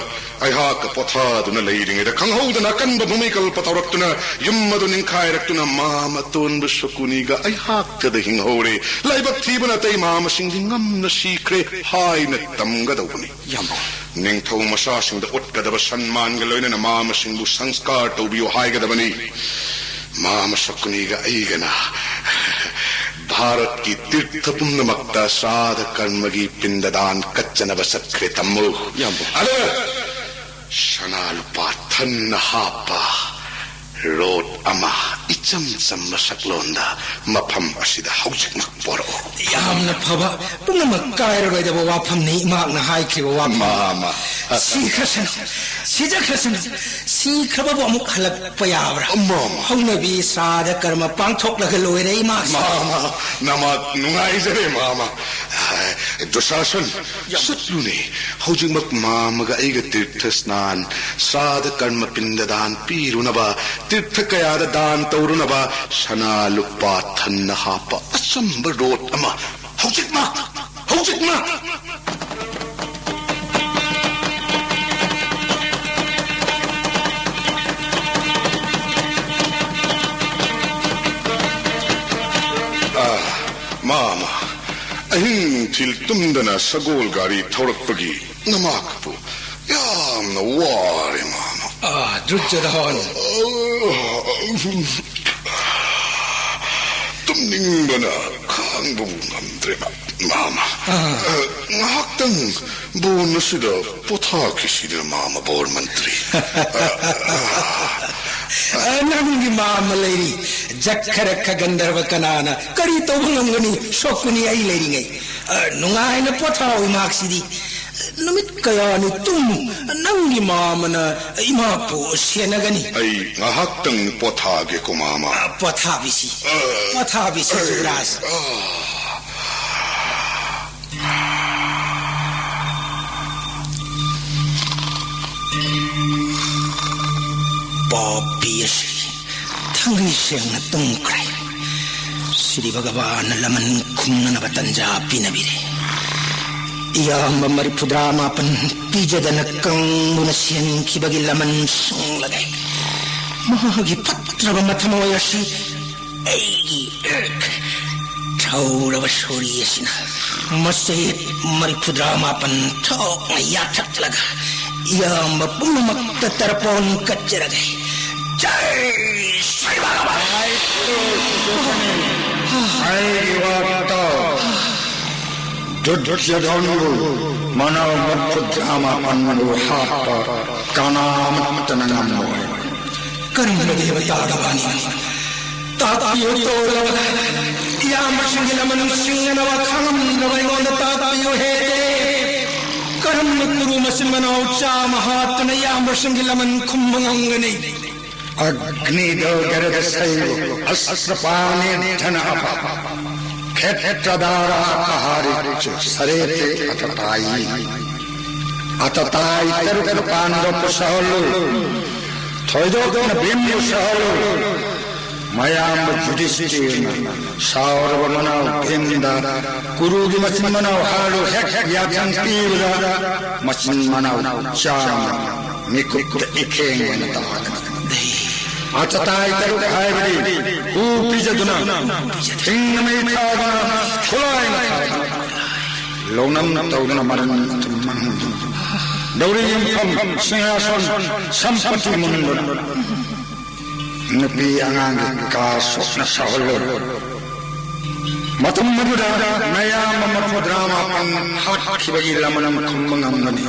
ꯑꯩꯍꯥꯛꯀ ꯄꯣꯊꯥꯗꯨꯅ ꯂꯩꯔꯤꯉꯩꯗ ꯈꯪꯍꯧꯗꯅ ꯑꯀꯟꯕ ꯚꯨꯃꯤꯀꯜꯄ ꯇꯧꯔꯛꯇꯨꯅ ꯌꯨꯝ ꯑꯗꯨ ꯅꯤꯡꯈꯥꯏꯔꯛꯇꯨꯅ ꯃꯥꯃ ꯑꯇꯣꯟꯕ ꯁꯀꯨꯅꯤꯒ ꯑꯩꯍꯥꯛꯇꯗ ꯍꯤꯡꯍꯧꯔꯦ꯫ ꯂꯥꯏꯕꯛ ꯊꯤꯕꯅ ꯑꯇꯩ ꯃꯥꯃꯁꯤꯡꯗꯤ ꯉꯝꯅ ꯁꯤꯈ꯭ꯔꯦ ꯍꯥꯏꯅ ꯇꯝꯒꯗꯧꯕꯅꯤ꯫ ꯌꯥꯝꯕꯨꯡ꯫ ꯅꯤꯡꯊꯧ ꯃꯆꯥꯁꯤꯡꯗ ꯎꯠꯀꯗꯕ ꯁꯟꯃꯥꯟꯒ ꯂꯣꯏꯅꯅ ꯃꯥꯃꯁꯤꯡꯕꯨ ꯁꯪꯁꯀꯥꯔ ꯇꯧꯕꯤꯌꯨ ꯍꯥꯏꯒꯗꯕꯅꯤ꯫ ꯃꯥꯃ ꯁꯀꯨꯅꯤꯒ ꯑꯩꯒꯅ ꯚꯥꯔꯠꯀꯤ ꯇꯤꯔꯊ ꯄꯨꯝꯅꯃꯛꯇ ꯁ꯭ꯔꯥꯗ ꯀꯔꯃꯒꯤ ꯄꯤꯟꯗꯗꯥꯟ ꯀꯠꯆꯅꯕ ꯆꯠꯈ꯭ꯔꯦ, ꯇꯝꯃꯨ꯫ ꯌꯥꯝꯕꯨꯡ꯫ ꯑꯗꯨꯒ ꯁꯅꯥ ꯂꯨꯄꯥ ꯊꯟꯅ ꯍꯥꯞꯄ ꯔꯣꯠ ꯑꯃ ꯏꯆꯝ ꯆꯝꯕ ꯁꯛꯂꯣꯟꯗ ꯃꯐꯝ ꯑꯁꯤꯗ ꯍꯧꯖꯤꯛꯃꯛ ꯄꯣꯔꯛꯎ꯫ ꯌꯥꯝꯅ ꯐꯕ꯫ ꯄꯨꯝꯅꯃꯛ ꯀꯥꯏꯔꯔꯣꯏꯗꯕ ꯋꯥꯐꯝꯅꯤ ꯏꯃꯥꯛꯅ ꯍꯥꯏꯈꯤꯕ ꯋꯥꯐꯝ꯫ ꯃꯥꯃ꯫ ꯁꯤꯈ꯭ꯔꯁꯅꯨ, ꯁꯤꯖꯈ꯭ꯔꯁꯅꯨ, ꯁꯤꯈ꯭ꯔꯕꯕꯨ ꯑꯃꯨꯛ ꯍꯜꯂꯛꯄ ꯌꯥꯕ꯭ꯔꯥ? ꯃꯥꯃ꯫ ꯍꯧꯅꯕꯤ ꯁ꯭ꯔꯥꯗ ꯀꯔꯃ ꯄꯥꯡꯊꯣꯛꯂꯒ ꯂꯣꯏꯔꯦ ꯏꯃꯥ꯫ ꯃꯥꯃ, ꯅꯃꯥꯛ ꯅꯨꯡꯉꯥꯏꯖꯔꯦ ꯃꯥꯃ꯫ ꯗꯨꯁꯥꯁꯟ, ꯌꯥꯝ ꯆꯠꯂꯨꯅꯦ꯫ ꯍꯧꯖꯤꯛꯃꯛ ꯃꯥꯃꯒ ꯑꯩꯒ ꯇꯤꯔꯊ ꯁ꯭ꯅꯥꯟ, ꯁ꯭ꯔꯥꯗ ꯀꯔꯃ ꯄꯤꯟꯗ ꯗꯥꯟ ꯄꯤꯔꯨꯅꯕ, ꯇꯤꯔꯊ ꯀꯌꯥꯗ ꯗꯥꯟ ꯇꯧꯔꯨꯅꯕ ꯁꯅꯥ ꯂꯨꯄꯥ ꯊꯟꯅ ꯍꯥꯞꯄ ꯑꯆꯝꯕ ꯔꯣꯠ ꯑꯃ ꯍꯧꯖꯤꯛꯃꯛ, ꯍꯧꯖꯤꯛꯃꯛ! ꯑꯍꯤꯡ ꯅꯨꯡꯊꯤꯜ ꯇꯨꯝꯗꯅ ꯁꯒꯣꯜ ꯒꯥꯔꯤ ꯊꯧꯔꯛꯄꯒꯤ ꯅꯃꯥꯛꯄꯨ ꯌꯥꯝꯅ ꯋꯥꯔꯦ, ꯃꯥꯃ꯫ ꯑꯥ, ꯗꯨꯔꯖꯣꯙꯟ꯫ ꯇꯨꯝꯅꯤꯡꯕꯅ ꯈꯥꯡꯕꯕꯨ ꯉꯝꯗ꯭ꯔꯦ, ꯃꯥꯃ꯫ ꯑꯥ꯫ ꯑ, ꯉꯥꯏꯍꯥꯛꯇꯪ ꯕꯣꯟ ꯑꯁꯤꯗ ꯄꯣꯊꯥꯈꯤꯁꯤꯗꯅ, ꯃꯥꯃ ꯕꯣꯔ ꯃꯟꯇ꯭ꯔꯤ꯫ ꯑ, ꯅꯪꯒꯤ ꯃꯥꯃ ꯂꯩꯔꯤ꯫ ꯖꯛꯈꯔꯛꯈ ꯒꯟꯙꯔꯕ ꯀꯅꯥꯅ ꯀꯔꯤ ꯇꯧꯕ ꯉꯝꯒꯅꯤ? ꯁꯣꯛꯄꯅꯤ ꯑꯩ ꯂꯩꯔꯤꯉꯩ꯫ ꯑ, ꯅꯨꯡꯉꯥꯏꯅ ꯄꯣꯊꯥꯎ ꯏꯃꯥꯛꯁꯤꯗꯤ꯫ ꯅꯨꯃꯤꯠ ꯀꯌꯥꯅꯤ ꯇꯨꯝꯃꯨ꯫ ꯅꯪꯒꯤ ꯃꯥꯃꯅ ꯏꯃꯥꯕꯨ ꯁꯦꯟꯅꯒꯅꯤ꯫ ꯑꯩ ꯉꯥꯏꯍꯥꯛꯇꯪ ꯄꯣꯊꯥꯒꯦꯀꯣ, ꯃꯥꯃ꯫ ꯑ, ꯄꯣꯊꯥꯕꯤꯁꯤ꯫ ꯑ, ꯄꯣꯊꯥꯕꯤꯁꯤ, ꯑ, ꯖꯨꯕꯔꯥꯖ꯫ ꯑ꯫ ꯄꯥꯄꯤ ꯑꯁꯤ ꯊꯥꯡꯒꯩ ꯁꯦꯡꯅ ꯇꯨꯝꯈ꯭ꯔꯦ꯫ ꯁ꯭ꯔꯤ ꯚꯒꯕꯥꯟꯅ ꯂꯃꯟ ꯈꯨꯝꯅꯅꯕ ꯇꯟꯖꯥ ꯄꯤꯅꯕꯤꯔꯦ꯫ ꯏꯌꯥꯝꯕ ꯃꯔꯤꯐꯨꯇꯔꯥ ꯃꯥꯄꯟ ꯄꯤꯖꯗꯅ ꯀꯪꯗꯨꯅ ꯁꯦꯟꯈꯤꯕꯒꯤ ꯂꯃꯟ ꯁꯨꯡꯂꯒꯦ꯫ ꯃꯍꯥꯛꯀꯤ ꯐꯠꯇ꯭ꯔꯕ ꯃꯊꯃꯣꯏ ꯑꯁꯤ ꯑꯩꯒꯤ ꯊꯧꯔꯕ ꯁꯣꯔꯤ ꯑꯁꯤꯅ ꯃꯆꯦꯠ ꯃꯔꯤꯐꯨꯇꯔꯥ ꯃꯥꯄꯟ ꯊꯣꯛꯅ ꯌꯥꯊꯠꯂꯒ ꯏꯌꯥꯝꯕ ꯄꯨꯝꯅꯃꯛꯇ ꯇꯔꯄꯣꯟ ꯀꯠꯆꯔꯒꯦ꯫ ꯖꯥꯏ ꯁ꯭ꯔꯤ ꯚꯒꯕꯥꯟ! ꯑꯩꯒꯤ ꯋꯥ ꯇꯥꯎ꯫ ꯗꯨꯔꯖꯣꯙꯟꯕꯨ ꯃꯅꯥꯎ ꯃꯔꯤꯐꯨꯇꯔꯥ ꯃꯥꯄꯟꯕꯨ ꯍꯥꯠꯄ ꯀꯅꯥꯃꯠꯇꯅ ꯉꯝꯃꯣꯏ꯫ ꯀꯔꯝꯕ ꯗꯦꯕꯇꯥꯒꯕꯅꯤ? ꯇꯥꯛꯄꯤꯌꯨ, ꯇꯣꯜꯂꯕ ꯏꯌꯥꯝꯕꯁꯤꯡꯒꯤ ꯂꯃꯟ ꯁꯤꯡꯅꯅꯕ ꯈꯪꯉꯝꯗ꯭ꯔꯕ ꯑꯩꯉꯣꯟꯗ ꯇꯥꯛꯄꯤꯌꯨ, ꯍꯦ ꯗꯦꯕ꯫ ꯀꯔꯝꯅ ꯀꯨꯔꯨ ꯃꯆꯤꯟ ꯃꯅꯥꯎ ꯆꯥꯝꯃ ꯍꯥꯠꯇꯨꯅ ꯏꯌꯥꯝꯕꯁꯤꯡꯒꯤ ꯂꯃꯟ ꯈꯨꯝꯕ ꯉꯝꯒꯅꯤ? ꯑꯒ꯭ꯅꯤꯗꯣ ꯒꯔꯗ ꯁꯩ ꯑꯁ꯭ꯔꯄꯥꯅꯤ ꯙꯅ ꯑꯄ ꯈꯦꯠꯇ꯭ꯔꯗꯥꯔꯥ ꯑꯍꯥꯔꯤꯆ ꯁꯔꯦꯇꯦ ꯑꯇꯇꯥꯌꯤ꯫ ꯑꯇꯇꯥꯏ ꯇꯔꯨꯛꯅ ꯄꯥꯟꯗꯕ ꯁꯍꯜꯂꯨ, ꯊꯣꯏꯗꯣꯛꯅ ꯚꯤꯝꯕꯨ ꯁꯍꯜꯂꯨ꯫ ꯃꯌꯥꯝꯕ ꯌꯨꯙꯤꯁꯇꯤꯔꯅ ꯁꯥꯎꯔꯕ ꯃꯅꯥꯎ ꯚꯤꯝꯗ ꯀꯨꯔꯨꯒꯤ ꯃꯆꯤꯟ ꯃꯅꯥꯎ ꯍꯥꯠꯂꯨ ꯍꯦꯛ ꯌꯥꯊꯪ ꯄꯤꯕꯗ ꯃꯆꯤꯟ ꯃꯅꯥꯎ ꯆꯥꯝꯃ ꯃꯤꯀꯨꯞꯇ ꯏꯈꯦꯡ ꯑꯣꯏꯅ ꯇꯥꯒꯅꯤ꯫ ꯑꯆꯇꯥꯏ ꯇꯔꯨꯛ ꯍꯥꯏꯕꯗꯤ ꯎ ꯄꯤꯖꯗꯨꯅ, ꯍꯤꯡꯅ ꯃꯩ ꯊꯥꯗꯨꯅ, ꯈꯨꯠꯂꯥꯏꯅ ꯊꯥꯗꯨꯅ, ꯂꯧꯅꯝ ꯇꯧꯗꯨꯅ, ꯃꯔꯟ ꯊꯨꯝ ꯃꯥꯡꯍꯟꯗꯨꯅ, ꯗꯧꯔꯤ ꯌꯨꯝꯐꯝ, ꯁꯤꯡꯍꯥꯁꯣꯟ, ꯁꯝꯄꯇꯤ ꯃꯨꯟꯗꯨꯅ, ꯅꯨꯄꯤ ꯑꯉꯥꯡꯒꯤ ꯀꯥ ꯁꯣꯛꯅ ꯁꯥꯍꯜꯂꯨ꯫ ꯃꯇꯝ ꯑꯗꯨꯗ ꯅꯌꯥꯝꯕ ꯃꯧꯗ꯭ꯔꯥ ꯃꯥꯄꯟ ꯍꯥꯠꯈꯤꯕꯒꯤ ꯂꯃꯟ ꯈꯨꯝꯕ ꯉꯝꯒꯅꯤ꯫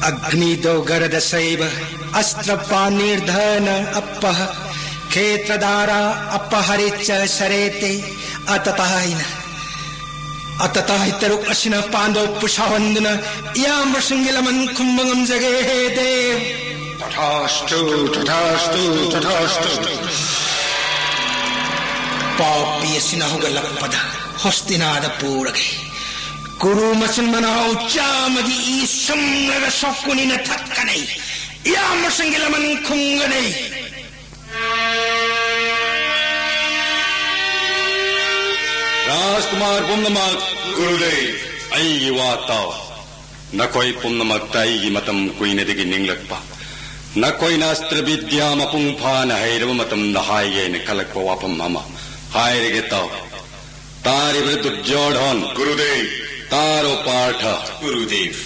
अग्निदो गरदसैव अस्त्रपा निर्धन अप्पः क्षेत्रधारा अपहरिच्च शरेते अततायिन꯫ ꯑꯇꯇꯥꯏ ꯇꯔꯨꯛ ꯑꯁꯤꯅ ꯄꯥꯟꯗꯧ ꯄꯨꯁꯥꯍꯟꯗꯨꯅ ꯏꯌꯥꯝꯕꯁꯤꯡꯒꯤ ꯂꯃꯟ ꯈꯨꯝꯕ ꯉꯝꯖꯒꯦ, ꯍꯦ ꯗꯦꯕ꯫ ꯇꯊꯥꯁꯇꯨ, ꯇꯊꯥꯁꯇꯨ, ꯇꯊꯥꯁꯇꯨ꯫ ꯄꯥꯄꯤ ꯑꯁꯤꯅ ꯍꯧꯒꯠꯂꯛꯄꯗ ꯍꯣꯁꯇꯤꯅꯥꯗ ꯄꯨꯔꯒꯦ꯫ ꯀꯨꯔꯨ ꯃꯆꯤꯟ ꯃꯅꯥꯎ ꯆꯥꯝꯃꯒꯤ ꯏ ꯁꯨꯝꯂꯒ ꯁꯣꯛꯀꯨꯅꯤꯅ ꯊꯛꯀꯅꯤ꯫ ꯏꯌꯥꯝꯕꯁꯤꯡꯒꯤ ꯂꯃꯟ ꯈꯨꯝꯒꯅꯤ꯫ ꯔꯥꯖꯀꯨꯃꯥꯔ ꯄꯨꯝꯅꯃꯛ, ꯒꯨꯔꯨꯗꯦꯕ꯫ ꯑꯩꯒꯤ ꯋꯥ ꯇꯥꯎ꯫ ꯅꯈꯣꯏ ꯄꯨꯝꯅꯃꯛꯇ ꯑꯩꯒꯤ ꯃꯇꯝ ꯀꯨꯏꯅꯗꯒꯤ ꯅꯤꯡꯂꯛꯄ, ꯅꯈꯣꯏꯅ ꯑꯁꯇ꯭ꯔ ꯕꯤꯗ꯭ꯌꯥ ꯃꯄꯨꯡ ꯐꯥꯅ ꯍꯩꯔꯕ ꯃꯇꯝꯗ ꯍꯥꯏꯒꯦ ꯍꯥꯏꯅ ꯈꯜꯂꯛꯄ ꯋꯥꯐꯝ ꯑꯃ ꯍꯥꯏꯔꯒꯦ ꯇꯥꯎ꯫ ꯇꯥꯔꯤꯕ꯭ꯔꯥ ꯗꯨꯔꯖꯣꯙꯟ? ꯒꯨꯔꯨꯗꯦꯕ꯫ ꯇꯥꯔꯣ ꯄꯥꯔꯊ꯫ ꯒꯨꯔꯨꯗꯦꯕ꯫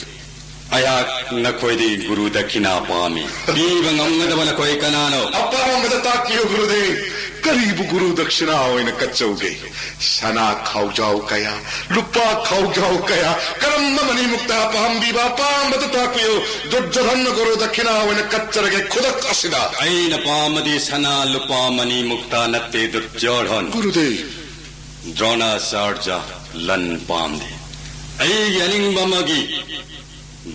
ꯑꯩꯍꯥꯛ ꯅꯈꯣꯏꯗꯒꯤ ꯒꯨꯔꯨ ꯗꯛꯈꯤꯅꯥ ꯄꯥꯝꯃꯤ꯫ ꯄꯤꯕ ꯉꯝꯒꯗꯕ ꯅꯈꯣꯏ ꯀꯅꯥꯅꯣ? ꯑꯄꯥꯝꯕꯗ ꯇꯥꯛꯄꯤꯌꯨ ꯒꯨꯔꯨꯗꯦꯕ꯫ ꯀꯔꯤꯕꯨ ꯒꯨꯔꯨ ꯗꯛꯁꯤꯅꯥ ꯑꯣꯏꯅ ꯀꯠꯆꯧꯒꯦ? ꯁꯅꯥ ꯈꯥꯎꯖꯥꯎ ꯀꯌꯥ, ꯂꯨꯄꯥ ꯈꯥꯎꯖꯥꯎ ꯀꯌꯥ, ꯀꯔꯝꯕ ꯃꯅꯤꯃꯨꯛꯇ ꯄꯥꯝꯕꯤꯕ? ꯑꯄꯥꯝꯕꯗ ꯇꯥꯛꯄꯤꯌꯨ꯫ ꯗꯨꯔꯖꯣꯙꯟꯅ ꯒꯨꯔꯨ ꯗꯛꯈꯤꯅꯥ ꯑꯣꯏꯅ ꯀꯠꯆꯔꯒꯦ ꯈꯨꯗꯛ ꯑꯁꯤꯗ꯫ ꯑꯩꯅ ꯄꯥꯝꯕꯗꯤ ꯁꯅꯥ ꯂꯨꯄꯥ ꯃꯅꯤꯃꯨꯛꯇ ꯅꯠꯇꯦ ꯗꯨꯔꯖꯣꯙꯟ꯫ ꯒꯨꯔꯨꯗꯦꯕ꯫ ꯗ꯭ꯔꯣꯅꯥꯆꯥꯔꯖ ꯂꯟ ꯄꯥꯝꯗꯦ꯫ ꯑꯩꯒꯤ ꯑꯅꯤꯡꯕ ꯑꯃꯒꯤ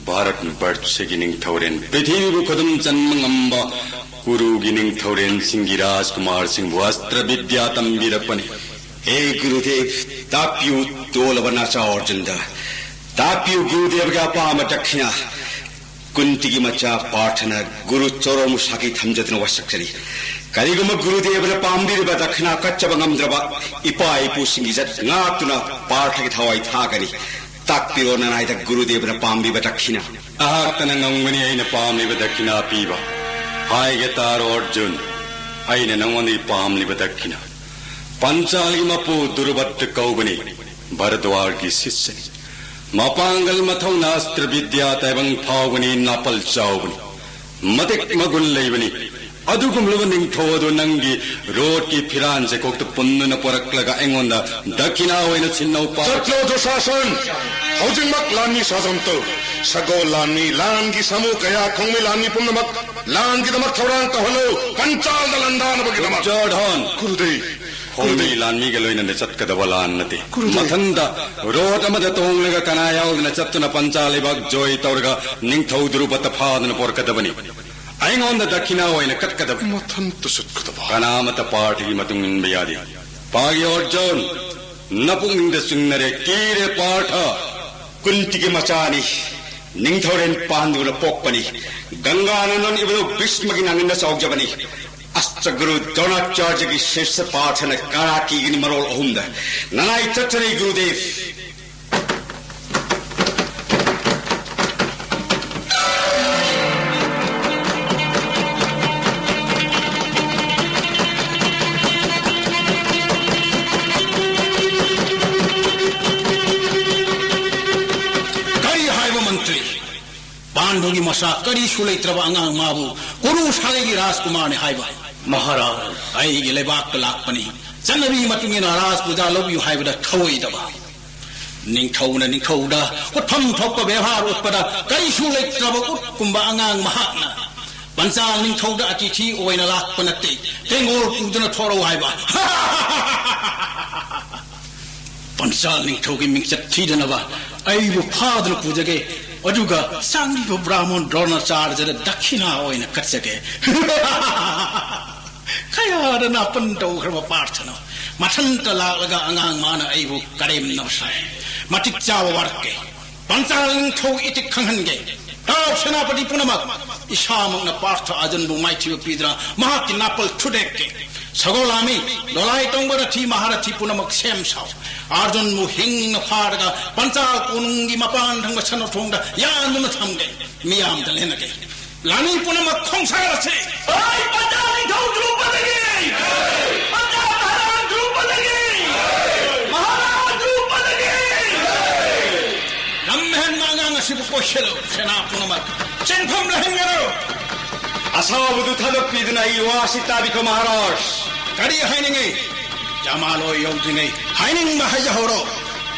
ꯚꯥꯔꯠ ꯕꯔꯁꯒꯤ ꯅꯤꯡꯊꯧꯔꯦꯜ, ꯄ꯭ꯔꯤꯊꯤꯕꯤꯕꯨ ꯈꯨꯗꯨꯝ ꯆꯟꯕ ꯉꯝꯕ ꯀꯨꯔꯨꯒꯤ ꯅꯤꯡꯊꯧꯔꯦꯜꯁꯤꯡꯒꯤ ꯔꯥꯖꯀꯨꯃꯥꯔꯁꯤꯡꯕꯨ ꯑꯁꯇ꯭ꯔ ꯕꯤꯗ꯭ꯌꯥ ꯇꯝꯕꯤꯔꯛꯄꯅꯤ꯫ ꯍꯦ ꯒꯨꯔꯨꯗꯦꯕ, ꯇꯥꯛꯄꯤꯌꯨ ꯇꯣꯜꯂꯕ ꯅꯆꯥ ꯑꯔꯖꯨꯟꯗ꯫ ꯇꯥꯛꯄꯤꯌꯨ ꯒꯨꯔꯨꯗꯦꯕꯒꯤ ꯑꯄꯥꯝꯕ ꯗꯛꯈꯤꯅꯥ꯫ ꯀꯨꯟꯇꯤꯒꯤ ꯃꯆꯥ ꯄꯥꯔꯊꯅ ꯒꯨꯔꯨ ꯆꯔꯣꯃꯨꯁꯥꯒꯤ ꯊꯝꯖꯗꯨꯅ ꯋꯥꯁꯛꯆꯔꯤ꯫ ꯀꯔꯤꯒꯨꯝꯕ ꯒꯨꯔꯨꯗꯦꯕꯅ ꯄꯥꯝꯕꯤꯔꯤꯕ ꯗꯛꯈꯤꯅꯥ ꯀꯠꯆꯕ ꯉꯝꯗ꯭ꯔꯕ ꯏꯄꯥ ꯏꯄꯨꯁꯤꯡꯒꯤ ꯏꯖꯠ ꯉꯥꯛꯇꯨꯅ ꯄꯥꯔꯊꯒꯤ ꯊꯋꯥꯏ ꯊꯥꯒꯅꯤ꯫ ꯇꯥꯛꯄꯤꯔꯣ ꯅꯅꯥꯏꯗ ꯒꯨꯔꯨꯗꯦꯕꯅ ꯄꯥꯝꯕꯤꯕ ꯗꯛꯈꯤꯅꯥ꯫ ꯑꯩꯍꯥꯛꯇꯅ ꯉꯝꯒꯅꯤ ꯑꯩꯅ ꯄꯥꯝꯂꯤꯕ ꯗꯛꯈꯤꯅꯥ ꯄꯤꯕ꯫ ꯍꯥꯏꯒꯦ ꯇꯥꯔꯣ ꯑꯔꯖꯨꯟ, ꯑꯩꯅ ꯅꯉꯣꯟꯗꯒꯤ ꯄꯥꯝꯂꯤꯕ ꯗꯛꯈꯤꯅ ꯄꯟꯆꯥꯜꯒꯤ ꯃꯄꯨ ꯗꯨꯔꯨꯕꯠꯇ ꯀꯧꯕꯅꯤ, ꯚꯔꯗ꯭ꯋꯥꯔꯒꯤ ꯁꯤꯁ꯭ꯌꯅꯤ꯫ ꯃꯄꯥꯡꯒꯜ ꯃꯊꯧꯅ ꯑꯁꯇ꯭ꯔ ꯕꯤꯗ꯭ꯌꯥ ꯇꯥꯏꯕꯪ ꯐꯥꯎꯕꯅꯤ, ꯅꯥꯄꯜ ꯆꯥꯎꯕꯅꯤ, ꯃꯇꯤꯛ ꯃꯒꯨꯟ ꯂꯩꯕꯅꯤ꯫ ꯑꯗꯨꯒꯨꯝꯂꯕ ꯅꯤꯡꯊꯧ ꯑꯗꯨ ꯅꯪꯒꯤ ꯔꯣꯠꯀꯤ ꯐꯤꯔꯥꯟ ꯆꯩꯀꯣꯛꯇ ꯄꯨꯟꯗꯨꯅ ꯄꯣꯔꯛꯂꯒ ꯑꯩꯉꯣꯟꯗ ꯗꯛꯈꯤꯅꯥ ꯑꯣꯏꯅ ꯁꯤꯟꯅꯧ ꯄꯥ- ꯆꯠꯂꯣ ꯗꯨꯁꯥꯁꯟ! ꯍꯧꯖꯤꯛꯃꯛ ꯂꯥꯟꯃꯤ ꯁꯥꯖꯝ ꯇꯧ꯫ ꯁꯒꯣꯜ ꯂꯥꯟꯃꯤ, ꯂꯥꯟꯒꯤ ꯁꯥꯃꯨ ꯀꯌꯥ ꯈꯣꯡꯃꯤ ꯂꯥꯟꯃꯤ ꯄꯨꯝꯅꯃꯛ ꯂꯥꯟꯒꯤꯗꯃꯛ ꯊꯧꯔꯥꯡ ꯇꯧꯍꯜꯂꯨ꯫ ꯄꯟꯆꯥꯜꯗ ꯂꯥꯟꯗꯥꯅꯕꯒꯤꯗꯃꯛ꯫ ꯖꯣꯔꯗꯥꯟ! ꯒꯨꯔꯨꯗꯦꯕ! ꯈꯣꯡꯃꯤ ꯂꯥꯟꯃꯤꯒ ꯂꯣꯏꯅꯅ ꯆꯠꯀꯗꯕ ꯂꯥꯟ ꯅꯠꯇꯦ꯫ ꯒꯨꯔꯨꯗꯦꯕ! ꯃꯊꯟꯇ ꯔꯣꯠ ꯑꯃꯗ ꯇꯣꯡꯂꯒ ꯀꯅꯥ ꯌꯥꯎꯗꯅ ꯆꯠꯇꯨꯅ ꯄꯟꯆꯥ ꯂꯩꯕꯥꯛ ꯖꯣꯏ ꯇꯧꯔꯒ ꯅꯤꯡꯊꯧ ꯗꯨꯔꯨꯄꯇ ꯐꯥꯗꯨꯅ ꯄꯣꯔꯛꯀꯗꯕꯅꯤ꯫ ꯑꯩꯉꯣꯟꯗ ꯗꯛꯈꯤꯅꯥ ꯑꯣꯏꯅ ꯀꯠꯀꯗꯕꯅꯤ꯫ ꯃꯊꯟꯇ ꯆꯠꯀꯗꯕ꯫ ꯀꯅꯥꯃꯠꯇ ꯄꯥꯔꯊꯒꯤ ꯃꯇꯨꯡ ꯏꯟꯕ ꯌꯥꯗꯦ꯫ ꯄꯥꯒꯤ ꯑꯔꯖꯨꯟ, ꯅꯄꯨꯛꯅꯤꯡꯗ ꯆꯤꯡꯅꯔꯦ, ꯀꯤꯔꯦ ꯄꯥꯔꯊ꯫ ꯀꯨꯟꯇꯤꯒꯤ ꯃꯆꯥꯅꯤ, ꯅꯤꯡꯊꯧꯔꯦꯟ ꯄꯥꯟꯗꯨꯅ ꯄꯣꯛꯄꯅꯤ꯫ ꯒꯪꯒꯥꯅꯟꯗꯟ ꯏꯕꯨꯙꯧ ꯚꯤꯁꯃꯒꯤ ꯅꯥꯉꯟꯗ ꯆꯥꯎꯖꯕꯅꯤ꯫ ꯑꯁꯇ꯭ꯔꯒꯨꯔꯨ ꯗ꯭ꯔꯣꯅꯥꯆꯥꯔꯌꯒꯤ ꯁꯤꯁ꯭ꯌ ꯄꯥꯔꯊꯅ ꯀꯥꯔꯥꯇꯤꯒꯤꯅꯤ ꯃꯔꯣꯜ ꯑꯍꯨꯝꯗ꯫ ꯅꯅꯥꯏ ꯆꯠꯆꯔꯤ ꯒꯨꯔꯨꯗꯦꯕ꯫ ꯀꯔꯤ ꯍꯥꯏꯕ ꯃꯟꯇ꯭ꯔꯤ? ꯄꯥꯟꯗꯨꯒꯤ ꯃꯆꯥ ꯀꯔꯤꯁꯨ ꯂꯩꯇ꯭ꯔꯕ ꯑꯉꯥꯡ ꯃꯥꯕꯨ ꯀꯨꯔꯨ ꯁꯥꯒꯩꯒꯤ ꯔꯥꯖꯀꯨꯃꯥꯔꯅꯤ ꯍꯥꯏꯕ? ꯃꯍꯥꯔꯥꯖ꯫ ꯑꯩꯒꯤ ꯂꯩꯕꯥꯛꯇ ꯂꯥꯛꯄꯅꯤ꯫ ꯆꯠꯅꯕꯤꯒꯤ ꯃꯇꯨꯡ ꯏꯟꯅ ꯔꯥꯖ ꯄꯨꯖꯥ ꯂꯧꯕꯤꯌꯨ ꯍꯥꯏꯕꯗ ꯊꯧꯑꯣꯏꯗꯕ꯫ ꯅꯤꯡꯊꯧꯅ ꯅꯤꯡꯊꯧꯗ ꯎꯠꯐꯝ ꯊꯣꯛꯄ ꯕꯦꯕꯥꯔ ꯎꯠꯄꯗ ꯀꯔꯤꯁꯨ ꯂꯩꯇ꯭ꯔꯕ ꯎꯠꯀꯨꯝꯕ ꯑꯉꯥꯡ ꯃꯍꯥꯛꯅ ꯄꯟꯆꯥꯜ ꯅꯤꯡꯊꯧꯗ ꯑꯇꯤꯊꯤ ꯑꯣꯏꯅ ꯂꯥꯛꯄ ꯅꯠꯇꯦ, ꯇꯦꯡꯒꯣꯜ ꯄꯨꯗꯨꯅ ꯊꯣꯔꯛꯎ ꯍꯥꯏꯕ꯫ ꯄꯟꯆꯥꯜ ꯅꯤꯡꯊꯧꯒꯤ ꯃꯤꯡꯆꯠ ꯊꯤꯗꯅꯕ ꯑꯩꯕꯨ ꯐꯥꯗꯨꯅ ꯄꯨꯖꯒꯦ, ꯑꯗꯨꯒ ꯆꯥꯡꯂꯤꯕ ꯕ꯭ꯔꯥꯍꯃꯣꯟ ꯗ꯭ꯔꯣꯅꯥꯆꯥꯔꯌꯗ ꯗꯛꯈꯤꯅꯥ ꯑꯣꯏꯅ ꯀꯠꯆꯒꯦ꯫ ꯀꯌꯥꯗ ꯅꯥꯄꯟ ꯇꯧꯈ꯭ꯔꯕ ꯄꯥꯔꯊꯅꯣ! ꯃꯊꯟꯇ ꯂꯥꯛꯂꯒ ꯑꯉꯥꯡ ꯃꯥꯅ ꯑꯩꯕꯨ ꯀꯔꯦꯝꯅꯕ ꯁꯥꯏ꯫ ꯃꯇꯤꯛ ꯆꯥꯕ ꯋꯥꯔꯛꯀꯦ꯫ ꯄꯟꯆꯥꯜ ꯅꯤꯡꯊꯧ ꯏꯇꯤꯛ ꯈꯪꯍꯟꯒꯦ꯫ ꯇꯥꯎ ꯁꯦꯅꯥꯄꯇꯤ ꯄꯨꯝꯅꯃꯛ, ꯏꯁꯥꯃꯛꯅ ꯄꯥꯔꯊ ꯑꯔꯖꯨꯟꯕꯨ ꯃꯥꯏꯊꯤꯕ ꯄꯤꯗꯨꯅ ꯃꯍꯥꯛꯀꯤ ꯅꯥꯄꯜ ꯊꯨꯗꯦꯛꯀꯦ꯫ ꯁꯒꯣꯜ ꯂꯥꯟꯃꯤ, ꯗꯣꯂꯥꯏ ꯇꯣꯡꯕ ꯔꯊꯤ ꯃꯍꯥꯔꯊꯤ ꯄꯨꯝꯅꯃꯛ ꯁꯦꯝ ꯁꯥꯎ꯫ ꯑꯔꯖꯨꯟꯕꯨ ꯍꯤꯡꯅ ꯐꯥꯔꯒ ꯄꯟꯆꯥꯜ ꯀꯣꯅꯨꯡꯒꯤ ꯃꯄꯥꯟ ꯊꯪꯕ ꯁꯅꯥꯊꯣꯡꯗ ꯌꯥꯟꯗꯨꯅ ꯊꯝꯒꯦ꯫ ꯃꯤꯌꯥꯝꯗ ꯂꯦꯟꯅꯒꯦ꯫ ꯂꯥꯟꯃꯤ ꯄꯨꯝꯅꯃꯛ ꯈꯣꯡꯁꯥꯜꯂꯁꯤ꯫ ꯍꯣꯏ, ꯄꯟꯖꯥ ꯅꯤꯡꯊꯧ ꯗ꯭ꯔꯨꯄꯗꯒꯤ! ꯄꯟꯖꯥ ꯃꯍꯥꯔꯥꯖ ꯗ꯭ꯔꯨꯄꯗꯒꯤ! ꯃꯍꯥꯔꯥꯖ ꯗ꯭ꯔꯨꯄꯗꯒꯤ! ꯂꯝꯍꯦꯟꯕ ꯑꯉꯥꯡ ꯑꯁꯤꯕꯨ ꯀꯣꯏꯁꯤꯜꯂꯨ, ꯁꯦꯅꯥ ꯄꯨꯝꯅꯃꯛ ꯆꯦꯟꯐꯝ ꯂꯩꯍꯟꯒꯅꯨ꯫ ꯑꯁꯥꯎꯕꯗꯨ ꯊꯥꯗꯣꯛꯄꯤꯗꯨꯅ ꯑꯩ ꯋꯥꯁꯤ ꯇꯥꯕꯤꯈꯣ, ꯃꯍꯥꯔꯥꯖ꯫ ꯀꯔꯤ ꯍꯥꯏꯅꯤꯡꯉꯤ? ꯖꯃꯥꯂꯣꯏ ꯌꯧꯗ꯭ꯔꯤꯉꯩ ꯍꯥꯏꯅꯤꯡꯕ ꯍꯥꯏꯖꯍꯧꯔꯣ꯫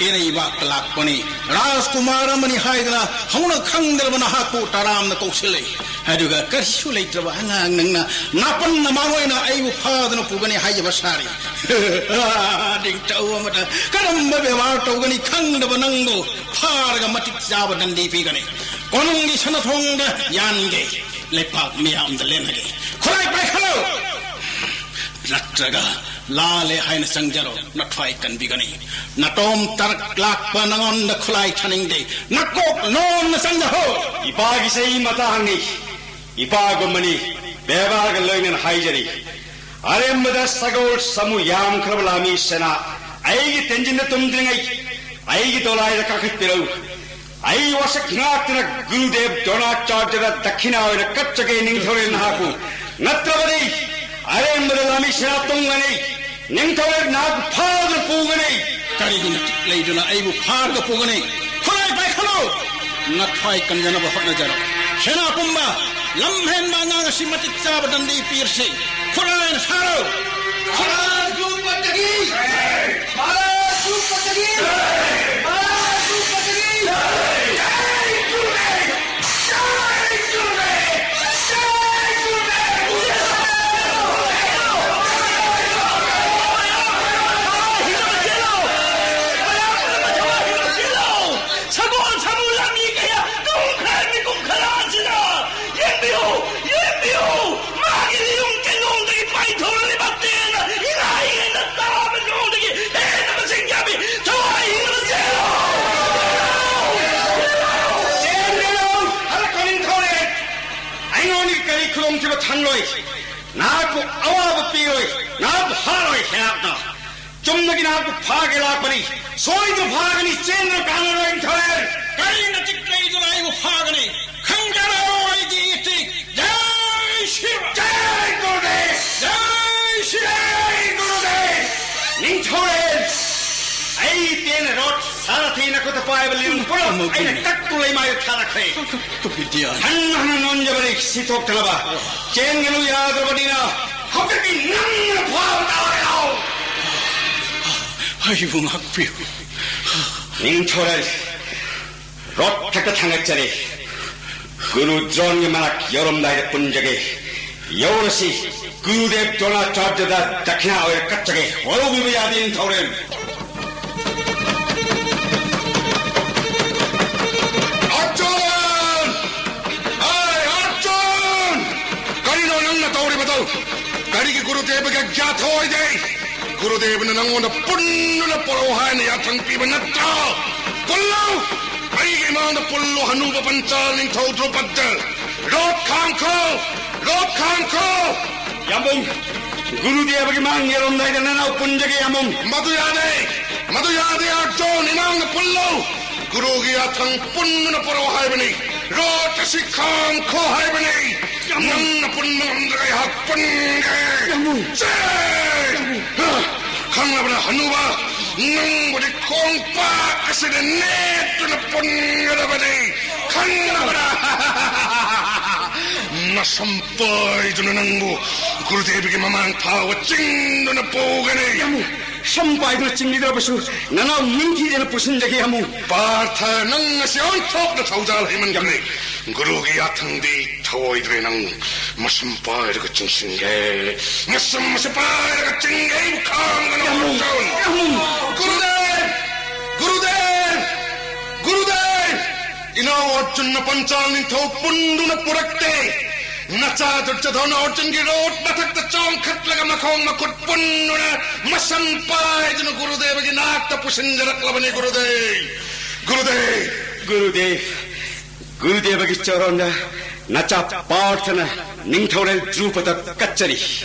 ꯏꯔꯩꯕꯥꯛꯇ ꯂꯥꯛꯄꯅꯤ, ꯔꯥꯖꯀꯨꯃꯥꯔ ꯑꯃꯅꯤ ꯍꯥꯏꯗꯨꯅ ꯍꯧꯅ ꯈꯪꯗ꯭ꯔꯕ ꯅꯍꯥꯛꯄꯨ ꯇꯔꯥꯝꯅ ꯀꯧꯁꯤꯜꯂꯤ꯫ ꯑꯗꯨꯒ ꯀꯔꯤꯁꯨ ꯂꯩꯇ꯭ꯔꯕ ꯑꯉꯥꯡ ꯅꯪꯅ ꯅꯥꯄꯟ ꯅꯃꯥꯡ ꯑꯣꯏꯅ ꯑꯩꯕꯨ ꯐꯥꯗꯨꯅ ꯄꯨꯒꯅꯤ ꯍꯥꯏꯖꯕ ꯁꯥꯔꯤ꯫ ꯅꯤꯡꯊꯧ ꯑꯃꯗ ꯀꯔꯝꯕ ꯕꯦꯕꯥꯔ ꯇꯧꯒꯅꯤ ꯈꯪꯗꯕ ꯅꯪꯕꯨ ꯐꯥꯔꯒ ꯃꯇꯤꯛ ꯆꯥꯕ ꯗꯟꯗꯤ ꯄꯤꯒꯅꯤ꯫ ꯀꯣꯅꯨꯡꯒꯤ ꯁꯅꯥꯊꯣꯡꯗ ꯌꯥꯟꯒꯦ, ꯂꯩꯄꯥꯛ ꯃꯤꯌꯥꯝꯗ ꯂꯦꯟꯅꯒꯦ꯫ ꯈꯨꯠꯂꯥꯏ ꯄꯥꯏꯈꯠꯂꯨ! ꯅꯠꯇ꯭ꯔꯒ ꯂꯥꯜꯂꯦ ꯍꯥꯏꯅ ꯆꯪꯖꯔꯣ, ꯅꯊ꯭ꯋꯥꯏ ꯀꯟꯕꯤꯒꯅꯤ꯫ ꯅꯇꯣꯝ ꯇꯔꯛ ꯂꯥꯛꯄ ꯅꯉꯣꯟꯗ ꯈꯨꯠꯂꯥꯏ ꯊꯥꯅꯤꯡꯗꯦ, ꯅꯀꯣꯛ ꯂꯣꯟꯅ ꯆꯪꯖꯍꯧ꯫ ꯏꯄꯥꯒꯤ ꯆꯍꯤ ꯃꯇꯥꯡꯅꯤ, ꯏꯄꯥꯒꯨꯝꯕꯅꯤ, ꯕꯦꯕꯥꯔꯒ ꯂꯣꯏꯅꯅ ꯍꯥꯏꯖꯔꯤ꯫ ꯑꯔꯦꯝꯕꯗ ꯁꯒꯣꯜ ꯁꯃꯨ ꯌꯥꯝꯈ꯭ꯔꯕ ꯂꯥꯟꯃꯤ ꯁꯦꯅꯥ ꯑꯩꯒꯤ ꯇꯦꯟꯖꯤꯟꯗ ꯇꯨꯝꯗ꯭ꯔꯤꯉꯩ, ꯑꯩꯒꯤ ꯗꯣꯂꯥꯏꯗ ꯀꯥꯈꯠꯄꯤꯔꯛꯎ꯫ ꯑꯩ ꯋꯥꯁꯛ ꯉꯥꯛꯇꯨꯅ ꯒꯨꯔꯨꯗꯦꯕ ꯗ꯭ꯔꯣꯅꯥꯆꯥꯔꯌꯗ ꯗꯛꯈꯤꯅꯥ ꯑꯣꯏꯅ ꯀꯠꯆꯒꯦ, ꯅꯤꯡꯊꯧꯔꯦꯜ ꯅꯍꯥꯛꯄꯨ꯫ ꯅꯠꯇ꯭ꯔꯕꯗꯤ ꯑꯔꯦꯝꯕꯗ ꯂꯥꯟꯃꯤ ꯁꯦꯅꯥ ꯇꯨꯡꯒꯅꯤ, ꯅꯤꯡꯊꯧꯔꯦꯜ ꯅꯍꯥꯛꯄꯨ ꯐꯥꯗꯨꯅ ꯄꯨꯒꯅꯤ꯫ ꯀꯔꯤꯒꯤ ꯃꯇꯤꯛ ꯂꯩꯗꯨꯅ ꯑꯩꯕꯨ ꯐꯥꯔꯒ ꯄꯨꯒꯅꯤ? ꯈꯨꯠꯂꯥꯏ ꯄꯥꯏꯈꯠꯂꯨ! ꯅꯊ꯭ꯋꯥꯏ ꯀꯟꯖꯅꯕ ꯍꯣꯠꯅꯖꯔꯣ꯫ ꯁꯦꯅꯥ ꯄꯨꯝꯕ, ꯂꯝꯍꯦꯟꯕ ꯑꯉꯥꯡ ꯑꯁꯤ ꯃꯇꯤꯛ ꯆꯥꯕ ꯗꯟꯗꯤ ꯄꯤꯔꯁꯤ꯫ ꯈꯨꯠꯂꯥꯏꯅ ꯁꯥꯔꯣ! ꯃꯍꯥꯔꯥꯖ ꯗ꯭ꯔꯨꯄꯗꯒꯤ! ꯃꯍꯥꯔꯥꯖ ꯗ꯭ꯔꯨꯄꯗꯒꯤ! ꯃꯍꯥꯔꯥꯖ ꯗ꯭ꯔꯨꯄꯗꯒꯤ! ꯁꯒꯣꯜ ꯁꯥꯃꯨ ꯂꯥꯟꯃꯤ ꯀꯌꯥ ꯇꯨꯝꯈ꯭ꯔꯦ ꯃꯤꯀꯨꯞ ꯈꯔ ꯑꯁꯤꯗ꯫ ꯌꯦꯡꯕꯤꯌꯨ, ꯌꯦꯡꯕꯤꯌꯨ, ꯃꯥꯒꯤ ꯂꯤꯌꯨꯡ ꯀꯩꯂꯣꯡꯗꯒꯤ ꯄꯥꯏꯊꯣꯔꯛꯂꯤꯕ ꯇꯦꯟꯅ ꯏꯉꯥꯏ ꯏꯉꯥꯏꯅ ꯇꯥꯕ ꯅꯣꯡꯗꯒꯤ ꯍꯦꯟꯅ ꯃꯁꯤꯡ ꯌꯥꯝꯃꯤ꯫ ꯊꯋꯥꯏ ꯍꯤꯡꯅ ꯆꯦꯜꯂꯨ! ꯆꯦꯟꯒꯅꯨ! ꯍꯜꯂꯛꯈꯣ, ꯅꯤꯡꯊꯧꯔꯦꯜ! ꯑꯩꯉꯣꯟꯗꯒꯤ ꯀꯔꯤ ꯈꯨꯗꯣꯡꯊꯤꯕ ꯊꯪꯂꯣꯏ? ꯅꯍꯥꯛꯄꯨ ꯑꯋꯥꯕ ꯄꯤꯔꯣꯏ, ꯅꯍꯥꯛꯄꯨ ꯍꯥꯠꯂꯣꯏ ꯁꯦꯅꯥꯄꯇ꯫ ꯆꯨꯝꯅꯒꯤ ꯅꯍꯥꯛꯄꯨ ꯐꯥꯒꯦ ꯂꯥꯛꯄꯅꯤ, ꯁꯣꯏꯗꯅ ꯐꯥꯒꯅꯤ, ꯆꯦꯟꯗꯨꯅ ꯀꯥꯟꯅꯔꯣꯏ, ꯅꯤꯡꯊꯧꯔꯦꯜ꯫ ꯀꯔꯤ ꯅꯆꯤꯛ ꯂꯩꯗꯨꯅ ꯑꯩꯕꯨ ꯐꯥꯒꯅꯤ? ꯈꯪꯖꯔꯣ ꯑꯩꯒꯤ ꯏꯆꯤꯛ꯫ ꯄꯥꯏꯕ ꯂꯤꯔꯨꯡ ꯄꯨꯝꯅꯃꯛ ꯑꯩꯅ ꯀꯛꯇꯨ ꯂꯩꯃꯥꯏꯗ ꯊꯥꯔꯛꯈ꯭꯫ ꯍꯟꯅ ꯍꯟꯅ ꯅꯣꯟꯖꯕꯅꯤ ꯁꯤ ꯊꯣꯛꯇꯅꯕ꯫ ꯆꯦꯟꯒꯅꯨ ꯌꯥꯗ꯭ꯔꯕꯅꯤꯅ ꯍꯧꯖꯤꯛꯇꯤ ꯅꯪꯅ ꯐꯥꯕ ꯇꯥꯔꯦ꯫ ꯂꯥꯎ꯫ ꯑꯩꯕꯨ ꯉꯥꯛꯄꯤꯌꯨ꯫ ꯅꯤꯡꯊꯧꯔꯦꯜ ꯔꯣꯠ ꯈꯛꯇ ꯊꯥꯡꯒꯠꯆꯔꯤ꯫ ꯒꯨꯔꯨ ꯗ꯭ꯔꯣꯟꯒꯤ ꯃꯅꯥꯛ ꯌꯧꯔꯝꯗꯥꯏꯗ ꯄꯨꯟꯖꯒꯦ꯫ ꯌꯧꯔꯁꯤ꯫ ꯒꯨꯔꯨꯗꯦꯕ ꯗ꯭ꯔꯣꯅꯥꯆꯥꯔꯌꯗ ꯗꯈꯤꯅꯥ ꯑꯣꯏꯅ ꯀꯠꯆꯒꯦ꯫ ꯋꯥꯔꯧꯕꯤꯕ ꯌꯥꯗꯦ ꯅꯤꯡꯊꯧꯔꯦꯜ꯫ ꯑꯔꯖꯨꯟ! ꯑꯥꯏ ꯑꯔꯖꯨꯟ! ꯀꯔꯤꯅꯣ ꯅꯪꯅ ꯇꯧꯔꯤꯕꯗꯨ? ꯀꯔꯤꯒꯤ ꯒꯨꯔꯨꯗꯦꯕꯒꯤ ꯑꯥꯒ꯭ꯌꯥ ꯊꯧꯑꯣꯏꯗꯦ? ꯒꯨꯔꯨꯗꯦꯕꯅ ꯅꯪꯉꯣꯟꯗ ꯄꯨꯟꯗꯨꯅ ꯄꯨꯔꯛꯎ ꯍꯥꯏꯅ ꯌꯥꯊꯪ ꯄꯤꯕ ꯅꯠꯇ꯭ꯔꯣ? ꯄꯨꯜꯂꯨ! ꯑꯩꯒꯤ ꯏꯃꯥꯡꯗ ꯄꯨꯜꯂꯨ, ꯍꯅꯨꯕ ꯄꯟꯆꯥꯜ ꯅꯤꯡꯊꯧ ꯗ꯭ꯔꯨꯄꯗ꯫ ꯔꯣꯠ ꯈꯥꯡꯈꯣ! ꯔꯣꯠ ꯈꯥꯡꯈꯣ! ꯌꯥꯝꯕꯨꯡ, ꯒꯨꯔꯨꯗꯦꯕꯒꯤ ꯃꯥꯡ ꯌꯧꯔꯝꯗꯥꯏꯗ ꯅꯅꯥꯎ ꯄꯨꯟꯖꯒꯦ, ꯌꯥꯝꯕꯨꯡ꯫ ꯃꯗꯨ ꯌꯥꯗꯦ! ꯃꯗꯨ ꯌꯥꯗꯦ, ꯑꯔꯖꯨꯟ! ꯏꯃꯥꯡꯗ ꯄꯨꯜꯂꯨ! ꯒꯨꯔꯨꯒꯤ ꯌꯥꯊꯪ ꯄꯨꯟꯗꯨꯅ ꯄꯨꯔꯛꯎ ꯍꯥꯏꯕꯅꯤ꯫ ꯔꯣꯠ ꯑꯁꯤ ꯈꯥꯡꯈꯣ ꯍꯥꯏꯕꯅꯤ꯫ ꯌꯥꯝꯕꯨꯡ! ꯅꯪꯅ ꯄꯨꯟꯕ ꯉꯝꯗ꯭ꯔꯒ ꯑꯩꯍꯥꯛ ꯄꯨꯟꯒꯦ꯫ ꯌꯥꯝꯕꯨꯡ! ꯆꯦ! ꯌꯥꯝꯕꯨꯡ! ꯈꯪꯂꯕ꯭ꯔꯥ, ꯍꯅꯨꯕ? ꯅꯪꯕꯨꯗꯤ ꯈꯣꯡꯄꯥꯛ ꯑꯁꯤꯗ ꯅꯦꯠꯇꯨꯅ ꯄꯨꯟꯒꯗꯕꯅꯤ꯫ ꯈꯪꯂꯕ꯭ꯔꯥ? ꯃꯁꯝ ꯄꯥꯏꯗꯨꯅ ꯅꯪꯕꯨ ꯒꯨꯔꯨꯗꯦꯕꯒꯤ ꯃꯃꯥꯡ ꯐꯥꯎꯕ ꯆꯤꯡꯗꯨꯅ ꯄꯨꯒꯅꯤ꯫ ꯌꯥꯝꯕꯨꯡ! ꯁꯝ ꯄꯥꯏꯗꯨꯅ ꯆꯤꯡꯂꯤꯗ꯭ꯔꯕꯁꯨ ꯅꯅꯥꯎ ꯅꯤꯡꯊꯤꯖꯅ ꯄꯨꯁꯤꯟꯖꯒꯦ, ꯌꯥꯝꯕꯨꯡ꯫ ꯄꯥꯔꯊ, ꯅꯪ ꯉꯁꯤ ꯑꯣꯟꯊꯣꯛꯅ ꯊꯧꯖꯥꯜ ꯍꯩꯃꯟꯈ꯭ꯔꯦ꯫ ꯒꯨꯔꯨꯒꯤ ꯌꯥꯊꯪꯗꯤ ꯊꯧꯑꯣꯏꯗ꯭ꯔꯦ꯫ ꯅꯪ ꯃꯁꯝ ꯄꯥꯏꯔꯒ ꯆꯤꯡꯁꯤꯟꯒꯦ꯫ ꯃꯁꯝ ꯑꯁꯤ ꯄꯥꯏꯔꯒ ꯆꯤꯡꯒꯦ꯫ ꯑꯩꯕꯨ ꯈꯥꯝꯒꯅꯨ, ꯌꯥꯝꯕꯨꯡ! ꯑꯔꯖꯨꯟ꯫ ꯌꯥꯝꯕꯨꯡ! ꯒꯨꯔꯨꯗꯦꯕ! ꯒꯨꯔꯨꯗꯦꯕ! ꯒꯨꯔꯨꯗꯦꯕ! ꯏꯅꯥꯎ ꯑꯔꯖꯨꯟꯅ ꯄꯟꯆꯥꯜ ꯅꯤꯡꯊꯧ ꯄꯨꯟꯗꯨꯅ ꯄꯨꯔꯛꯇꯦ꯫ ꯅꯆꯥ ꯗꯨꯔꯖꯣꯙꯅ ꯑꯔꯖꯨꯟꯒꯤ ꯔꯣꯠ ꯃꯊꯛꯇ ꯆꯣꯡꯈꯠꯂꯒ ꯃꯈꯣꯡ ꯃꯈꯨꯠ ꯄꯨꯟꯗꯨꯅ ꯃꯁꯝ ꯄꯥꯏꯗꯨꯅ ꯒꯨꯔꯨꯗꯦꯕꯒꯤ ꯅꯥꯛꯇ ꯄꯨꯁꯤꯟꯖꯔꯛꯂꯕꯅꯤ꯫ ꯒꯨꯔꯨꯗꯦꯕ! ꯒꯨꯔꯨꯗꯦꯕ! ꯒꯨꯔꯨꯗꯦꯕ! ꯒꯨꯔꯨꯗꯦꯕꯒꯤ ꯆꯔꯣꯟꯗ ꯅꯆꯥ ꯄꯥꯔꯊꯅ ꯅꯤꯡꯊꯧꯔꯦꯜ ꯗ꯭ꯔꯨꯄꯗ ꯀꯠꯆꯔꯤ꯫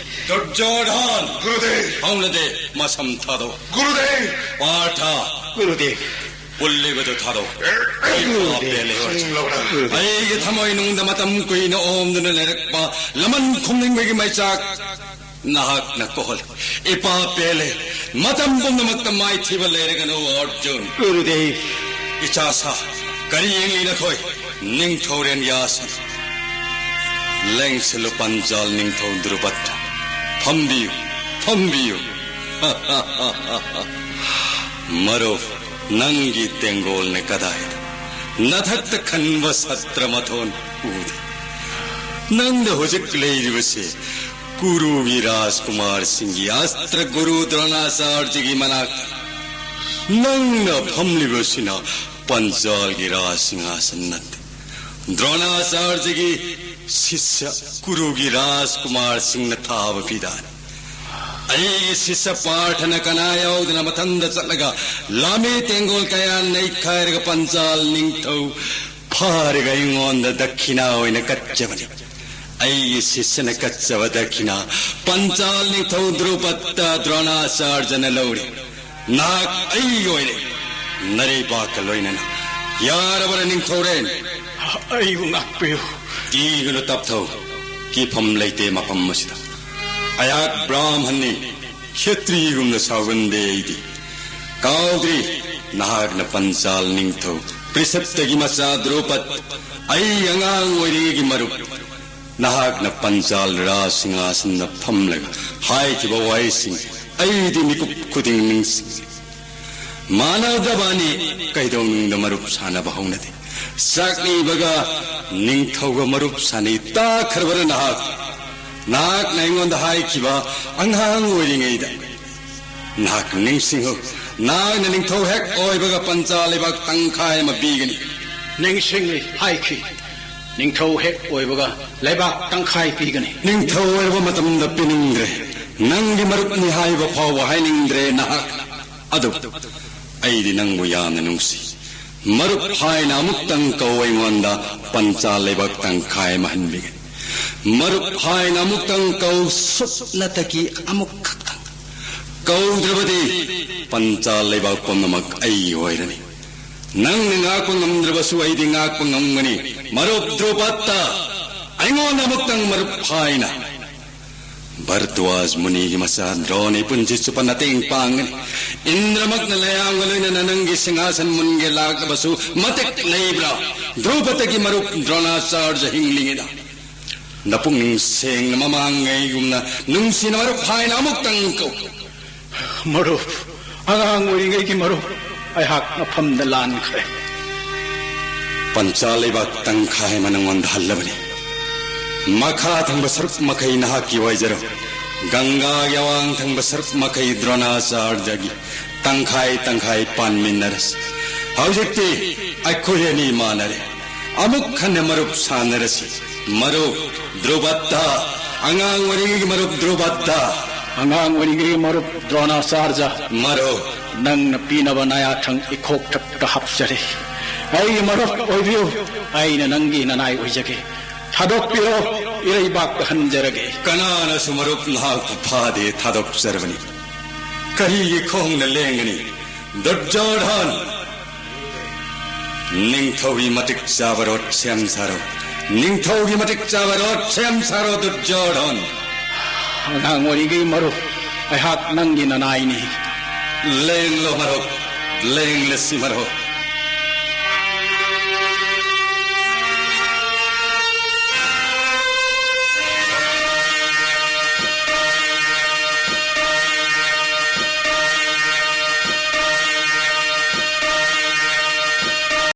ꯗꯨꯔꯖꯣꯙꯟ! ꯒꯨꯔꯨꯗꯦꯕ! ꯍꯧꯅꯗꯦ, ꯃꯁꯝ ꯊꯥꯗꯣꯛ꯫ ꯒꯨꯔꯨꯗꯦꯕ! ꯄꯥꯔꯊ! ꯒꯨꯔꯨꯗꯦꯕ! ꯄꯨꯜꯂꯤꯕꯗꯨ ꯊꯥꯗꯣꯛ꯫ ꯑꯩ ꯄꯥꯞ ꯄꯦꯜꯂꯦ, ꯑꯔꯖꯨꯟ꯫ ꯈꯪꯂꯕ꯭ꯔꯥ? ꯑꯩꯒꯤ ꯊꯃꯣꯏ ꯅꯨꯡꯗ ꯃꯇꯝ ꯀꯨꯏꯅ ꯑꯣꯝꯗꯨꯅ ꯂꯩꯔꯛꯄ ꯂꯃꯟ ꯈꯨꯝꯅꯤꯡꯕꯒꯤ ꯃꯩꯆꯥꯛ ꯅꯍꯥꯛꯅ ꯀꯣꯍꯜ꯫ ꯏꯄꯥ ꯄꯦꯜꯂꯦ꯫ ꯃꯇꯝ ꯄꯨꯝꯅꯃꯛꯇ ꯃꯥꯏꯊꯤꯕ ꯂꯩꯔꯒꯅꯨ, ꯑꯔꯖꯨꯟ꯫ ꯒꯨꯔꯨꯗꯦꯕ, ꯏꯆꯥꯁꯥ, ꯀꯔꯤ ꯌꯦꯡꯂꯤ ꯅꯈꯣꯏ? ꯅꯤꯡꯊꯧꯔꯦꯟ ꯌꯥꯁꯤ꯫ ꯂꯦꯡꯁꯤꯜꯂꯨ ꯄꯟꯖꯥꯜ ꯅꯤꯡꯊꯧ ꯗ꯭ꯔꯨꯄꯗ꯫ ꯐꯝꯕꯤꯌꯨ, ꯐꯝꯕꯤꯌꯨ꯫ ꯃꯔꯨꯞ, ꯅꯪꯒꯤ ꯇꯦꯡꯒꯣꯜꯅ ꯀꯗꯥꯏꯗ? ꯅꯊꯛꯇ ꯈꯟꯕ ꯁꯇ꯭ꯔ ꯃꯊꯣꯟ ꯎꯗꯦ꯫ ꯅꯪꯅ ꯍꯧꯖꯤꯛ ꯂꯩꯔꯤꯕꯁꯤ ꯀꯨꯔꯨꯒꯤ ꯔꯥꯖꯀꯨꯃꯥꯔꯁꯤꯡꯒꯤ ꯑꯁꯇ꯭ꯔ ꯒꯨꯔꯨ ꯗ꯭ꯔꯣꯅꯥꯆꯥꯔꯖꯒꯤ ꯃꯅꯥꯛꯇ꯫ ꯅꯪꯅ ꯐꯝꯂꯤꯕꯁꯤꯅ ꯄꯟꯆꯥꯜꯒꯤ ꯔꯥꯖ ꯁꯤꯡꯍꯥꯁꯟ ꯅꯠꯇꯦ꯫ ꯗ꯭ꯔꯣꯅꯥꯆꯥꯔꯖꯒꯤ ꯁꯤꯁ꯭ꯌ ꯀꯨꯔꯨꯒꯤ ꯔꯥꯖꯀꯨꯃꯥꯔꯁꯤꯡꯅ ꯊꯥꯕ ꯐꯤꯗꯥꯅꯤ꯫ ꯑꯩꯒꯤ ꯁꯤꯁ꯭ꯌ ꯄꯥꯔꯊꯅ ꯀꯅꯥ ꯌꯥꯎꯗꯅ ꯃꯊꯟꯗ ꯆꯠꯂꯒ ꯂꯥꯃꯤ ꯇꯦꯡꯒꯣꯜ ꯀꯌꯥ ꯅꯩꯈꯥꯏꯔꯒ ꯄꯟꯆꯥꯜ ꯅꯤꯡꯊꯧ ꯐꯥꯔꯒ ꯑꯩꯉꯣꯟꯗ ꯗꯛꯈꯤꯅꯥ ꯑꯣꯏꯅ ꯀꯠꯆꯕꯅꯤ꯫ ꯑꯩꯒꯤ ꯁꯤꯁ꯭ꯌꯅ ꯀꯠꯆꯕ ꯗꯛꯈꯤꯅꯥ ꯄꯟꯆꯥꯜ ꯅꯤꯡꯊꯧ ꯗ꯭ꯔꯨꯄꯗ ꯗ꯭ꯔꯣꯅꯥꯆꯥꯔꯖꯅ ꯂꯧꯔꯦ꯫ ꯅꯍꯥꯛ ꯑꯩꯒꯤ ꯑꯣꯏꯔꯦ, ꯅꯔꯩꯕꯥꯛꯀ ꯂꯣꯏꯅꯅ꯫ ꯌꯥꯔꯕ꯭ꯔꯥ ꯅꯤꯡꯊꯧꯔꯦꯟ? ꯑꯩꯕꯨ ꯉꯥꯛꯄꯤꯌꯨ꯫ ꯀꯤꯒꯅꯨ ꯇꯞꯊꯧ, ꯀꯤꯐꯝ ꯂꯩꯇꯦ ꯃꯐꯝ ꯑꯁꯤꯗ꯫ ꯑꯩꯍꯥꯛ ꯕ꯭ꯔꯥꯍꯃꯟꯅꯤ, ꯈꯦꯇ꯭ꯔꯤꯒꯨꯝꯅ ꯁꯥꯎꯒꯟꯗꯦ ꯑꯩꯗꯤ꯫ ꯀꯥꯎꯗ꯭ꯔꯤ, ꯅꯍꯥꯛꯅ ꯄꯟꯆꯥꯜ ꯅꯤꯡꯊꯧ ꯄ꯭ꯔꯤꯁꯠꯇꯒꯤ ꯃꯆꯥ ꯗ꯭ꯔꯨꯄꯗ, ꯑꯩ ꯑꯉꯥꯡ ꯑꯣꯏꯔꯤꯉꯩꯒꯤ ꯃꯔꯨꯞ꯫ ꯅꯍꯥꯛꯅ ꯄꯟꯆꯥꯜ ꯔꯥꯖ ꯁꯤꯡꯍꯥꯁꯟꯗ ꯐꯝꯂꯒ ꯍꯥꯏꯈꯤꯕ ꯋꯥꯍꯩꯁꯤꯡ ꯑꯩꯗꯤ ꯃꯤꯀꯨꯞ ꯈꯨꯗꯤꯡ ꯅꯤꯡꯁꯤꯡ꯫ ꯃꯥꯟꯅꯗꯕꯅꯤ, ꯀꯩꯗꯧꯅꯨꯡꯗ ꯃꯔꯨꯞ ꯁꯥꯟꯅꯕ ꯍꯧꯅꯗꯦ꯫ ꯆꯥꯛꯅꯤꯕꯒ ꯅꯤꯡꯊꯧꯒ ꯃꯔꯨꯞ ꯁꯥꯟꯅꯩ ꯇꯥꯈ꯭ꯔꯕꯔ ꯅꯍꯥꯛ? ꯅꯍꯥꯛꯅ ꯑꯩꯉꯣꯟꯗ ꯍꯥꯏꯈꯤꯕ ꯑꯉꯥꯡ ꯑꯣꯏꯔꯤꯉꯩꯗ꯫ ꯅꯍꯥꯛ ꯅꯤꯡꯁꯤꯡꯉꯨ, ꯅꯍꯥꯛꯅ ꯅꯤꯡꯊꯧ ꯍꯦꯛ ꯑꯣꯏꯕꯒ ꯄꯟꯆꯥ ꯂꯩꯕꯥꯛ ꯇꯪꯈꯥꯏ ꯑꯃ ꯄꯤꯒꯅꯤ꯫ ꯅꯤꯡꯁꯤꯡꯂꯤ, ꯍꯥꯏꯈꯤ꯫ ꯅꯤꯡꯊꯧ ꯍꯦꯛ ꯑꯣꯏꯕꯒ ꯂꯩꯕꯥꯛ ꯇꯪꯈꯥꯏ ꯄꯤꯒꯅꯤ꯫ ꯅꯤꯡꯊꯧ ꯑꯣꯏꯔꯕ ꯃꯇꯝꯗ ꯄꯤꯅꯤꯡꯗ꯭ꯔꯦ꯫ ꯅꯪꯒꯤ ꯃꯔꯨꯞꯅꯤ ꯍꯥꯏꯕ ꯐꯥꯎꯕ ꯍꯥꯏꯅꯤꯡꯗ꯭ꯔꯦ ꯅꯍꯥꯛ꯫ ꯑꯗꯨ ꯑꯩꯗꯤ ꯅꯪꯕꯨ ꯌꯥꯝꯅ ꯅꯨꯡꯁꯤ꯫ ꯃꯔꯨꯞ ꯍꯥꯏꯅ ꯑꯃꯨꯛꯇꯪ ꯀꯧ ꯑꯩꯉꯣꯟꯗ, ꯄꯟꯆꯥ ꯂꯩꯕꯥꯛ ꯇꯪꯈꯥꯏ ꯑꯃ ꯍꯟꯕꯤꯒꯅꯤ꯫ ꯃꯔꯨꯞ ꯍꯥꯏꯅ ꯑꯃꯨꯛꯇꯪ ꯀꯧ, ꯁꯨꯞꯅꯇꯒꯤ ꯑꯃꯨꯛ ꯈꯛꯇꯪ꯫ ꯀꯧꯗ꯭ꯔꯕꯗꯤ ꯄꯟꯆꯥ ꯂꯩꯕꯥꯛ ꯄꯨꯝꯅꯃꯛ ꯑꯩ ꯑꯣꯏꯔꯅꯤ꯫ ꯅꯪꯅ ꯉꯥꯛꯄ ꯉꯝꯗ꯭ꯔꯕꯁꯨ ꯑꯩꯗꯤ ꯉꯥꯛꯄ ꯉꯝꯒꯅꯤ꯫ ꯃꯔꯨꯞ ꯗ꯭ꯔꯨꯄꯗ, ꯑꯩꯉꯣꯟꯗ ꯑꯃꯨꯛꯇꯪ ꯃꯔꯨꯞ ꯍꯥꯏꯅ ꯚꯔꯗ꯭ꯋꯥꯖ ꯃꯨꯅꯤꯒꯤ ꯃꯆꯥ ꯗ꯭ꯔꯣꯟ, ꯏꯄꯨꯟꯁꯤ ꯆꯨꯞꯄ ꯅꯇꯦꯡ ꯄꯥꯡꯒꯅꯤ꯫ ꯏꯟꯗ꯭ꯔꯃꯛꯅ ꯂꯩꯌꯥꯝꯒ ꯂꯣꯏꯅꯅ ꯅꯪꯒꯤ ꯁꯤꯡꯍꯥꯁꯟ ꯃꯨꯟꯒꯦ ꯂꯥꯛꯂꯕꯁꯨ ꯃꯇꯤꯛ ꯂꯩꯕ꯭ꯔꯥ? ꯗ꯭ꯔꯧꯄꯗꯒꯤ ꯃꯔꯨꯞ ꯗ꯭ꯔꯣꯅꯥꯆꯥꯔꯖ ꯍꯤꯡꯂꯤꯉꯩꯗ ꯅꯄꯨꯛꯅꯤꯡ ꯁꯦꯡꯅ ꯃꯃꯥꯡꯉꯩꯒꯨꯝꯅ ꯅꯨꯡꯁꯤꯅ ꯃꯔꯨꯞ ꯍꯥꯏꯅ ꯑꯃꯨꯛꯇꯪ ꯀꯧ꯫ ꯃꯔꯨꯞ, ꯑꯉꯥꯡ ꯑꯣꯏꯔꯤꯉꯩꯒꯤ ꯃꯔꯨꯞ, ꯑꯩꯍꯥꯛ ꯃꯐꯝꯗ ꯂꯥꯟꯈ꯭ꯔꯦ꯫ ꯄꯟꯆꯥ ꯂꯩꯕꯥꯛ ꯇꯪꯈꯥꯏ ꯑꯃ ꯅꯪꯉꯣꯟꯗ ꯍꯜꯂꯕꯅꯤ꯫ ꯃꯈꯥ ꯊꯪꯕ ꯁꯔꯨꯛ ꯃꯈꯩ ꯅꯍꯥꯛꯀꯤ ꯑꯣꯏꯖꯔꯣ꯫ ꯒꯪꯒꯥꯒꯤ ꯑꯋꯥꯡ ꯊꯪꯕ ꯁꯔꯨꯛ ꯃꯈꯩ ꯗ꯭ꯔꯣꯅꯥꯆꯥꯔꯖꯒꯤ꯫ ꯇꯪꯈꯥꯏ ꯇꯪꯈꯥꯏ ꯄꯥꯟꯃꯤꯟꯅꯔꯁꯤ꯫ ꯍꯧꯖꯤꯛꯇꯤ ꯑꯩꯈꯣꯏ ꯑꯅꯤ ꯃꯥꯟꯅꯔꯦ꯫ ꯑꯃꯨꯛ ꯍꯟꯅ ꯃꯔꯨꯞ ꯁꯥꯟꯅꯔꯁꯤ꯫ ꯃꯔꯨꯞ ꯗ꯭ꯔꯨꯕꯠꯇ, ꯑꯉꯥꯡ ꯑꯣꯏꯔꯤꯉꯩꯒꯤ ꯃꯔꯨꯞ ꯗ꯭ꯔꯨꯕꯠꯇ꯫ ꯑꯉꯥꯡ ꯑꯣꯏꯔꯤꯉꯩꯒꯤ ꯃꯔꯨꯞ ꯗ꯭ꯔꯣꯅꯥꯆꯥꯔꯖ꯫ ꯃꯔꯨꯞ꯫ ꯅꯪꯅ ꯄꯤꯅꯕ ꯅꯌꯥꯊꯪ ꯏꯈꯣꯛꯊꯛꯇ ꯍꯥꯞꯆꯔꯤ꯫ ꯑꯩꯒꯤ ꯃꯔꯨꯞ ꯑꯣꯏꯕꯤꯌꯨ꯫ ꯑꯩꯅ ꯅꯪꯒꯤ ꯅꯅꯥꯏ ꯑꯣꯏꯖꯒꯦ꯫ ꯊꯥꯗꯣꯛꯄꯤꯔꯣ, ꯏꯔꯩꯕꯥꯛꯇ ꯍꯟꯖꯔꯒꯦ꯫ ꯀꯅꯥꯅꯁꯨ ꯃꯔꯨꯞ ꯅꯍꯥꯛꯄꯨ ꯐꯥꯗꯦ, ꯊꯥꯗꯣꯛꯆꯔꯕꯅꯤ꯫ ꯀꯔꯤꯒꯤ ꯈꯣꯡꯅ ꯂꯦꯡꯒꯅꯤ? ꯗꯨꯔꯖꯣꯙꯟ! ꯅꯤꯡꯊꯧꯒꯤ ꯃꯇꯤꯛ ꯆꯥꯕ ꯔꯣꯠ ꯁꯦꯝ ꯁꯥꯔꯣ꯫ ꯅꯤꯡꯊꯧꯒꯤ ꯃꯇꯤꯛ ꯆꯥꯕ ꯔꯣꯠ ꯁꯦꯝ ꯁꯥꯔꯣ, ꯗꯨꯔꯖꯣꯙꯟ! ꯑꯉꯥꯡ ꯑꯣꯏꯔꯤꯉꯩ ꯃꯔꯨꯞ, ꯑꯩꯍꯥꯛ ꯅꯪꯒꯤ ꯅꯅꯥꯏꯅꯤ꯫ ꯂꯦꯡꯂꯣ ꯃꯔꯨꯞ, ꯂꯦꯡꯂꯁꯤ ꯃꯔꯨꯞ꯫